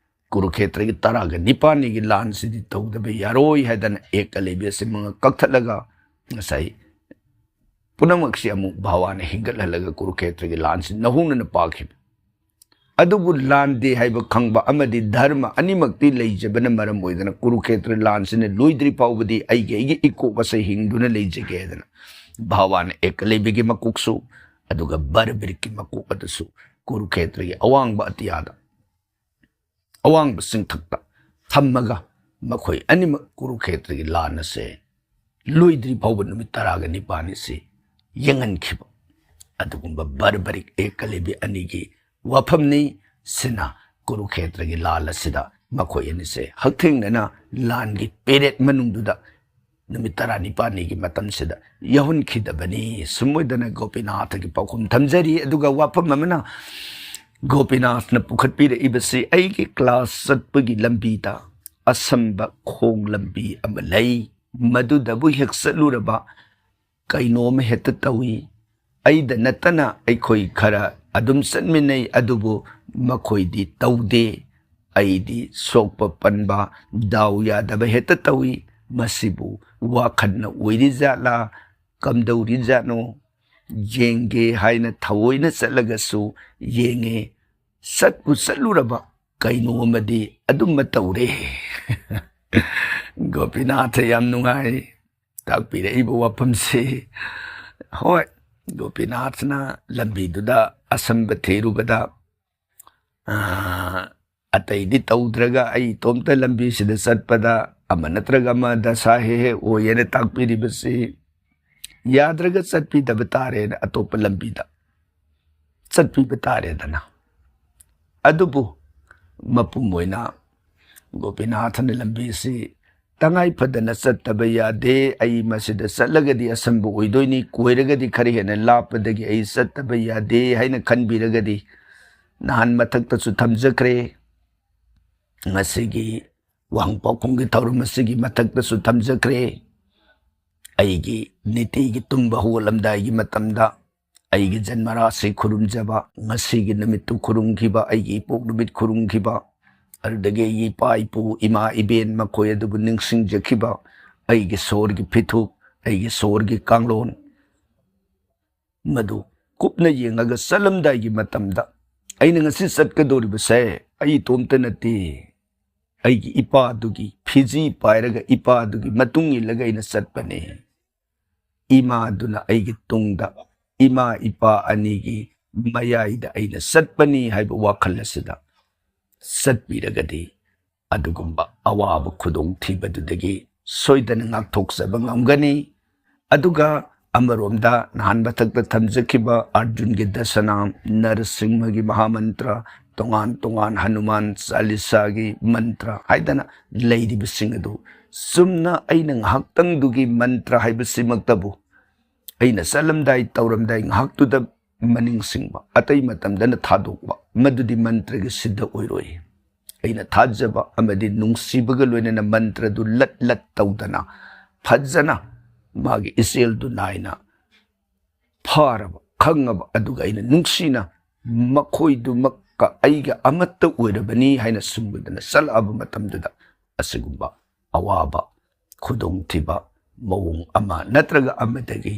ꯀꯨꯔꯨꯈꯦꯇ꯭ꯔꯒꯤ ꯇꯔꯥꯒ ꯅꯤꯄꯥꯜꯅꯤꯒꯤ ꯂꯥꯟꯁꯤꯗꯤ ꯇꯧꯗꯕ ꯌꯥꯔꯣꯏ ꯍꯥꯏꯗꯅ ꯑꯦꯀꯂꯤꯕ꯭ꯌꯁꯤ ꯃꯉꯛ ꯀꯛꯊꯠꯂꯒ ꯉꯁꯥꯏ ꯄꯨꯝꯅꯃꯛꯁꯤ ꯑꯃꯨꯛ ꯚꯒꯋꯥꯟꯅ ꯍꯤꯡꯒꯠꯍꯜꯂꯒ ꯀꯨꯔꯨꯈꯦꯇ꯭ꯔꯒꯤ ꯂꯥꯟꯁꯤ ꯅꯧꯍꯧꯅꯅ ꯄꯥꯛꯈꯤꯕ꯫ ꯑꯗꯨꯕꯨ ꯂꯥꯟꯗꯦ ꯍꯥꯏꯕ ꯈꯪꯕ ꯑꯃꯗꯤ ꯙꯔꯃ ꯑꯅꯤꯃꯛꯇꯤ ꯂꯩꯖꯕꯅ ꯃꯔꯝ ꯑꯣꯏꯗꯅ ꯀꯨꯔꯨꯈꯦꯇ꯭ꯔ ꯂꯥꯟꯁꯤꯅ ꯂꯣꯏꯗ꯭ꯔꯤ ꯐꯥꯎꯕꯗꯤ ꯑꯩꯒꯤ, ꯑꯩꯒꯤ ꯏꯀꯣꯛ ꯑꯁꯦ ꯍꯤꯡꯗꯨꯅ ꯂꯩꯖꯒꯦ ꯍꯥꯏꯗꯅ ꯚꯒꯋꯥꯟꯅ ꯑꯦꯀꯂꯤꯕ꯭ꯌꯒꯤ ꯃꯀꯣꯛꯁꯨ ꯑꯗꯨꯒ ꯕꯔꯕꯔꯤꯛꯀꯤ ꯃꯀꯣꯛ ꯑꯗꯨꯁꯨ ꯀꯨꯔꯨꯈꯦꯇ꯭ꯔꯒꯤ ꯑꯋꯥꯡꯕ ꯑꯇꯤꯌꯥꯗ, ꯑꯋꯥꯡꯕ ꯆꯤꯡꯊꯛꯇ ꯊꯝꯃꯒ ꯃꯈꯣꯏ ꯑꯅꯤꯃꯛ ꯀꯨꯔꯨꯈꯦꯇ꯭ꯔꯒꯤ ꯂꯥꯟ ꯑꯁꯦ ꯂꯣꯏꯗ꯭ꯔꯤ ꯐꯥꯎꯕ ꯅꯨꯃꯤꯠ ꯇꯔꯥꯒ ꯅꯤꯄꯥꯜꯅꯤꯁꯤ ꯌꯦꯡꯍꯟꯈꯤꯕ꯫ ꯑꯗꯨꯒꯨꯝꯕ ꯕꯔꯕꯔꯤꯛ ꯑꯦꯀꯂꯤꯕꯤ ꯑꯅꯤꯒꯤ ꯋꯥꯐꯝꯅꯤ꯫ ꯁꯤꯅ ꯀꯨꯔꯨꯈꯦꯇ꯭ꯔꯒꯤ ꯂꯥꯟ ꯑꯁꯤꯗ ꯃꯈꯣꯏ ꯑꯅꯤꯁꯦ ꯍꯛꯊꯦꯡꯅꯅ ꯂꯥꯟꯒꯤ ꯄꯦꯔꯦꯠ ꯃꯅꯨꯡꯗꯨꯗ ꯅꯨꯃꯤꯠ ꯇꯔꯥꯅꯤꯄꯥꯜꯅꯤꯒꯤ ꯃꯇꯝꯁꯤꯗ ꯌꯥꯎꯍꯟꯈꯤꯗꯕꯅꯤ꯫ ꯁꯨꯝ ꯑꯣꯏꯗꯅ ꯒꯣꯄꯤꯅꯥꯊꯒꯤ ꯄꯥꯎꯈꯨꯝ ꯊꯝꯖꯔꯤ꯫ ꯑꯗꯨꯒ ꯋꯥꯐꯝ ꯑꯃꯅ, ꯒꯣꯄꯤꯅꯥꯊꯅ ꯄꯨꯈꯠꯄꯤꯔꯛꯏꯕꯁꯤ ꯑꯩꯒꯤ ꯀ꯭ꯂꯥꯁ ꯆꯠꯄꯒꯤ ꯂꯝꯕꯤꯗ ꯑꯁꯝꯕ ꯈꯣꯡ ꯂꯝꯕꯤ ꯑꯃ ꯂꯩ꯫ ꯃꯗꯨꯗꯕꯨ ꯍꯦꯛ ꯆꯠꯂꯨꯔꯕ ꯀꯩꯅꯣꯝꯃ ꯍꯦꯛꯇ ꯇꯧꯏ꯫ ꯑꯩꯗ ꯅꯠꯇꯅ ꯑꯩꯈꯣꯏ ꯈꯔ ꯑꯗꯨꯝ ꯆꯠꯃꯤꯟꯅꯩ, ꯑꯗꯨꯕꯨ ꯃꯈꯣꯏꯗꯤ ꯇꯧꯗꯦ꯫ ꯑꯩꯗꯤ ꯁꯣꯛꯄ ꯄꯟꯕ, ꯗꯥꯎ ꯌꯥꯗꯕ ꯍꯦꯛꯇ ꯇꯧꯏ꯫ ꯃꯁꯤꯕꯨ ꯋꯥꯈꯜꯅ ꯑꯣꯏꯔꯤꯖꯥꯠꯂꯥ, ꯀꯝꯗꯧꯔꯤꯖꯥꯠꯅꯣ? ꯌꯦꯡꯒꯦ ꯍꯥꯏꯅ ꯊꯑꯣꯏꯅ ꯆꯠꯂꯒꯁꯨ ꯌꯦꯡꯉꯦ꯫ ꯆꯠꯄꯨ ꯆꯠꯂꯨꯔꯕ ꯀꯩꯅꯣ ꯑꯃꯗꯤ ꯑꯗꯨꯝꯃ ꯇꯧꯔꯦ꯫ ꯒꯣꯄꯤꯅꯥꯊ ꯌꯥꯝ ꯅꯨꯡꯉꯥꯏ ꯇꯥꯛꯄꯤꯔꯛꯏꯕ ꯋꯥꯐꯝꯁꯤ꯫ ꯍꯣꯏ, ꯒꯣꯄꯤꯅꯥꯊꯅ ꯂꯝꯕꯤꯗꯨꯗ ꯑꯁꯝꯕ ꯊꯤꯔꯨꯕꯗ, ꯑꯥ, ꯑꯇꯩꯗꯤ ꯇꯧꯗ꯭ꯔꯒ ꯑꯩ ꯏꯇꯣꯝꯇ ꯂꯝꯕꯤꯁꯤꯗ ꯆꯠꯄꯗ ꯑꯃ ꯅꯠꯇ꯭ꯔꯒ ꯑꯃ ꯗꯁꯥ ꯍꯦꯛ ꯍꯦꯛ ꯑꯣꯏꯌꯦꯅ ꯇꯥꯛꯄꯤꯔꯤꯕꯁꯤ ꯌꯥꯗ꯭ꯔꯒ ꯆꯠꯄꯤꯗꯕ ꯇꯥꯔꯦꯅ ꯑꯇꯣꯞꯄ ꯂꯝꯕꯤꯗ ꯆꯠꯄꯤꯕ ꯇꯥꯔꯦꯗꯅ꯫ ꯑꯗꯨꯕꯨ ꯃꯄꯨꯝ ꯑꯣꯏꯅ ꯒꯣꯄꯤꯅꯥꯊꯅ ꯂꯝꯕꯤꯁꯤ ꯇꯉꯥꯏ ꯐꯗꯅ ꯆꯠꯇꯕ ꯌꯥꯗꯦ, ꯑꯩ ꯃꯁꯤꯗ ꯆꯠꯂꯒꯗꯤ ꯑꯁꯝꯕ ꯑꯣꯏꯗꯣꯏꯅꯤ, ꯀꯣꯏꯔꯒꯗꯤ ꯈꯔ ꯍꯦꯟꯅ ꯂꯥꯞꯄꯗꯒꯤ ꯑꯩ ꯆꯠꯇꯕ ꯌꯥꯗꯦ ꯍꯥꯏꯅ ꯈꯟꯕꯤꯔꯒꯗꯤ, ꯅꯍꯥꯟ ꯃꯊꯛꯇꯁꯨ ꯊꯝꯖꯈ꯭ꯔꯦ, ꯉꯁꯤꯒꯤ ꯋꯥꯍꯪ ꯄꯥꯎꯈꯨꯝꯒꯤ ꯊꯧꯔꯝ ꯑꯁꯤꯒꯤ ꯃꯊꯛꯇꯁꯨ ꯊꯝꯖꯈ꯭ꯔꯦ, ꯑꯩꯒꯤ ꯅꯤꯇꯤꯒꯤ ꯇꯨꯝꯕ ꯍꯧꯒꯠꯂꯝꯗꯥꯏꯒꯤ ꯃꯇꯝꯗ ꯑꯩꯒꯤ ꯖꯟꯃꯔꯥꯁꯤ ꯈꯨꯔꯨꯝꯖꯕ, ꯉꯁꯤꯒꯤ ꯅꯨꯃꯤꯠꯇꯨ ꯈꯨꯔꯨꯝꯈꯤꯕ, ꯑꯩꯒꯤ ꯏꯄꯣꯛ ꯅꯨꯃꯤꯠ ꯈꯨꯔꯨꯝꯈꯤꯕ, ꯑꯗꯨꯗꯒꯤ ꯑꯩꯒꯤ ꯏꯄꯥ ꯏꯄꯨ, ꯏꯃꯥ ꯏꯕꯦꯟ ꯃꯈꯣꯏ ꯑꯗꯨꯕꯨ ꯅꯤꯡꯁꯤꯡꯖꯈꯤꯕ, ꯑꯩꯒꯤ ꯁꯣꯔꯒꯤ ꯐꯤꯊꯨꯞ, ꯑꯩꯒꯤ ꯁꯣꯔꯒꯤ ꯀꯥꯡꯂꯣꯟ, ꯃꯗꯨ ꯀꯨꯞꯅ ꯌꯦꯡꯉꯒ ꯆꯠꯂꯝꯗꯥꯏꯒꯤ ꯃꯇꯝꯗ, ꯑꯩꯅ ꯉꯁꯤ ꯆꯠꯀꯗꯧꯔꯤꯕꯁꯦ ꯑꯩ ꯏꯇꯣꯝꯇ ꯅꯠꯇꯦ, ꯑꯩꯒꯤ ꯏꯄꯥꯗꯨꯒꯤ ꯐꯤꯖꯤ ꯄꯥꯏꯔꯒ ꯏꯄꯥꯗꯨꯒꯤ ꯃꯇꯨꯡ ꯏꯜꯂꯒ ꯑꯩꯅ ꯆꯠꯄꯅꯦ꯫ ꯏꯃꯥꯗꯨꯅ ꯑꯩꯒꯤ ꯇꯨꯡꯗ, ꯏꯃꯥ ꯏꯄꯥ ꯑꯅꯤꯒꯤ ꯃꯌꯥꯏꯗ ꯑꯩꯅ ꯆꯠꯄꯅꯤ ꯍꯥꯏꯕ ꯋꯥꯈꯜ ꯑꯁꯤꯗ ꯆꯠꯄꯤꯔꯒꯗꯤ, ꯑꯗꯨꯒꯨꯝꯕ ꯑꯋꯥꯕ ꯈꯨꯗꯣꯡꯊꯤꯕꯗꯨꯗꯒꯤ ꯁꯣꯏꯗꯅ ꯉꯥꯛꯊꯣꯛꯆꯕ ꯉꯝꯒꯅꯤ꯫ ꯑꯗꯨꯒ ꯑꯃꯔꯣꯝꯗ ꯅꯍꯥꯟ ꯃꯊꯛꯇ ꯊꯝꯖꯈꯤꯕ ꯑꯔꯖꯨꯟꯒꯤ ꯗꯁꯅꯥ, ꯅꯔꯁꯤꯡꯍꯒꯤ ꯃꯍꯥꯃꯟꯇ꯭ꯔ, ꯇꯣꯉꯥꯟ ꯇꯣꯉꯥꯟ ꯍꯅꯨꯃꯥꯟ ꯆꯥꯂꯤꯁꯥꯒꯤ ꯃꯟꯇ꯭ꯔ ꯍꯥꯏꯗꯅ ꯂꯩꯔꯤꯕꯁꯤꯡ ꯑꯗꯨ ꯆꯨꯝꯅ ꯑꯩꯅ ꯉꯥꯏꯍꯥꯛꯇꯪꯗꯨꯒꯤ ꯃꯟꯇ꯭ꯔ ꯍꯥꯏꯕꯁꯤꯃꯛꯇꯕꯨ ꯑꯩꯅ ꯆꯠꯂꯝꯗꯥꯏ ꯇꯧꯔꯝꯗꯥꯏ ꯉꯥꯏꯍꯥꯛꯇꯨꯗ ꯃꯅꯤꯡ ꯁꯤꯡꯕ, ꯑꯇꯩ ꯃꯇꯝꯗꯅ ꯊꯥꯗꯣꯛꯄ, ꯃꯗꯨꯗꯤ ꯃꯟꯇ꯭ꯔꯒꯤ ꯁꯤꯗ ꯑꯣꯏꯔꯣꯏ꯫ ꯑꯩꯅ ꯊꯥꯖꯕ ꯑꯃꯗꯤ ꯅꯨꯡꯁꯤꯕꯒ ꯂꯣꯏꯅꯅ ꯃꯟꯇ꯭ꯔꯗꯨ ꯂꯠ ꯂꯠ ꯇꯧꯗꯅ ꯐꯖꯅ ꯃꯥꯒꯤ ꯏꯆꯦꯜꯗꯨ ꯅꯥꯏꯅ ꯐꯥꯔꯕ, ꯈꯪꯉꯕ, ꯑꯗꯨꯒ ꯑꯩꯅ ꯅꯨꯡꯁꯤꯅ ꯃꯈꯣꯏꯗꯨꯃꯛꯀ ꯑꯩꯒ ꯑꯃꯠꯇ ꯑꯣꯏꯔꯕꯅꯤ ꯍꯥꯏꯅ ꯁꯨꯝꯕꯗꯅ ꯆꯠꯂꯛꯑꯕ ꯃꯇꯝꯗꯨꯗ ꯑꯁꯤꯒꯨꯝꯕ ꯑꯋꯥꯕ, ꯈꯨꯗꯣꯡꯊꯤꯕ ꯃꯑꯣꯡ ꯑꯃ ꯅꯠꯇ꯭ꯔꯒ ꯑꯃꯗꯒꯤ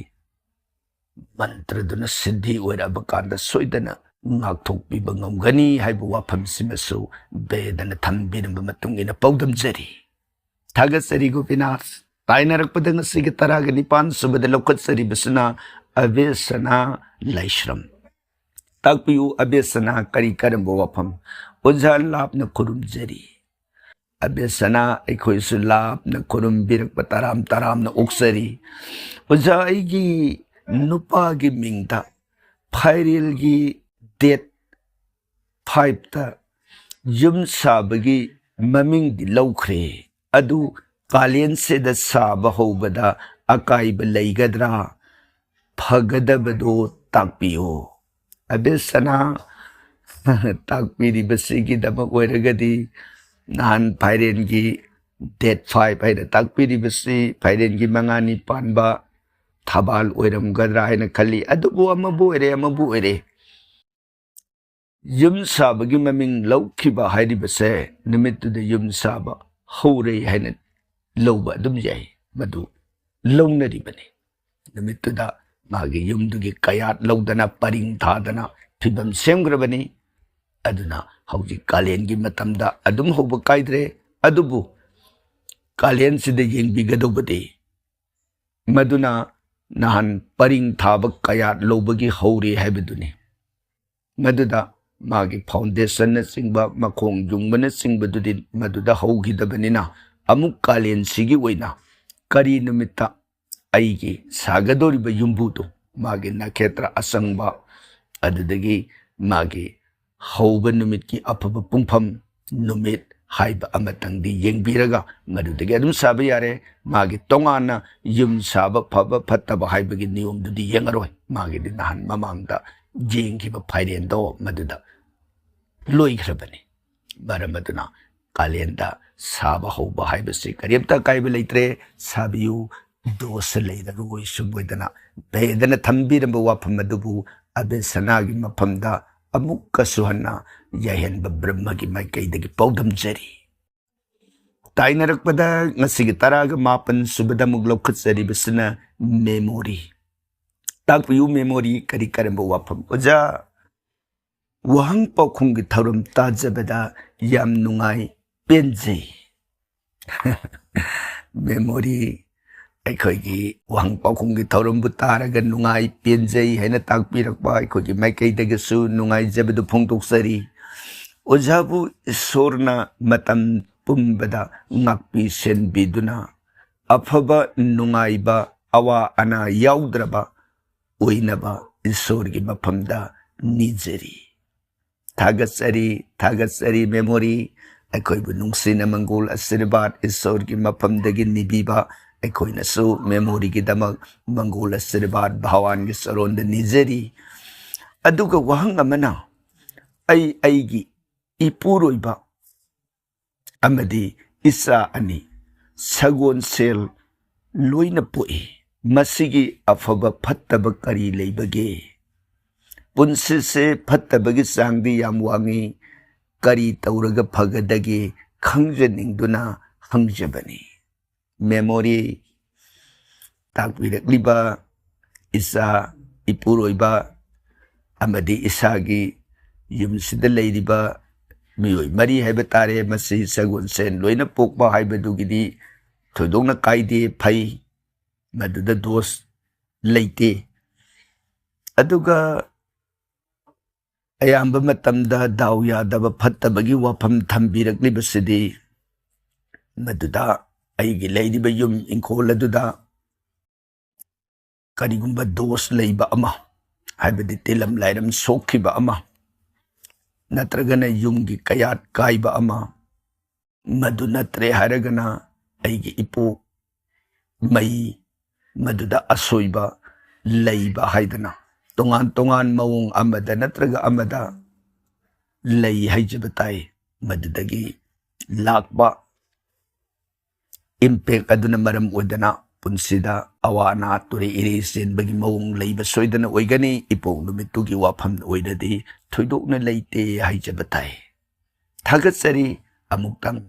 ꯃꯟꯇ꯭ꯔꯗꯨꯅ ꯁꯤꯗꯤ ꯑꯣꯏꯔꯛꯑꯕ ꯀꯥꯟꯗ ꯁꯣꯏꯗꯅ ꯉꯥꯛꯊꯣꯛꯄꯤꯕ ꯉꯝꯒꯅꯤ ꯍꯥꯏꯕ ꯋꯥꯐꯝꯁꯤꯃꯁꯨ ꯕꯦꯗꯅ ꯊꯝꯕꯤꯔꯝꯕ ꯃꯇꯨꯡ ꯏꯟꯅ ꯄꯥꯎꯗꯝꯖꯔꯤ꯫ ꯊꯥꯒꯠꯆꯔꯤ ꯒꯣꯄꯤꯅꯥꯊ꯫ ꯇꯥꯏꯅꯔꯛꯄꯗ ꯉꯁꯤꯒꯤ ꯇꯔꯥꯒ ꯅꯤꯄꯥꯟ ꯁꯨꯕꯗ ꯂꯧꯈꯠꯆꯔꯤꯕꯁꯤꯅ ꯑꯕꯦꯁꯅꯥ ꯂꯥꯏꯁ꯭ꯔꯝ꯫ ꯇꯥꯛꯄꯤꯌꯨ, ꯑꯕꯦꯁꯅꯥ ꯀꯔꯤ ꯀꯔꯝꯕ ꯋꯥꯐꯝ? ꯑꯣꯖꯥ ꯂꯥꯞꯅ ꯈꯨꯔꯨꯝꯖꯔꯤ꯫ ꯑꯕꯦꯁꯅꯥ ꯑꯩꯈꯣꯏꯁꯨ ꯂꯥꯞꯅ ꯈꯨꯔꯨꯝꯕꯤꯔꯛꯄ ꯇꯔꯥꯝ ꯇꯔꯥꯝꯅ ꯑꯣꯛꯆꯔꯤ꯫ ꯑꯣꯖꯥ, ꯑꯩꯒꯤ ꯅꯨꯄꯥꯒꯤ ꯃꯤꯡꯗ ꯐꯥꯏꯔꯦꯜꯒꯤ date five ꯇ ꯌꯨꯝ ꯁꯥꯕꯒꯤ ꯃꯃꯤꯡꯗꯤ ꯂꯧꯈ꯭ꯔꯦ, ꯑꯗꯨ ꯀꯥꯂꯦꯟꯁꯤꯗ ꯁꯥꯕ ꯍꯧꯕꯗ ꯑꯀꯥꯏꯕ ꯂꯩꯒꯗ꯭ꯔꯥ? ꯐꯒꯗꯕꯗꯣ ꯇꯥꯛꯄꯤꯌꯨ꯫ ꯑꯕꯦꯁꯅꯥ ꯇꯥꯛꯄꯤꯔꯤꯕꯁꯤꯒꯤꯗꯃꯛ ꯑꯣꯏꯔꯒꯗꯤ, ꯅꯍꯥꯟ ꯐꯥꯏꯔꯦꯟꯒꯤ date five ꯍꯥꯏꯅ ꯇꯥꯛꯄꯤꯔꯤꯕꯁꯤ ꯐꯥꯏꯔꯦꯟꯒꯤ ꯃꯉꯥꯅꯤ ꯄꯥꯟꯕ ꯊꯕꯥꯜ ꯑꯣꯏꯔꯝꯒꯗ꯭ꯔꯥ ꯍꯥꯏꯅ ꯈꯜꯂꯤ꯫ ꯑꯗꯨꯕꯨ ꯑꯃꯕꯨ ꯑꯣꯏꯔꯦ, ꯑꯃꯕꯨ ꯑꯣꯏꯔꯦ, ꯌꯨꯝ ꯁꯥꯕꯒꯤ ꯃꯃꯤꯡ ꯂꯧꯈꯤꯕ ꯍꯥꯏꯔꯤꯕꯁꯦ ꯅꯨꯃꯤꯠꯇꯨꯗ ꯌꯨꯝ ꯁꯥꯕ ꯍꯧꯔꯦ ꯍꯥꯏꯅ ꯂꯧꯕ ꯑꯗꯨꯝ ꯌꯥꯏ꯫ ꯃꯗꯨ ꯂꯧꯅꯔꯤꯕꯅꯤ꯫ ꯅꯨꯃꯤꯠꯇꯨꯗ ꯃꯥꯒꯤ ꯌꯨꯝꯗꯨꯒꯤ ꯀꯌꯥꯠ ꯂꯧꯗꯅ, ꯄꯔꯤꯡ ꯊꯥꯗꯅ ꯐꯤꯕꯝ ꯁꯦꯝꯈ꯭ꯔꯕꯅꯤ꯫ ꯑꯗꯨꯅ ꯍꯧꯖꯤꯛ ꯀꯥꯂꯦꯟꯒꯤ ꯃꯇꯝꯗ ꯑꯗꯨꯝ ꯍꯧꯕ ꯀꯥꯏꯗ꯭ꯔꯦ꯫ ꯑꯗꯨꯕꯨ ꯀꯥꯂꯦꯟꯁꯤꯗ ꯌꯦꯡꯕꯤꯒꯗꯧꯕꯗꯤ ꯃꯗꯨꯅ ꯅꯍꯥꯟ ꯄꯔꯤꯡ ꯊꯥꯕ ꯀꯌꯥꯠ ꯂꯧꯕꯒꯤ ꯍꯧꯔꯦ ꯍꯥꯏꯕꯗꯨꯅꯤ꯫ ꯃꯗꯨꯗ ꯃꯥꯒꯤ foundation ꯅꯆꯤꯡꯕ, ꯃꯈꯣꯡ ꯌꯨꯡꯕꯅꯆꯤꯡꯕꯗꯨꯗꯤ ꯃꯗꯨꯗ ꯍꯧꯈꯤꯗꯕꯅꯤꯅ, ꯑꯃꯨꯛ ꯀꯥꯂꯦꯟꯁꯤꯒꯤ ꯑꯣꯏꯅ ꯀꯔꯤ ꯅꯨꯃꯤꯠꯇ ꯑꯩꯒꯤ ꯁꯥꯒꯗꯧꯔꯤꯕ ꯌꯨꯝꯕꯨꯗꯨ, ꯃꯥꯒꯤ ꯅꯈꯦꯇ꯭ꯔ ꯑꯆꯪꯕ, ꯑꯗꯨꯗꯒꯤ ꯃꯥꯒꯤ ꯍꯧꯕ ꯅꯨꯃꯤꯠꯀꯤ ꯑꯐꯕ ꯄꯨꯡꯐꯝ, ꯅꯨꯃꯤꯠ ꯍꯥꯏꯕ ꯑꯃꯇꯪꯗꯤ ꯌꯦꯡꯕꯤꯔꯒ ꯃꯗꯨꯗꯒꯤ ꯑꯗꯨꯝ ꯁꯥꯕ ꯌꯥꯔꯦ꯫ ꯃꯥꯒꯤ ꯇꯣꯉꯥꯟꯅ ꯌꯨꯝ ꯁꯥꯕ ꯐꯕ ꯐꯠꯇꯕ ꯍꯥꯏꯕꯒꯤ ꯅꯤꯌꯣꯝꯗꯨꯗꯤ ꯌꯦꯡꯉꯔꯣꯏ꯫ ꯃꯥꯒꯤꯗꯤ ꯅꯍꯥꯟ ꯃꯃꯥꯡꯗ ꯌꯦꯡꯈꯤꯕ ꯐꯥꯏꯔꯦꯟꯗꯣ ꯃꯗꯨꯗ ꯂꯣꯏꯈ꯭ꯔꯕꯅꯤ꯫ ꯃꯔꯝ ꯑꯗꯨꯅ ꯀꯥꯂꯦꯟꯗ ꯁꯥꯕ ꯍꯧꯕ ꯍꯥꯏꯕꯁꯤ ꯀꯔꯤꯝꯇ ꯑꯀꯥꯏꯕ ꯂꯩꯇ꯭ꯔꯦ꯫ ꯁꯥꯕꯤꯌꯨ, ꯗꯣꯁ ꯂꯩꯔꯔꯣꯏ꯫ ꯁꯨꯝ ꯑꯣꯏꯗꯅ ꯂꯩꯗꯅ ꯊꯝꯕꯤꯔꯝꯕ ꯋꯥꯐꯝ ꯑꯗꯨꯕꯨ ꯑꯕꯦꯁꯅꯥꯒꯤ ꯃꯐꯝꯗ ꯑꯃꯨꯛꯀꯁꯨ ꯍꯟꯅ ꯌꯥꯏꯍꯟꯕ ꯕ꯭ꯔꯍ꯭ꯃꯒꯤ ꯃꯥꯏꯀꯩꯗꯒꯤ ꯄꯥꯎꯗꯝꯖꯔꯤ꯫ ꯇꯥꯏꯅꯔꯛꯄꯗ ꯉꯁꯤꯒꯤ ꯇꯔꯥꯒ ꯃꯥꯄꯟ ꯁꯨꯕꯗ ꯑꯃꯨꯛ ꯂꯧꯈꯠꯆꯔꯤꯕꯁꯤꯅ memory꯫ ꯇꯥꯛꯄꯤꯌꯨ, memory ꯀꯔꯤ ꯀꯔꯝꯕ ꯋꯥꯐꯝ? ꯑꯣꯖꯥ, ꯋꯥꯍꯪ ꯄꯥꯎꯈꯨꯝꯒꯤ ꯊꯧꯔꯝ ꯇꯥꯖꯕꯗ ꯌꯥꯝ ꯅꯨꯡꯉꯥꯏ, ꯄꯦꯟꯖꯩ꯫ Memory, ꯑꯩꯈꯣꯏꯒꯤ ꯋꯥꯍꯪ ꯄꯥꯎꯈꯨꯝꯒꯤ ꯊꯧꯔꯝꯕꯨ ꯇꯥꯔꯒ ꯅꯨꯡꯉꯥꯏ, ꯄꯦꯟꯖꯩ ꯍꯥꯏꯅ ꯇꯥꯛꯄꯤꯔꯛꯄ ꯑꯩꯈꯣꯏꯒꯤ ꯃꯥꯏꯀꯩꯗꯒꯤꯁꯨ ꯅꯨꯡꯉꯥꯏꯖꯕꯗꯨ ꯐꯣꯡꯗꯣꯛꯆꯔꯤ꯫ ꯑꯣꯖꯥꯕꯨ ꯏꯁꯣꯔꯅ ꯃꯇꯝ ꯄꯨꯝꯕꯗ ꯉꯥꯛꯄꯤ ꯁꯦꯟꯕꯤꯗꯨꯅ ꯑꯐꯕ ꯅꯨꯡꯉꯥꯏꯕ ꯑꯋꯥ ꯑꯅꯥ ꯌꯥꯎꯗ꯭ꯔꯕ ꯑꯣꯏꯅꯕ ꯏꯁꯣꯔꯒꯤ ꯃꯐꯝꯗ ꯅꯤꯖꯔꯤ꯫ ꯊꯥꯒꯠꯆꯔꯤ, ꯊꯥꯒꯠꯆꯔꯤ ꯃꯦꯃꯣꯔꯤ꯫ ꯑꯩꯈꯣꯏꯕꯨ ꯅꯨꯡꯁꯤꯅ ꯃꯪꯒꯣꯜ ꯑꯁꯤꯔꯕꯥꯗ ꯏꯁꯣꯔꯒꯤ ꯃꯐꯝꯗꯒꯤ ꯅꯤꯕꯤꯕ, ꯑꯩꯈꯣꯏꯅꯁꯨ ꯃꯦꯃꯣꯔꯤꯒꯤꯗꯃꯛ ꯃꯪꯒꯣꯜ ꯑꯁꯤꯔꯕꯥꯗ ꯚꯒꯋꯥꯟꯒꯤ ꯆꯔꯣꯟꯗ ꯅꯤꯖꯔꯤ꯫ ꯑꯗꯨꯒ ꯋꯥꯍꯪ ꯑꯃꯅ, ꯑꯩ ꯑꯩꯒꯤ ꯏꯄꯨꯔꯣꯏꯕ ꯑꯃꯗꯤ ꯏꯆꯥ ꯑꯅꯤ ꯁꯒꯣꯜꯁꯦꯜ ꯂꯣꯏꯅ ꯄꯣꯛꯏ꯫ ꯃꯁꯤꯒꯤ ꯑꯐꯕ ꯐꯠꯇꯕ ꯀꯔꯤ ꯂꯩꯕꯒꯦ? ꯄꯨꯟꯁꯤꯁꯦ ꯐꯠꯇꯕꯒꯤ ꯆꯥꯡꯗꯤ ꯌꯥꯝ ꯋꯥꯡꯉꯤ꯫ ꯀꯔꯤ ꯇꯧꯔꯒ ꯐꯒꯗꯒꯦ ꯈꯪꯖꯅꯤꯡꯗꯨꯅ ꯍꯪꯖꯕꯅꯤ꯫ ꯃꯦꯃꯣꯔꯤ ꯇꯥꯛꯄꯤꯔꯛꯂꯤꯕ ꯏꯆꯥ, ꯏꯄꯨꯔꯣꯏꯕ ꯑꯃꯗꯤ ꯏꯁꯥꯒꯤ ꯌꯨꯝꯁꯤꯗ ꯂꯩꯔꯤꯕ ꯃꯤꯑꯣꯏ ꯃꯔꯤ ꯍꯥꯏꯕ ꯇꯥꯔꯦ꯫ ꯃꯁꯤ ꯁꯒꯣꯜꯁꯦꯟ ꯂꯣꯏꯅ ꯄꯣꯛꯄ ꯍꯥꯏꯕꯗꯨꯒꯤꯗꯤ ꯊꯣꯏꯗꯣꯛꯅ ꯀꯥꯏꯗꯦ, ꯐꯩ, ꯃꯗꯨꯗ ꯗꯣꯁ ꯂꯩꯇꯦ꯫ ꯑꯗꯨꯒ ꯑꯌꯥꯝꯕ ꯃꯇꯝꯗ ꯗꯥꯎ ꯌꯥꯗꯕ, ꯐꯠꯇꯕꯒꯤ ꯋꯥꯐꯝ ꯊꯝꯕꯤꯔꯛꯂꯤꯕꯁꯤꯗꯤ ꯃꯗꯨꯗ ꯑꯩꯒꯤ ꯂꯩꯔꯤꯕ ꯌꯨꯝ ꯏꯪꯈꯣꯜ ꯑꯗꯨꯗ ꯀꯔꯤꯒꯨꯝꯕ ꯗꯣꯁ ꯂꯩꯕ ꯑꯃ, ꯍꯥꯏꯕꯗꯤ ꯇꯤꯂꯝ ꯂꯥꯏꯔꯝ ꯁꯣꯛꯈꯤꯕ ꯑꯃ, ꯅꯠꯇ꯭ꯔꯒꯅ ꯌꯨꯝꯒꯤ ꯀꯌꯥꯠ ꯀꯥꯏꯕ ꯑꯃ, ꯃꯗꯨ ꯅꯠꯇ꯭ꯔꯦ ꯍꯥꯏꯔꯒꯅ ꯑꯩꯒꯤ ꯏꯄꯣꯛ ꯃꯩ, ꯃꯗꯨꯗ ꯑꯁꯣꯏꯕ ꯂꯩꯕ ꯍꯥꯏꯗꯅ ꯇꯣꯉꯥꯟ ꯇꯣꯉꯥꯟ ꯃꯑꯣꯡ ꯑꯃꯗ ꯅꯠꯇ꯭ꯔꯒ ꯑꯃꯗ ꯂꯩ ꯍꯥꯏꯖꯕ ꯇꯥꯏ꯫ ꯃꯗꯨꯗꯒꯤ ꯂꯥꯛꯄ ꯏꯝꯄꯦꯛ ꯑꯗꯨꯅ ꯃꯔꯝ ꯑꯣꯏꯗꯅ ꯄꯨꯟꯁꯤꯗ ꯑꯋꯥ ꯑꯅꯥ, ꯇꯨꯔꯦ ꯏꯔꯦ ꯆꯦꯟꯕꯒꯤ ꯃꯑꯣꯡ ꯂꯩꯕ ꯁꯣꯏꯗꯅ ꯑꯣꯏꯒꯅꯤ꯫ ꯏꯄꯣꯛ ꯅꯨꯃꯤꯠꯇꯨꯒꯤ ꯋꯥꯐꯝ ꯑꯣꯏꯔꯗꯤ ꯊꯣꯏꯗꯣꯛꯅ ꯂꯩꯇꯦ ꯍꯥꯏꯖꯕ ꯇꯥꯏ꯫ ꯊꯥꯒꯠꯆꯔꯤ꯫ ꯑꯃꯨꯛꯇꯪ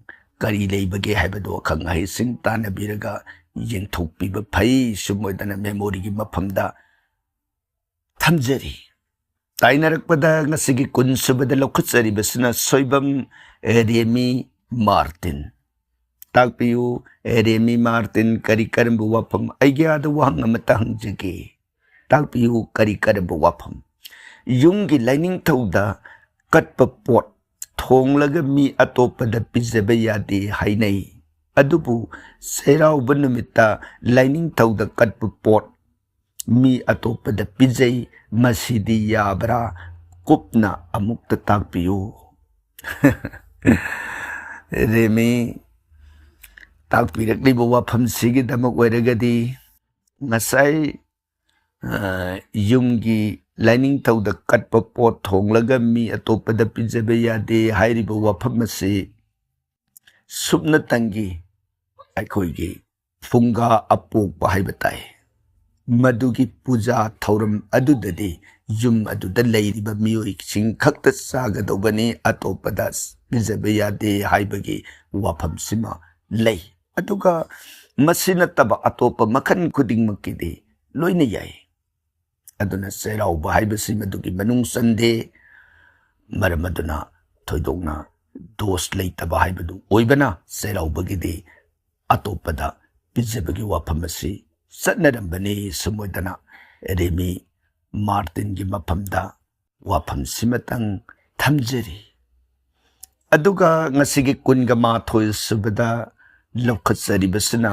ꯀꯔꯤ ꯂꯩꯕꯒꯦ ꯍꯥꯏꯕꯗꯨ ꯑꯈꯪ ꯑꯍꯩꯁꯤꯡ ꯇꯥꯟꯅꯕꯤꯔꯒ ꯌꯦꯡꯊꯣꯛꯄꯤꯕ ꯐꯩ꯫ ꯁꯨꯝ ꯑꯣꯏꯗꯅ ꯃꯦꯃꯣꯔꯤꯒꯤ ꯃꯐꯝꯗ ꯊꯝꯖꯔꯤ꯫ ꯇꯥꯏꯅꯔꯛꯄꯗ ꯉꯁꯤꯒꯤ ꯀꯨꯟ ꯁꯨꯕꯗ ꯂꯧꯈꯠꯆꯔꯤꯕꯁꯤꯅ ꯁꯣꯏꯕꯝ ꯔꯦꯃꯤ ꯃꯥꯔꯇꯤꯟ꯫ ꯇꯥꯛꯄꯤꯌꯨ, ꯔꯦꯃꯤ ꯃꯥꯔꯇꯤꯟ, ꯀꯔꯤ ꯀꯔꯝꯕ ꯋꯥꯐꯝ? ꯑꯩꯒꯤ ꯑꯥꯗ ꯋꯥꯍꯪ ꯑꯃꯇ ꯍꯪꯖꯒꯦ꯫ ꯇꯥꯛꯄꯤꯌꯨ, ꯀꯔꯤ ꯀꯔꯝꯕ ꯋꯥꯐꯝ? ꯌꯨꯝꯒꯤ ꯂꯥꯏꯅꯤꯡꯊꯧꯗ ꯀꯠꯄ ꯄꯣꯠ, ꯊꯣꯡꯂꯒ ꯃꯤ ꯑꯇꯣꯞꯄꯗ ꯄꯤꯖꯕ ꯌꯥꯗꯦ ꯍꯥꯏꯅꯩ꯫ ꯑꯗꯨꯕꯨ ꯆꯩꯔꯥꯎꯕ ꯅꯨꯃꯤꯠꯇ ꯂꯥꯏꯅꯤꯡꯊꯧꯗ ꯀꯠꯄ ꯄꯣꯠ ꯃꯤ ꯑꯇꯣꯞꯄꯗ ꯄꯤꯖꯩ, ꯃꯁꯤꯗꯤ ꯌꯥꯕ꯭ꯔꯥ? ꯀꯨꯞꯅ ꯑꯃꯨꯛꯇ ꯇꯥꯛꯄꯤꯌꯨ꯫ ꯔꯦꯃꯤ, ꯇꯥꯛꯄꯤꯔꯛꯂꯤꯕ ꯋꯥꯐꯝꯁꯤꯒꯤꯗꯃꯛ ꯑꯣꯏꯔꯒꯗꯤ, ꯉꯁꯥꯏ, ꯑ, ꯌꯨꯝꯒꯤ ꯂꯥꯏꯅꯤꯡꯊꯧꯗ ꯀꯠꯄ ꯄꯣꯠ ꯊꯣꯡꯂꯒ ꯃꯤ ꯑꯇꯣꯞꯄꯗ ꯄꯤꯖꯕ ꯌꯥꯗꯦ ꯍꯥꯏꯔꯤꯕ ꯋꯥꯐꯝ ꯑꯁꯤ ꯁꯨꯞꯅꯇꯪꯒꯤ ꯑꯩꯈꯣꯏꯒꯤ ꯐꯨꯡꯒꯥ ꯑꯄꯣꯛꯄ ꯍꯥꯏꯕ ꯇꯥꯏ꯫ ꯃꯗꯨꯒꯤ ꯄꯨꯖꯥ ꯊꯧꯔꯝ ꯑꯗꯨꯗꯗꯤ ꯌꯨꯝ ꯑꯗꯨꯗ ꯂꯩꯔꯤꯕ ꯃꯤꯑꯣꯏꯁꯤꯡ ꯈꯛꯇ ꯆꯥꯒꯗꯧꯕꯅꯤ, ꯑꯇꯣꯞꯄꯗ ꯄꯤꯖꯕ ꯌꯥꯗꯦ ꯍꯥꯏꯕꯒꯤ ꯋꯥꯐꯝꯁꯤꯃ ꯂꯩ꯫ ꯑꯗꯨꯒ ꯃꯁꯤ ꯅꯠꯇꯕ ꯑꯇꯣꯞꯄ ꯃꯈꯜ ꯈꯨꯗꯤꯡꯃꯛꯀꯤꯗꯤ ꯂꯣꯏꯅ ꯌꯥꯏ꯫ ꯑꯗꯨꯅ ꯆꯩꯔꯥꯎꯕ ꯍꯥꯏꯕꯁꯤ ꯃꯗꯨꯒꯤ ꯃꯅꯨꯡ ꯆꯟꯗꯦ꯫ ꯃꯔꯝ ꯑꯗꯨꯅ ꯊꯣꯏꯗꯣꯛꯅ ꯗꯣꯁ ꯂꯩꯇꯕ ꯍꯥꯏꯕꯗꯨ ꯑꯣꯏꯕꯅ ꯆꯩꯔꯥꯎꯕꯒꯤꯗꯤ ꯑꯇꯣꯞꯄꯗ ꯄꯤꯖꯕꯒꯤ ꯋꯥꯐꯝ ꯑꯁꯤ ꯆꯠꯅꯔꯝꯕꯅꯤ꯫ ꯁꯨꯝ ꯑꯣꯏꯗꯅ ꯔꯦꯃꯤ ꯃꯥꯔꯇꯤꯟꯒꯤ ꯃꯐꯝꯗ ꯋꯥꯐꯝꯁꯤꯃꯇꯪ ꯊꯝꯖꯔꯤ꯫ ꯑꯗꯨꯒ ꯉꯁꯤꯒꯤ ꯀꯨꯟꯒ ꯃꯥꯊꯣꯏ ꯁꯨꯕꯗ ꯂꯧꯈꯠꯆꯔꯤꯕꯁꯤꯅ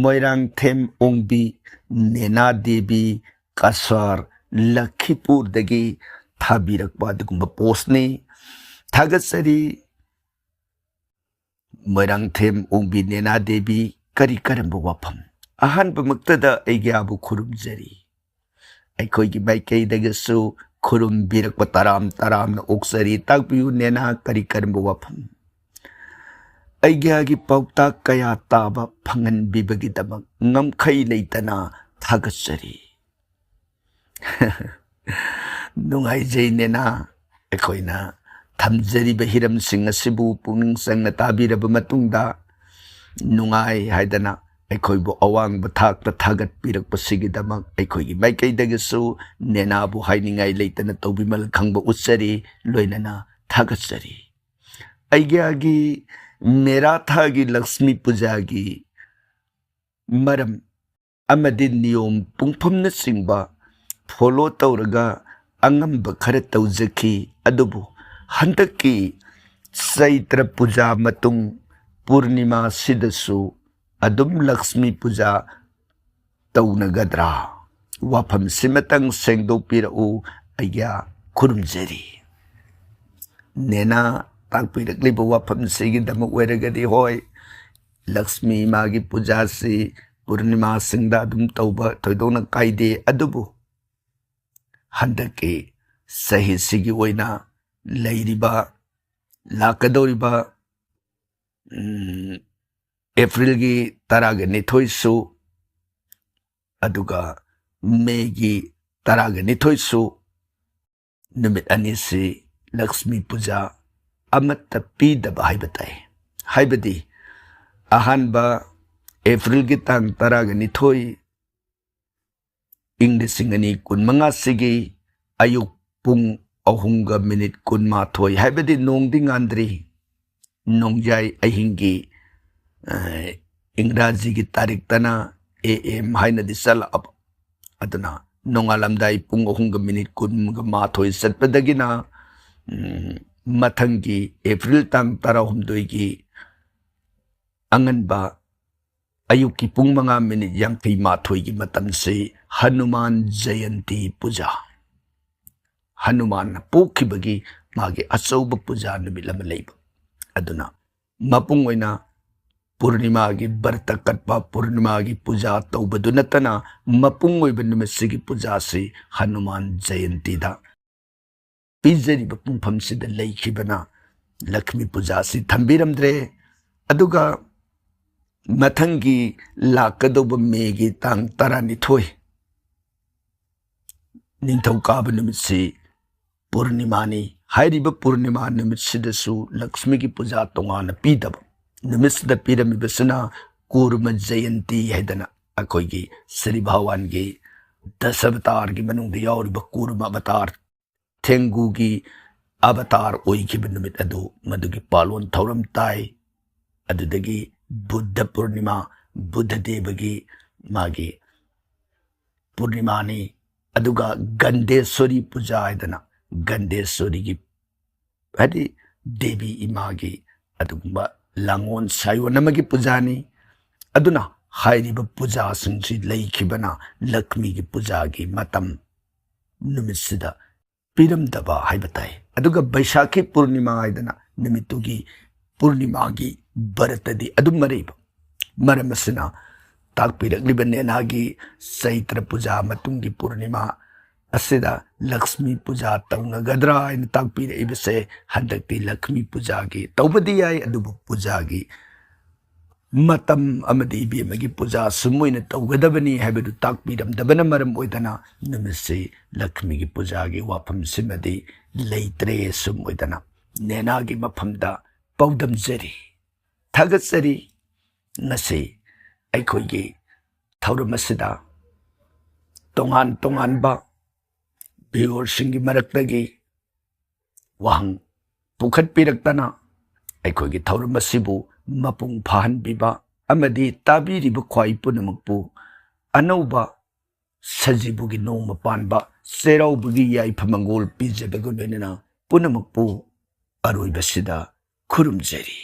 ꯃꯣꯏꯔꯥꯡꯊꯦꯝ ꯑꯣꯡꯕꯤ ꯅꯦꯅꯥ ꯗꯦꯕꯤ, ꯀꯁꯥꯔ, ꯂꯈꯤꯄꯨꯔꯗꯒꯤ ꯊꯥꯕꯤꯔꯛꯄ ꯑꯗꯨꯒꯨꯝꯕ ꯄꯣꯁꯅꯤ꯫ ꯊꯥꯒꯠꯆꯔꯤ꯫ ꯃꯣꯏꯔꯥꯡꯊꯦꯝ ꯑꯣꯡꯕꯤ ꯅꯦꯅꯥ ꯗꯦꯕꯤ, ꯀꯔꯤ ꯀꯔꯝꯕ ꯋꯥꯐꯝ? ꯑꯍꯥꯟꯕꯃꯛꯇꯗ ꯑꯩꯒꯤ ꯑꯥꯕꯨ ꯈꯨꯔꯨꯝꯖꯔꯤ꯫ ꯑꯩꯈꯣꯏꯒꯤ ꯃꯥꯏꯀꯩꯗꯒꯤꯁꯨ ꯈꯨꯔꯨꯝꯕꯤꯔꯛꯄ ꯇꯔꯥꯝ ꯇꯔꯥꯝꯅ ꯑꯣꯛꯆꯔꯤ꯫ ꯇꯥꯛꯄꯤꯌꯨ ꯅꯦꯅꯥ, ꯀꯔꯤ ꯀꯔꯝꯕ ꯋꯥꯐꯝ? ꯑꯩꯒꯤ ꯑꯥꯒꯤ ꯄꯥꯎꯇꯥꯛ ꯀꯌꯥ ꯇꯥꯕ ꯐꯪꯍꯟꯕꯤꯕꯒꯤꯗꯃꯛ ꯉꯝꯈꯩ ꯂꯩꯇꯅ ꯊꯥꯒꯠꯆꯔꯤ꯫ ꯅꯨꯡꯉꯥꯏꯖꯩ ꯅꯦꯅꯥ꯫ ꯑꯩꯈꯣꯏꯅ ꯊꯝꯖꯔꯤꯕ ꯍꯤꯔꯝꯁꯤꯡ ꯑꯁꯤꯕꯨ ꯄꯨꯛꯅꯤꯡ ꯆꯪꯅ ꯇꯥꯕꯤꯔꯕ ꯃꯇꯨꯡꯗ ꯅꯨꯡꯉꯥꯏ ꯍꯥꯏꯗꯅ ꯑꯩꯈꯣꯏꯕꯨ ꯑꯋꯥꯡꯕ ꯊꯥꯛꯇ ꯊꯥꯒꯠꯄꯤꯔꯛꯄꯁꯤꯒꯤꯗꯃꯛ ꯑꯩꯈꯣꯏꯒꯤ ꯃꯥꯏꯀꯩꯗꯒꯤꯁꯨ ꯅꯦꯅꯥꯕꯨ ꯍꯥꯏꯅꯤꯡꯉꯥꯏ ꯂꯩꯇꯅ ꯇꯧꯕꯤꯃꯜ ꯈꯪꯕ ꯎꯠꯆꯔꯤ, ꯂꯣꯏꯅꯅ ꯊꯥꯒꯠꯆꯔꯤ꯫ ꯑꯩꯒꯤ ꯃꯦꯔꯥꯊꯥꯒꯤ ꯂꯛꯁꯃꯤ ꯄꯨꯖꯥꯒꯤ ꯃꯔꯝ ꯑꯃꯗꯤ ꯅꯤꯌꯣꯝ ꯄꯨꯡꯐꯝꯅꯆꯤꯡꯕ ꯐꯣꯂꯣ ꯇꯧꯔꯒ ꯑꯉꯝꯕ ꯈꯔ ꯇꯧꯖꯈꯤ꯫ ꯑꯗꯨꯕꯨ ꯍꯟꯗꯛꯀꯤ ꯆꯩꯇ꯭ꯔ ꯄꯨꯖꯥ ꯃꯇꯨꯡ ꯄꯨꯔꯅꯤꯃꯥꯁꯤꯗꯁꯨ ꯑꯗꯨꯝ ꯂꯛꯁꯃꯤ ꯄꯨꯖꯥ ꯇꯧꯅꯒꯗ꯭ꯔꯥ? ꯋꯥꯐꯝꯁꯤꯃꯇꯪ ꯁꯦꯡꯗꯣꯛꯄꯤꯔꯛꯎ, ꯑꯩꯒ ꯈꯨꯔꯨꯝꯖꯔꯤ꯫ ꯅꯦꯅꯥ ꯇꯥꯛꯄꯤꯔꯛꯂꯤꯕ ꯋꯥꯐꯝꯁꯤꯒꯤꯗꯃꯛ ꯑꯣꯏꯔꯒꯗꯤ, ꯍꯣꯏ, ꯂꯛꯁꯃꯤ ꯏꯃꯥꯒꯤ ꯄꯨꯖꯥꯁꯤ ꯄꯨꯔꯅꯤꯃꯥꯁꯤꯡꯗ ꯑꯗꯨꯝ ꯇꯧꯕ ꯊꯣꯏꯗꯣꯛꯅ ꯀꯥꯏꯗꯦ, ꯑꯗꯨꯕꯨ ꯍꯟꯗꯛꯀꯤ ꯆꯍꯤꯁꯤꯒꯤ ꯑꯣꯏꯅ ꯂꯩꯔꯤꯕ, ꯂꯥꯛꯀꯗꯧꯔꯤꯕ, ꯎꯝ, ꯑꯦꯄ꯭ꯔꯤꯜꯒꯤ ꯇꯔꯥꯒ ꯅꯤꯊꯣꯏꯁꯨ, ꯑꯗꯨꯒ ꯃꯦꯒꯤ ꯇꯔꯥꯒ ꯅꯤꯊꯣꯏꯁꯨ, ꯅꯨꯃꯤꯠ ꯑꯅꯤꯁꯤ ꯂꯛꯁꯃꯤ ꯄꯨꯖꯥ ꯑꯃꯠꯇ ꯄꯤꯗꯕ ꯍꯥꯏꯕ ꯇꯥꯏ꯫ ꯍꯥꯏꯕꯗꯤ, ꯑꯍꯥꯟꯕ ꯑꯦꯄ꯭ꯔꯤꯜꯒꯤ ꯇꯥꯡ ꯇꯔꯥꯒ ꯅꯤꯊꯣꯏ, ꯏꯪ ꯂꯤꯁꯤꯡ ꯑꯅꯤ ꯀꯨꯟꯃꯉꯥꯁꯤꯒꯤ ꯑꯌꯨꯛ ꯄꯨꯡ ꯑꯍꯨꯝꯒ ꯃꯤꯅꯤꯠ ꯀꯨꯟꯃꯥꯊꯣꯏ, ꯍꯥꯏꯕꯗꯤ ꯅꯣꯡꯗꯤ ꯉꯥꯟꯗ꯭ꯔꯤ, ꯅꯣꯡꯌꯥꯏ ꯑꯍꯤꯡꯒꯤ, ꯑ, ꯏꯪꯒ꯭ꯔꯥꯖꯤꯒꯤ ꯇꯥꯔꯤꯛꯇꯅ ꯑꯦ ꯑꯦꯝ ꯍꯥꯏꯅꯗꯤ ꯆꯠꯂꯛꯑꯕ꯫ ꯑꯗꯨꯅ ꯅꯣꯡꯉꯥꯜꯂꯝꯗꯥꯏ ꯄꯨꯡ ꯑꯍꯨꯝꯒ ꯃꯤꯅꯤꯠ ꯀꯨꯟꯒ ꯃꯥꯊꯣꯏ ꯆꯠꯄꯗꯒꯤꯅ, ꯎꯝ, ꯃꯊꯪꯒꯤ ꯑꯦꯄ꯭ꯔꯤꯜ ꯇꯥꯡ ꯇꯔꯥꯍꯨꯝꯗꯣꯏꯒꯤ ꯑꯉꯟꯕ ꯑꯌꯨꯛꯀꯤ ꯄꯨꯡ ꯃꯉꯥ ꯃꯤꯅꯤꯠ ꯌꯥꯡꯈꯩ ꯃꯥꯊꯣꯏꯒꯤ ꯃꯇꯝꯁꯤ ꯍꯅꯨꯃꯥꯟ ꯖꯌꯟꯇꯤ ꯄꯨꯖꯥ, ꯍꯅꯨꯃꯥꯟꯅ ꯄꯣꯛꯈꯤꯕꯒꯤ ꯃꯥꯒꯤ ꯑꯆꯧꯕ ꯄꯨꯖꯥ ꯅꯨꯃꯤꯠ ꯑꯃ ꯂꯩꯕ꯫ ꯑꯗꯨꯅ ꯃꯄꯨꯡ ꯑꯣꯏꯅ ꯄꯨꯔꯅꯤꯃꯥꯒꯤ ꯕ꯭ꯔꯇ ꯀꯠꯄ, ꯄꯨꯔꯅꯤꯃꯥꯒꯤ ꯄꯨꯖꯥ ꯇꯧꯕꯗꯨ ꯅꯠꯇꯅ, ꯃꯄꯨꯡ ꯑꯣꯏꯕ ꯅꯨꯃꯤꯠꯁꯤꯒꯤ ꯄꯨꯖꯥꯁꯤ ꯍꯅꯨꯃꯥꯟ ꯖꯌꯟꯇꯤꯗ ꯄꯤꯖꯔꯤꯕ ꯄꯨꯡꯐꯝꯁꯤꯗ ꯂꯩꯈꯤꯕꯅ ꯂꯛꯁꯃꯤ ꯄꯨꯖꯥꯁꯤ ꯊꯝꯕꯤꯔꯝꯗ꯭ꯔꯦ꯫ ꯑꯗꯨꯒ ꯃꯊꯪꯒꯤ ꯂꯥꯛꯀꯗꯧꯕ ꯃꯦꯒꯤ ꯇꯥꯡ ꯇꯔꯥꯅꯤꯊꯣꯏ, ꯅꯤꯡꯊꯧꯀꯥꯕ ꯅꯨꯃꯤꯠꯁꯤ ꯄꯨꯔꯅꯤꯃꯥꯅꯤ꯫ ꯍꯥꯏꯔꯤꯕ ꯄꯨꯔꯅꯤꯃꯥ ꯅꯨꯃꯤꯠꯁꯤꯗꯁꯨ ꯂꯛꯁꯃꯤꯒꯤ ꯄꯨꯖꯥ ꯇꯣꯉꯥꯟꯅ ꯄꯤꯗꯕ, ꯅꯨꯃꯤꯠꯁꯤꯗ ꯄꯤꯔꯝꯃꯤꯕꯁꯤꯅ ꯀꯨꯔꯃ ꯖꯌꯟꯇꯤ ꯍꯥꯏꯗꯅ ꯑꯩꯈꯣꯏꯒꯤ ꯁ꯭ꯔꯤ ꯚꯒꯋꯥꯟꯒꯤ ꯗꯁ ꯑꯕꯇꯥꯔꯒꯤ ꯃꯅꯨꯡꯗ ꯌꯥꯎꯔꯤꯕ ꯀꯨꯔꯃ ꯑꯕꯇꯥꯔ, ꯊꯦꯡꯒꯨꯒꯤ ꯑꯕꯇꯥꯔ ꯑꯣꯏꯈꯤꯕ ꯅꯨꯃꯤꯠ ꯑꯗꯨ, ꯃꯗꯨꯒꯤ ꯄꯥꯂꯣꯟ ꯊꯧꯔꯝ ꯇꯥꯏ꯫ ꯑꯗꯨꯗꯒꯤ ꯕꯨꯗꯙ ꯄꯨꯔꯅꯤꯃꯥ, ꯕꯨꯗꯙ ꯗꯦꯕꯒꯤ ꯃꯥꯒꯤ ꯄꯨꯔꯅꯤꯃꯥꯅꯤ꯫ ꯑꯗꯨꯒ ꯒꯟꯙꯦꯁ꯭ꯋꯔꯤ ꯄꯨꯖꯥ ꯍꯥꯏꯗꯅ ꯒꯟꯙꯦꯁ꯭ꯋꯔꯤꯒꯤ ꯍꯥꯏꯗꯤ ꯗꯦꯕꯤ ꯏꯃꯥꯒꯤ ꯑꯗꯨꯒꯨꯝꯕ ꯂꯥꯡꯑꯣꯟ ꯁꯥꯏꯑꯣꯟ ꯑꯃꯒꯤ ꯄꯨꯖꯥꯅꯤ꯫ ꯑꯗꯨꯅ ꯍꯥꯏꯔꯤꯕ ꯄꯨꯖꯥꯁꯤꯡꯁꯤ ꯂꯩꯈꯤꯕꯅ ꯂꯛꯃꯤꯒꯤ ꯄꯨꯖꯥꯒꯤ ꯃꯇꯝ ꯅꯨꯃꯤꯠꯁꯤꯗ ꯄꯤꯔꯝꯗꯕ ꯍꯥꯏꯕ ꯇꯥꯏ꯫ ꯑꯗꯨꯒ ꯕꯩꯁꯥꯈꯤ ꯄꯨꯔꯅꯤꯃꯥ ꯍꯥꯏꯗꯅ ꯅꯨꯃꯤꯠꯇꯨꯒꯤ ꯄꯨꯔꯅꯤꯃꯥꯒꯤ ꯕꯔꯇꯗꯤ ꯑꯗꯨꯝ ꯃꯔꯩꯕ꯫ ꯃꯔꯝ ꯑꯁꯤꯅ ꯇꯥꯛꯄꯤꯔꯛꯂꯤꯕ ꯅꯦꯅꯥꯒꯤ ꯆꯩꯇ꯭ꯔ ꯄꯨꯖꯥ ꯃꯇꯨꯡꯒꯤ ꯄꯨꯔꯅꯤꯃꯥ ꯑꯁꯤꯗ ꯂꯛꯁꯃꯤ ꯄꯨꯖꯥ ꯇꯧꯅꯒꯗ꯭ꯔꯥ ꯍꯥꯏꯅ ꯇꯥꯛꯄꯤꯔꯛꯏꯕꯁꯦ, ꯍꯟꯗꯛꯇꯤ ꯂꯛꯁꯃꯤ ꯄꯨꯖꯥꯒꯤ ꯇꯧꯕꯗꯤ ꯌꯥꯏ, ꯑꯗꯨꯕꯨ ꯄꯨꯖꯥꯒꯤ ꯃꯇꯝ ꯑꯃꯗꯤ ꯏꯕꯦꯝꯃꯒꯤ ꯄꯨꯖꯥ ꯑꯁꯨꯝ ꯑꯣꯏꯅ ꯇꯧꯒꯗꯕꯅꯤ ꯍꯥꯏꯕꯗꯨ ꯇꯥꯛꯄꯤꯔꯝꯗꯕꯅ ꯃꯔꯝ ꯑꯣꯏꯗꯅ ꯅꯨꯃꯤꯠꯁꯤ ꯂꯛꯁꯃꯤꯒꯤ ꯄꯨꯖꯥꯒꯤ ꯋꯥꯐꯝꯁꯤꯃꯗꯤ ꯂꯩꯇ꯭ꯔꯦ꯫ ꯑꯁꯨꯝ ꯑꯣꯏꯗꯅ ꯅꯦꯅꯥꯒꯤ ꯃꯐꯝꯗ ꯄꯥꯎꯗꯝꯖꯔꯤ, ꯊꯥꯒꯠꯆꯔꯤ꯫ ꯉꯁꯤ ꯑꯩꯈꯣꯏꯒꯤ ꯊꯧꯔꯝ ꯑꯁꯤꯗ ꯇꯣꯉꯥꯟ ꯇꯣꯉꯥꯟꯕ ꯚꯤꯌꯨꯋꯔꯁꯤꯡꯒꯤ ꯃꯔꯛꯇꯒꯤ ꯋꯥꯍꯪ ꯄꯨꯈꯠꯄꯤꯔꯛꯇꯅ ꯑꯩꯈꯣꯏꯒꯤ ꯊꯧꯔꯝ ꯑꯁꯤꯕꯨ ꯃꯄꯨꯡ ꯐꯥꯍꯟꯕꯤꯕ ꯑꯃꯗꯤ ꯇꯥꯕꯤꯔꯤꯕ ꯈ꯭ꯋꯥꯏ ꯄꯨꯝꯅꯃꯛꯄꯨ ꯑꯅꯧꯕ ꯁꯖꯤꯕꯨꯒꯤ ꯅꯣꯡꯃ ꯄꯥꯟꯕ ꯆꯩꯔꯥꯎꯕꯒꯤ ꯌꯥꯏꯐ ꯃꯪꯒꯣꯜ ꯄꯤꯖꯕꯒ ꯂꯣꯏꯅꯅ ꯄꯨꯝꯅꯃꯛꯄꯨ ꯑꯔꯣꯏꯕꯁꯤꯗ ꯈꯨꯔꯨꯝꯖꯔꯤ꯫